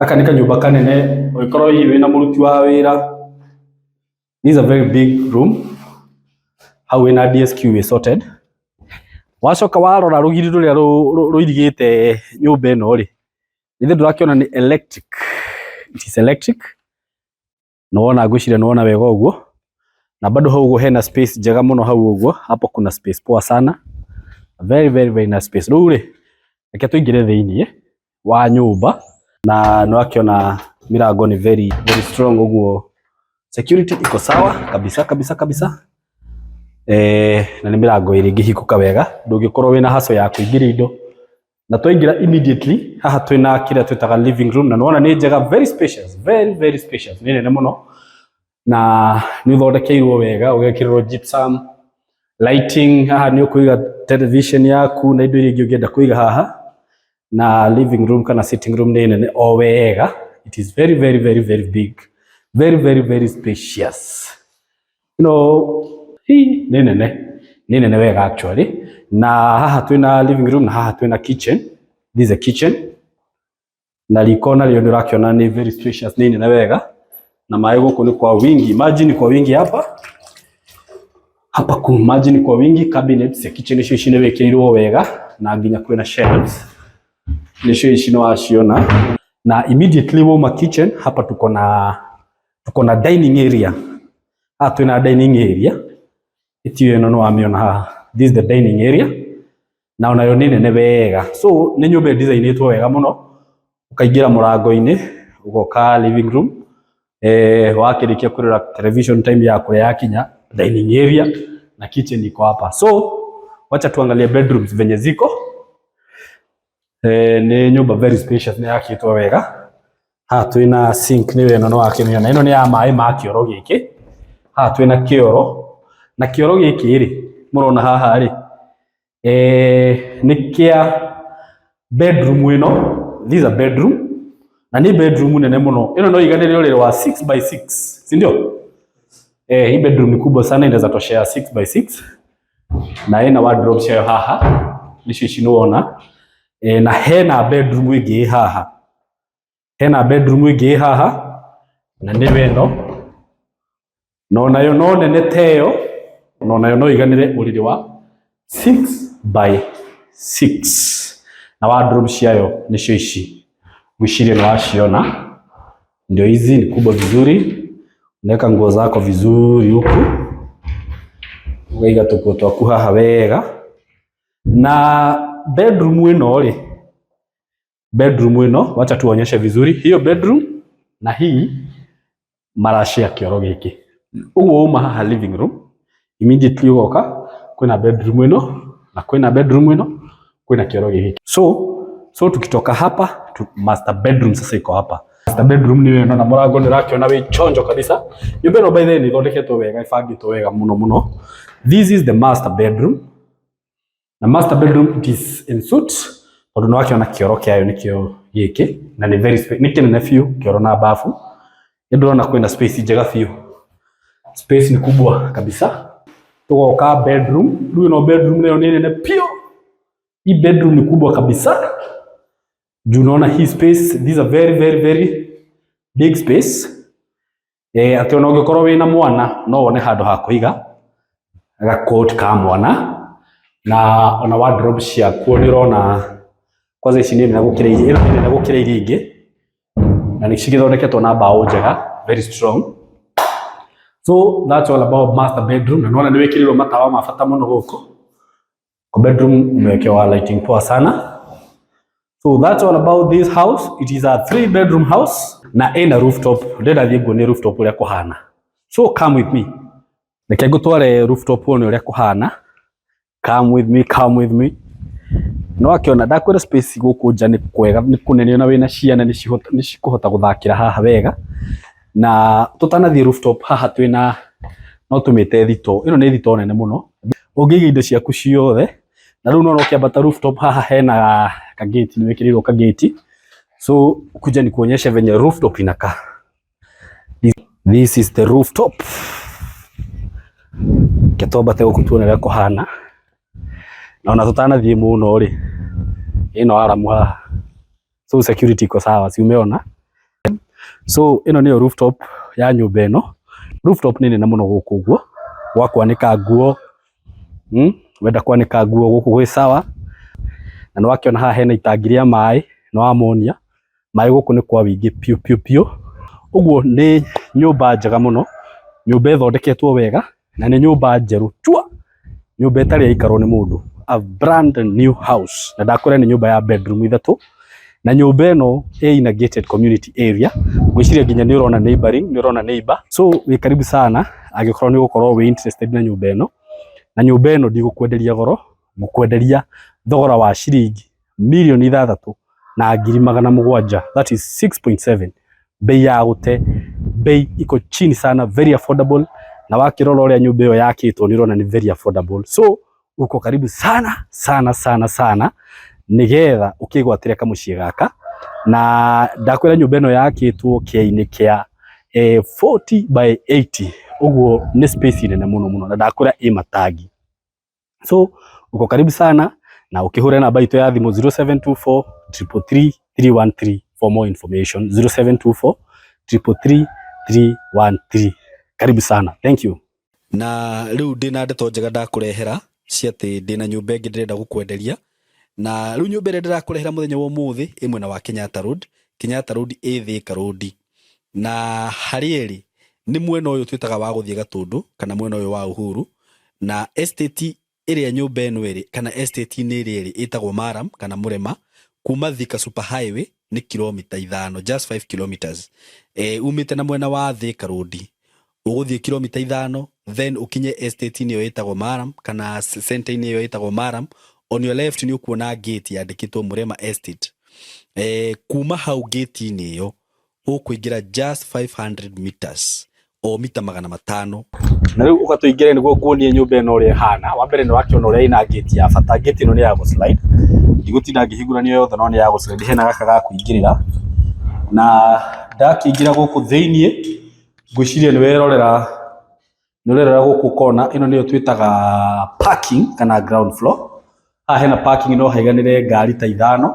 Gaka nĩ kanyũmba kanene, ũngĩkorwo hihi wĩna mũruti wa wĩra. This is a very big room. Hau wĩna DSQ wĩ sorted. Wacoka warora rũgiri rũrĩa rũirigĩte nyũmba ĩno rĩ, githĩ ndũrakĩona nĩ electric? It is electric. Nĩwona, ngwĩciria nĩwona wega ũguo. Na bado hau ũguo hena space njega mũno hau ũguo. Hapo kuna space poa sana, very very very nice space. Rĩu rĩ, reke tũingĩre thĩiniĩ wa nyũmba. Na nĩwakĩona mĩrango nĩ very very strong, ũguo security iko sawa kabisa kabisa kabisa. Na nĩ mĩrango ĩrĩ ĩngĩhingũka wega, ndũngĩkorwo wĩna haco ya kũingĩria indo. Na twaingĩra immediately haha, twĩna kĩrĩa twĩtaga living room, na nĩwona nĩ njega, very spacious, very very spacious, nĩ nene mũno, na nĩ ũthondekeirwo wega, ũgekĩrĩrwo gypsum, lighting. Haha nĩ ũkũiga television yaku na indo iria ingĩ ũngĩenda kũiga haha. Na living room kana sitting room nĩ nene o wega. It is very very very very big, very very very spacious. Hii nĩ nene, nĩ nene wega actually. Na haha twĩna living room, na haha twĩna kitchen. This is a kitchen, na riko narĩo nĩ ũrakĩona nĩ very spacious, nĩ nene wega, na maĩ gũkũ nĩ kwa wingi, maji ni kwa wingi hapa. Hapa ku maji ni kwa wingi. Cabinets ya kitchen icio ici nĩ wĩkĩrĩirwo wega, na nginya kwĩna shelves, nĩcio ici nĩ waciona. Na immediately wauma kitchen hapa tuko na dining area. Haha twina dining area ĩtio ĩno nĩ wamĩona haha. This is the dining area, na onayo nĩ nene wega. So nĩ nyũmba ĩdesignĩtwo wega mũno. Ũkaingĩra mũrango-inĩ, ũgoka living room, wakĩrĩkia kũrora television, time ya kũrĩa yakinya, dining area na kitchen iko hapa. So wacha tuangalie bedrooms venye ziko. Nĩ nyũmba very spacious, nĩ yakĩtwo wega. Haha twĩna sink, nĩyo ĩno nĩ wakĩmĩona, ĩno nĩ ya maĩ ma kĩoro gĩkĩ. Haha twĩna kĩoro, na kĩoro gĩkĩ rĩ mũrona haha rĩ, nĩ kĩa bedroom ĩno. This is a bedroom, na nĩ bedroom nene mũno. Ĩno no iganĩre ũrĩrĩ wa 6 by 6, si ndio? Hii bedroom ni kubwa sana, inaweza toshea 6 by 6, na ĩna wardrobe ciayo haha, nĩcio ici nĩwona. Na hena bedroom ĩngĩ ĩ haha, hena bedroom ĩngĩ ĩ haha, na nĩyo ĩno, na onayo no nene ta ĩyo, na onayo no iganĩre ũrĩrĩ wa 6 by 6, na wardrobe ciayo nĩcio ici, ngwĩciria nĩ waciona. Ndio hizi, ni kubwa vizuri, unaweka nguo zako vizuri huku, ũkaiga tũkuo twaku haha wega. Na bedroom ĩno rĩ, bedroom ĩno, wacha tuonyeshe vizuri hiyo bedroom, na hii marashare kĩoro gĩkĩ. Ũguo uma haha living room, immediately ũgoka kwĩna bedroom ĩno, na kwĩna bedroom ĩno, kwĩna kĩoro gĩkĩ. So tukitoka hapa tu, master bedroom sasa iko hapa. Master bedroom nĩ ĩno, na mũrango nĩ ũrakĩona wĩ chonjo kabisa. Nyũmba ĩno by the way nĩ ĩthondeketwo wega, ĩbangĩtwo wega mũno mũno. This is the master bedroom, na master bedroom, it is en suite, tondũ nĩ wakĩona kĩoro kĩayo nĩkĩo gĩkĩ, na nĩ very nĩ kĩnene biũ kĩoro na bafu. Nĩ ndĩrona kwĩna space njega biũ, space ni kubwa kabisa. Tugoka bedroom rĩu, ĩno bedroom nayo nĩ nene biũ. Hii bedroom ni kubwa kabisa juu unaona hii space. This is a very very very big space, atĩ ona ũngĩkorwo wĩna mwana no wone handũ ha kũiga gakot ka mwana, na ona wardrobe ciakuo nĩ ũrona kwanza ici nĩ nene gũkĩra iria, ĩno nĩ nene gũkĩra iria ingĩ, na nĩ cigĩthondeketwo na mbaũ njega, very strong. So that's all about master bedroom. Na nĩwona nĩ wĩkĩrĩirwo matawa ma bata mũno gũkũ kwa bedroom, umewekewa lighting poa sana. So that's all about this house. It is a 3 bedroom house na ĩna rooftop. Ndĩrenda thiĩ nguonie rooftop ũrĩa kũhana. So come with me, reke ngũtware rooftop wone ũrĩa kũhana. Come with me, come with me. No akĩona ndakwĩra space gũkũ nja nĩ kwega, nĩ kũnene, ona wĩna ciana nĩ cikũhota gũthakĩra haha wega. Na tũtanathiĩ rooftop, haha twĩna, no tũmĩte thito. Ĩno nĩ thito nene mũno, ũngĩiga indo ciaku ciothe. Na rĩu nona ũkĩambata rooftop haha hena kageti, nĩ wĩkĩrĩirwo kageti. So kuja nikuonyeshe venye rooftop inakaa. This is the rooftop. Reke twambate gũkũ tuone ũrĩa kũhana. Na ona tũtanathiĩ mũno rĩ, ĩno aramu haha, so security iko sawa, si umeona? So ĩno nĩyo rooftop ya nyũmba ĩno. Rooftop nĩ nene mũno gũkũ ũguo, gwa kwanĩka nguo, Wenda kwanĩka nguo gũkũ gwĩ sawa. Na nĩ wakĩona haha hena itangi rĩa maĩ, nĩ wamonia maĩ gũkũ nĩ kwa wĩingĩ piũ piũ piũ. Ũguo nĩ nyũmba njega mũno, nyũmba ĩthondeketwo wega, na nĩ nyũmba njerũ chua, nyũmba ĩtarĩ yaikarwo nĩ mũndũ, a brand new house. Na ndakwĩra nĩ nyũmba ya bedroom ithatũ, na nyũmba ĩno ĩ in a gated community area. Ngwĩciria nginya nĩ ũrona neighboring, nĩ ũrona neighbor. So wĩ karibu sana angĩkorwo nĩ ũgũkorwo wĩ interested na nyũmba ĩno. Na nyũmba ĩno ndigũkwenderia goro, ngũkwenderia thogora wa ciringi 6,700,000, that is 6.7, bei ya gũte, bei iko chini sana, very affordable. Na wakĩrora ũrĩa nyũmba ĩyo yakĩtwo, nĩ ũrona nĩ very affordable. So uko karibu sana sana sana sana nigetha ũkĩgwatĩre kamũciĩ gaka. Na ndakwĩra nyũmba ĩno yakĩtwo kĩainĩ kĩa 40 by 80, ũguo nĩ space nene mũno mũno, na ndakwĩra ĩ matangi. So uko karibu sana, na ũkĩhũre namba itũ ya thimũ 0724 333 313 for more information, 0724 333 313. Karibu sana, thank you. Na rĩu ndĩna ndeto njega ndakũrehera cia atĩ ndĩna nyũmba ĩngĩ ndĩrenda gũkwenderia. Na rĩu nyũmba ĩrĩa ndĩrakũrehera mũthenya wa ũmũthĩ ĩ mwena wa Kenyatta Road. Kenyatta Road ĩ Thika Road, na harĩa ĩrĩ nĩ mwena ũyũ twĩtaga wa gũthiĩ Gatũndũ kana mwena ũyũ wa Uhuru. Na estate ĩrĩa nyũmba ĩno ĩrĩ kana estate-inĩ ĩrĩa ĩrĩ ĩtagwo Maram kana Mũrema. Kuma Thika Super Highway nĩ kilomita 5, just 5 kilometers. Umĩte na mwena wa Thika Road ũgũthiĩ kilomita 5, then ũkinye estate-inĩ ĩyo ĩtagwo Maram kana center-inĩ ĩyo ĩtagwo Maram. On your left nĩ ũkuona gate yandĩkĩtwo Mũrema Estate. Kuma hau gate-inĩ ĩyo ũkũingĩra just 500 meters, o mita 500. Na rĩu ũgatũingĩre nĩguo nguonie nyũmba ĩno ũrĩa ĩhana. Wa mbere nĩ wakĩona ũrĩa ĩna gate ya bata. Gate ĩno nĩ ya gũslide, ndigũtinda ngĩhingũrania yothe, no nĩ ya gũslide. Hena gaka ga kũingĩrĩra, na ndakĩingĩra gũkũ thĩiniĩ ngwĩciria nĩ werorera, nĩ ũrerora gũkũ kona ĩno nĩyo twĩtaga parking kana ground floor. Haha hena parking, no haiganĩre ngari ta 5.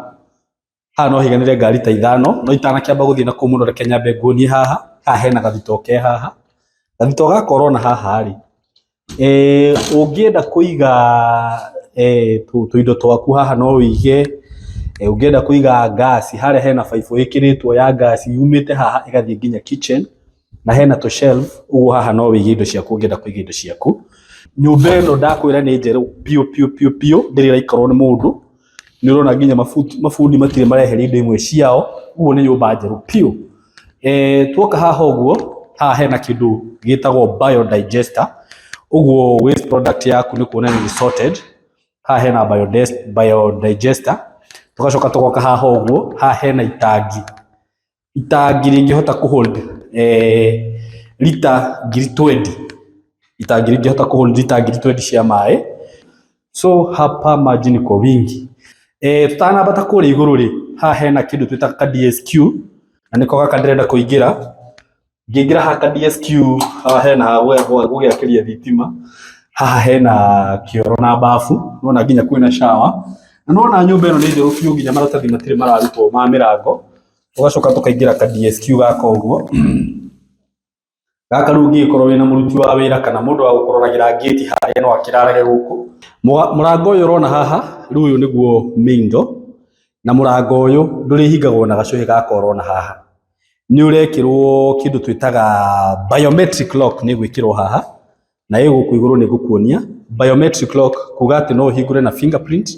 Haha no haiganĩre ngari ta 5. No itanakĩamba gũthiĩ na kũu mũno, reke nyambe nguonie haha. Haha hena gathito ke haha. Gathito gaka ũrona haha rĩ, ũngĩenda kũiga tũindo twaku haha no wĩige. Ũngĩenda kũiga ngasi harĩa hena baibũ ĩkĩrĩtwo ya ngasi yumĩte haha ĩgathiĩ nginya kitchen, na hena tũ shelf ũguo haha no wĩige indo ciaku ũngĩenda kũiga indo ciaku. Nyũmba ĩno ndakwĩra nĩ njerũ biũ biũ biũ biũ, ndĩrĩ ĩraikarwo nĩ mũndũ. Nĩ ũrona nginya mabundi matirĩ mareheria indo imwe ciao, ũguo nĩ nyũmba njerũ biũ. Tuoka haha ũguo, haha hena kĩndũ gĩtagwo biodigester, ũguo waste product yaku nĩ kuona nĩ sorted. Haha hena biodigester. Tũgacoka tũgoka haha ũguo, haha hena itangi, itangi rĩngĩhota kũhold lita 20,000, itangi rĩngĩhota kũhold lita 20,000 cia maĩ. So hapa maji ni kwa wingi. Tutanambata kũrĩa igũrũ rĩ, haha hena kĩndũ twĩtaga ka DSQ, na nĩko gaka ndĩrenda kũingĩra. Ngĩingĩra haha ka DSQ, haha hena ha gũgĩakĩria thitima, haha hena kĩoro na bafu, nĩwona nginya kwĩna shower. Na nĩwona nyũmba ĩno nĩ njerũ biũ, nginya maratathi matirĩ mararutwo ma mĩrango. Tũgacoka tũkaingĩra ka DSQ gaka ũguo. Gaka rĩu ũngĩgĩkorwo wĩna mũruti wa wĩra kana mũndũ wa gũkũroragĩra gate harĩa, no akĩrarage gũkũ. Mũrango ũyũ ũrona haha rĩu, ũyũ nĩguo main door, na mũrango ũyũ ndũrĩhingagwo na gacũhĩ gaka ũrona haha. Nĩ ũrekĩrwo kĩndũ twĩtaga biometric lock, nĩ gwĩkĩrwo haha na ĩ gũkũ igũrũ nĩ ngũkuonia. Biometric lock kuga atĩ no ũhingũre na fingerprint,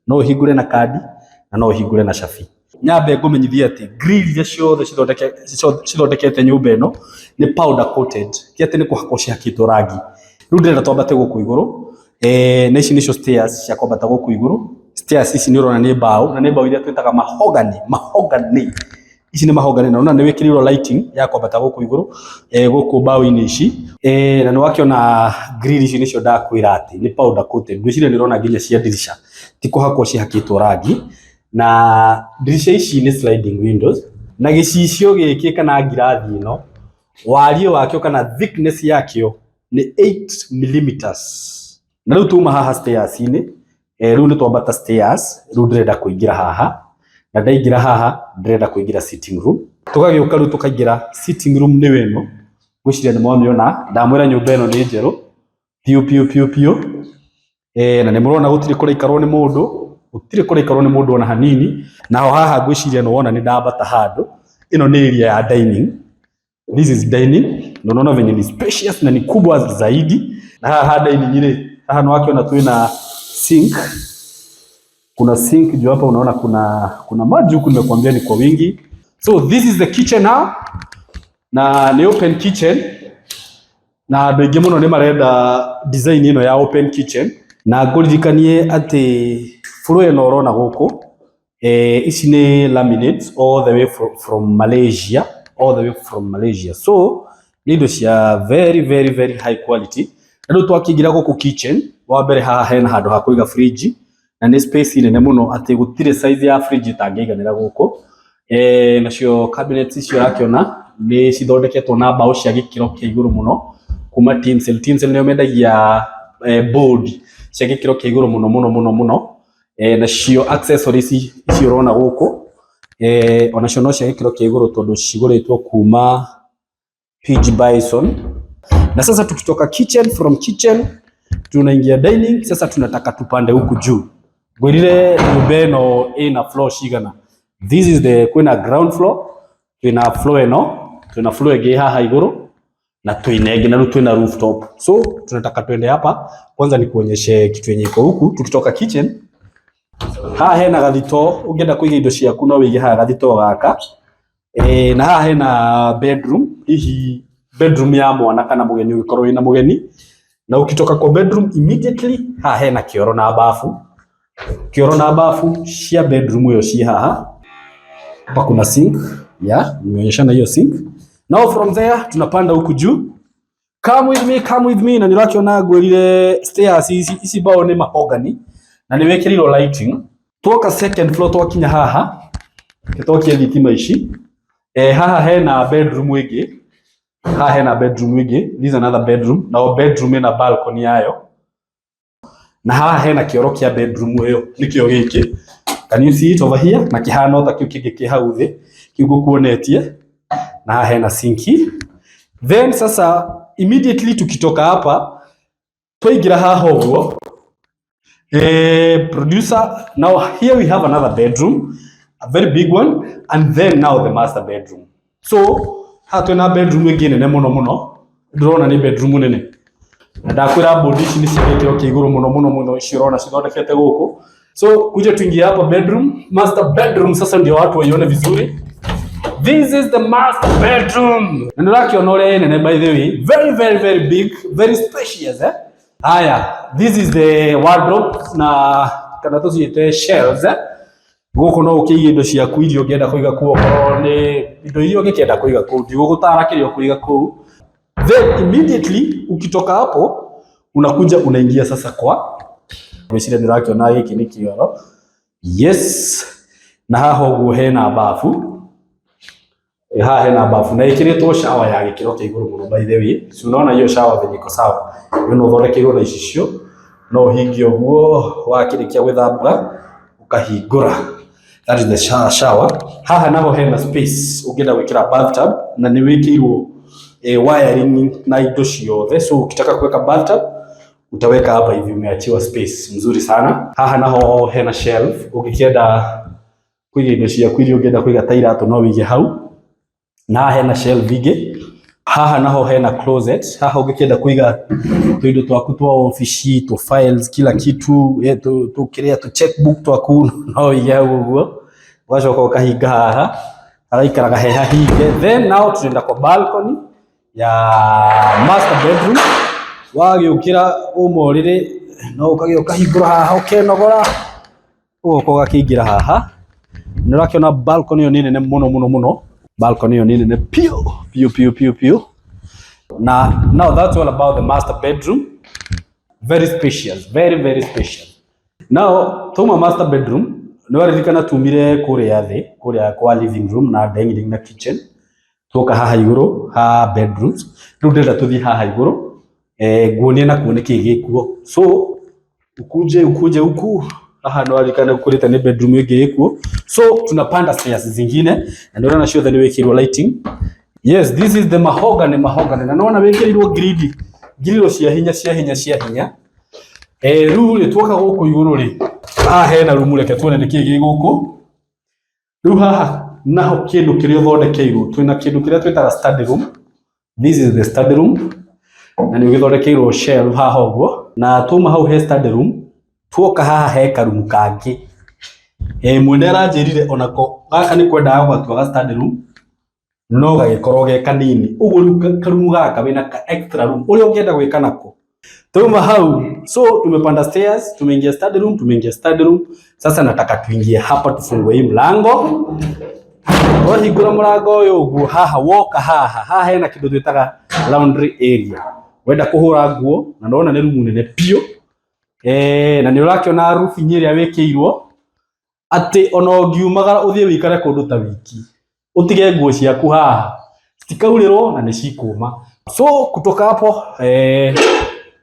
no ũhingũre na kandi, na no ũhingũre na cabi. Nyambe ngũmenyithie atĩ grill iria ciothe cithondekete nyũmba ĩno nĩ powder coated, ti atĩ nĩ kũhakwo cihakĩtwo rangi. Rĩu ndĩrenda twambate gũkũ igũrũ. Na ici nĩcio stairs cia kwambata gũkũ igũrũ. Stairs ici nĩ ũrona nĩ mbaũ, na nĩ mbaũ iria twĩtaga mahogany. Mahogany ici nĩ mahogany, na ũrona nĩ wĩkĩrĩirwo lighting ya kwambata gũkũ igũrũ, gũkũ mbaũ-inĩ ici. Na nĩ wakĩona grill ici nĩcio ndakwĩra atĩ nĩ powder coated. Ngwĩciria nĩ ũrona nginya cia ndirica ti kũhakwo cihakĩtwo rangi, na ndirica ici nĩ sliding windows. Na gĩcicio gĩkĩ kana ngirathi ĩno, wariĩ wakĩo kana thickness yakĩo nĩ 8 millimeters. Na rĩu tuma haha stairs-inĩ, rĩu nĩ twambata stairs. Rĩu ndĩrenda kũingĩra haha, na ndaingĩra haha ndĩrenda kũingĩra sitting room. Tũgagĩũka rĩu tũkaingĩra sitting room, nĩyo ĩno. Ngwĩciria nĩ mwamĩona. Ndamwĩra nyũmba ĩno nĩ njerũ piũ piũ piũ piũ. Na nĩ mũrona gũtirĩ kũraikarwo nĩ mũndũ, gũtirĩ kũraikarwo nĩ mũndũ ona hanini. Naho haha ngwĩciria nĩ wona nĩ ndambata handũ. Ĩno nĩ area ya dining. This is dining, na unaona venye ni spacious na ni kubwa zaidi. Na haha dining rĩ, haha nĩ wakĩona twĩna sink. Kuna sink juu hapa, unaona kuna maji huku, nimekuambia ni kwa wingi. So this is the kitchen now, na nĩ open kitchen, na andũ aingĩ mũno nĩ marenda design ĩno ya open kitchen. Na ngũririkanie atĩ floor ĩno ũrona gũkũ, ici nĩ laminates all the way from Malaysia, all the way from Malaysia. So nĩ indo cia very very very high quality. Na rĩu twakĩingĩra gũkũ kitchen, wa mbere haha hena handũ ha kũiga fridge, na nĩ space nene mũno atĩ gũtirĩ size ya fridge ĩtangĩiganĩra gũkũ. Nacio cabinets icio ũrakĩona nĩ cithondeketwo na mbaũ cia gĩkĩro kĩa igũrũ mũno kuma Tinsel. Tinsel nĩo mendagia board cia gĩkĩro kĩa igũrũ mũno mũno mũno mũno. Nacio accessories ici ũrona gũkũ, onacio no cia gĩkĩro kĩa igũrũ tondũ cigũrĩtwo kuma PG Bison. Na sasa tukitoka kitchen, from kitchen tunaingia dining. Sasa tunataka tupande huku juu. Ngwĩrire nyũmba ĩno ĩna floor cigana? This is the kwĩna ground floor, twĩna floor ĩno, twĩna floor ĩngĩ haha igũrũ na twĩna ĩngĩ na rĩu twĩna rooftop. So tunataka twende hapa kwanza nikuonyeshe kitu yenye iko huku. Tukitoka kitchen haha hena gathito, ũngĩenda kũiga indo ciaku no wĩige haha gathito gaka. E, na haha hena bedroom, hihi bedroom ya mwana kana mũgeni ũngĩkorwo wĩna mũgeni. Na ukitoka kwa bedroom immediately haha hena kĩoro na bafu, kĩoro na bafu cia bedroom ĩyo ci haha. Hapa kuna sink ya nimeonyeshana hiyo sink. Now from there tunapanda huku juu. Come with me, come with me. Na nĩũrakĩona ngwĩrire stairs ici ici mbao nĩ mahogany na nĩ wĩkĩrĩirwo lighting. Twoka second floor twakinya haha tũtokie thitima ici. Eh, haha hena bedroom ĩngĩ, haha hena bedroom ĩngĩ, this is another bedroom. Na o bedroom ĩna balcony yayo. Na haha hena kĩoro kĩa bedroom ĩyo nĩkĩo gĩkĩ. Can you see it over here? Na kĩhana o ta kĩu kĩngĩ kĩ hau thĩ kĩu ngũkuonetie. Na haha hena sinki. Then sasa immediately tukitoka hapa twaingĩra haha ũguo, producer, now here we have another bedroom, a very big one, and then now the master bedroom. So haha twĩna bedroom ĩngĩ nene mũno mũno, ndĩrona nĩ bedroom nene. Na ndakwĩra board ici nĩ cia gĩkĩro kĩa igũrũ mũno mũno mũno, ici ũrona cithondekete gũkũ. So kuja tuingie hapa bedroom, master bedroom sasa ndio watu waione vizuri. This is the master bedroom. Na nĩũrakĩona ũrĩa ĩ nene by the way, very very very big, very spacious eh? Haya, this is the wardrobe na kana tũciĩte shelves eh? Gũkũ no ũkĩige indo ciaku iria ũngĩenda kũiga kũu, okorwo nĩ indo iria ũngĩkĩenda kũiga kũu, ndigũgũtara kĩrĩa ũkũiga kũu. Then immediately ukitoka hapo unakuja unaingia sasa kwa ngwĩciria nĩũrakĩona gĩkĩ nĩ kĩoro. Yes, na haha ũguo hena bafu. Haha hena bafu na ĩkĩrĩtwo shower ya gĩkĩro kĩa igũrũ mũno by the way. Si unaona hiyo shower venye iko sawa. Hiyo no ũthondekeirwo na icicio, no ũhingie ũguo wakĩrĩkia gwĩthamba ũkahingũra. That is the shower. Haha naho hena space ũngĩenda gwĩkĩra bathtub na nĩ wĩkĩirwo wiring na indo ciothe, so ukitaka kuweka bathtub utaweka hapa hivi, umeachiwa space mzuri sana. Haha naho hena shelf ũngĩkĩenda kũiga indo ciaku iria ũngĩenda kũiga ta iratũ no wĩige hau. Na haha hena shelf ingĩ. Haha naho hena closet. Haha ũngĩkĩenda kũiga tũindo twaku twa ofici, tũ files, kila kitu, tũ kĩrĩa tũ checkbook twaku no wĩige hau ũguo. Ũgacoka ũkahinga haha, hagaikaraga he hahinge. Then now tunaenda kwa balcony ya master bedroom. Wagĩũkĩra uma ũrĩrĩ no ũkagĩa ũkahingũra haha ũkenogora, ũgoka ũgakĩingĩra haha. Nĩ ũrakĩona balcony ĩyo nĩ nene mũno mũno mũno. Balcony ĩyo nĩ nene piũ piũ piũ piũ piũ. Na now that's all about the master bedroom. Very spacious, very very spacious. Now tuma master bedroom, nĩ waririkana tumire kũrĩa thĩ, kũrĩa kwa living room na dining na kitchen. Tuoka haha igũrũ ha bedrooms. Rĩu ndĩrenda tũthiĩ haha igũrũ, nguonie nakuo nĩkĩĩ gĩkuo. So ukuje ukuje huku haha nĩ waririkana gũkũrĩte nĩ bedroom ĩngĩ ĩkuo. So tunapanda stairs zingine na nĩ ũrona ciothe nĩ wĩkĩirwo lighting. Yes, this is the mahogany mahogany. Na nĩwona wĩkĩrĩirwo gridi, ngiriro cia hinya cia hinya cia hinya. Rĩu rĩ tuoka gũkũ igũrũ rĩ, haha hena rumu, reke tuone nĩkĩĩ gĩ gũkũ. Rĩu haha naho kĩndũ kĩrĩa ũthondekeirwo, twĩna kĩndũ kĩrĩa twĩtaga study room. This is the study room na nĩ ũgĩthondekeirwo shelf haha ũguo. Na twauma hau he study room, tuoka haha he karumu kangĩ. Mwene aranjĩrire onako gaka nĩ kwendaga gũgatua ga study room no gagĩkorwo ge kanini. Ũguo rĩu karumu gaka wĩna ka extra room ũrĩa ũngĩenda gwĩka nako. Tuma hau, so tumepanda stairs, tumeingia study room, tumeingia study room. Sasa nataka tuingie hapa tufungue hii mlango. Wahingũra mũrango ũyũ ũguo haha woka haha, haha hena kĩndũ twĩtaga laundry area. Wenda kũhũra nguo na ndona nĩ rumu nene piũ. Na nĩ ũrakĩona roofing ĩrĩa wĩkĩirwo atĩ ona ũngiumagara ũthiĩ wĩikare kũndũ ta wiki ũtige nguo ciaku haha citikaurĩrwo na nĩ cikũma. So kutoka hapo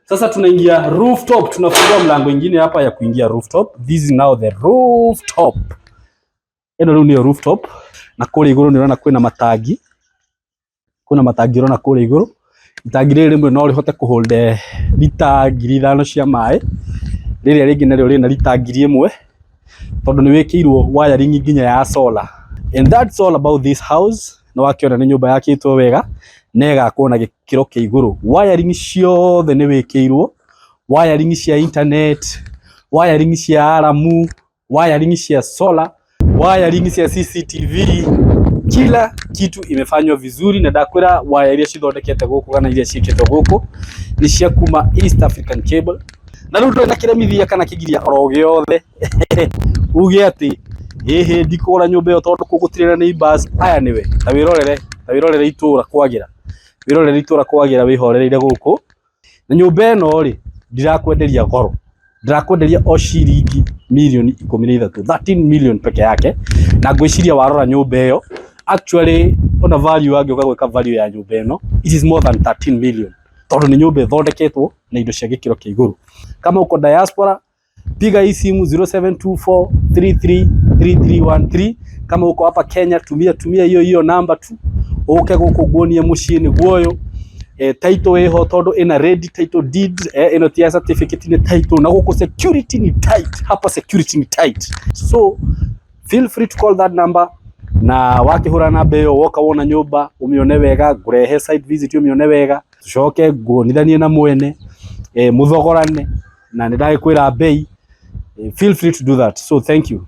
sasa tunaingia rooftop, tunafungua mlango ingine hapa ya kuingia rooftop. This is now the rooftop. Ĩno rĩu nĩyo rooftop na kũrĩa igũrũ nĩ ũrona kwĩna matangi, kwĩna matangi ũrona kũrĩa igũrũ. Itangi rĩrĩ rĩmwe no rĩhote kũhold lita 5,000 cia maĩ, rĩrĩa rĩngĩ narĩo rĩna lita 1,000. Tondu nĩ wĩkĩirwo wiring nginya ya solar. And that's all about this house. Nĩ wakĩona nĩ nyũmba yakĩtwo wega na ĩgakwo na gĩkĩro kĩa igũrũ. Wiring ciothe nĩ wĩkĩirwo, wiring cia internet, wiring cia alarm, wiring cia solar, wiring cia CCTV, kila kitu imefanywa vizuri. Na ndakwĩra waya iria cithondekete gũkũ kana iria ciĩkĩtwo gũkũ nĩ cia kuma East African Cable. Na rĩu ndũrĩ na kĩremithia kana kĩgiria oro gĩothe uge atĩ ĩhĩ ndikũgũra nyũmba ĩyo tondũ kũu gũtirĩ na neighbors aya. Nĩwe ta wĩrorere itũra kwagĩra, wĩrorere itũra kwagĩra, wĩhorereire gũkũ. Na nyũmba ĩno rĩ, ndirakwenderia goro, ndirakwenderia o ciringi mirioni 13, 13 million peke yake. Na ngwĩciria warora nyũmba ĩyo, actually ona value angĩũka gwĩka value ya nyũmba ĩno, it is more than 13 million, tondũ nĩ nyũmba ĩthondeketwo na indo cia gĩkĩro kĩa igũrũ. Kama uko diaspora, piga hii simu 0724333313. Kama uko hapa Kenya, tumia hiyo hiyo namba tu uke gũkũ nguonie mũciĩ nĩguo ũyũ. Title ĩho tondũ ĩna ready title deed. Ĩno ti ya certificate, nĩ title. Na gũkũ security ni tight, hapa security ni tight, so feel free to call that number. Na wakĩhũra namba ĩyo, woka wona nyũmba ũmĩone wega, ngũrehe site visit ũmĩone wega, tucoke nguonithanie na mwene, mũthogorane na nĩ ndagĩkwĩra bei. Feel free to do that. So thank you.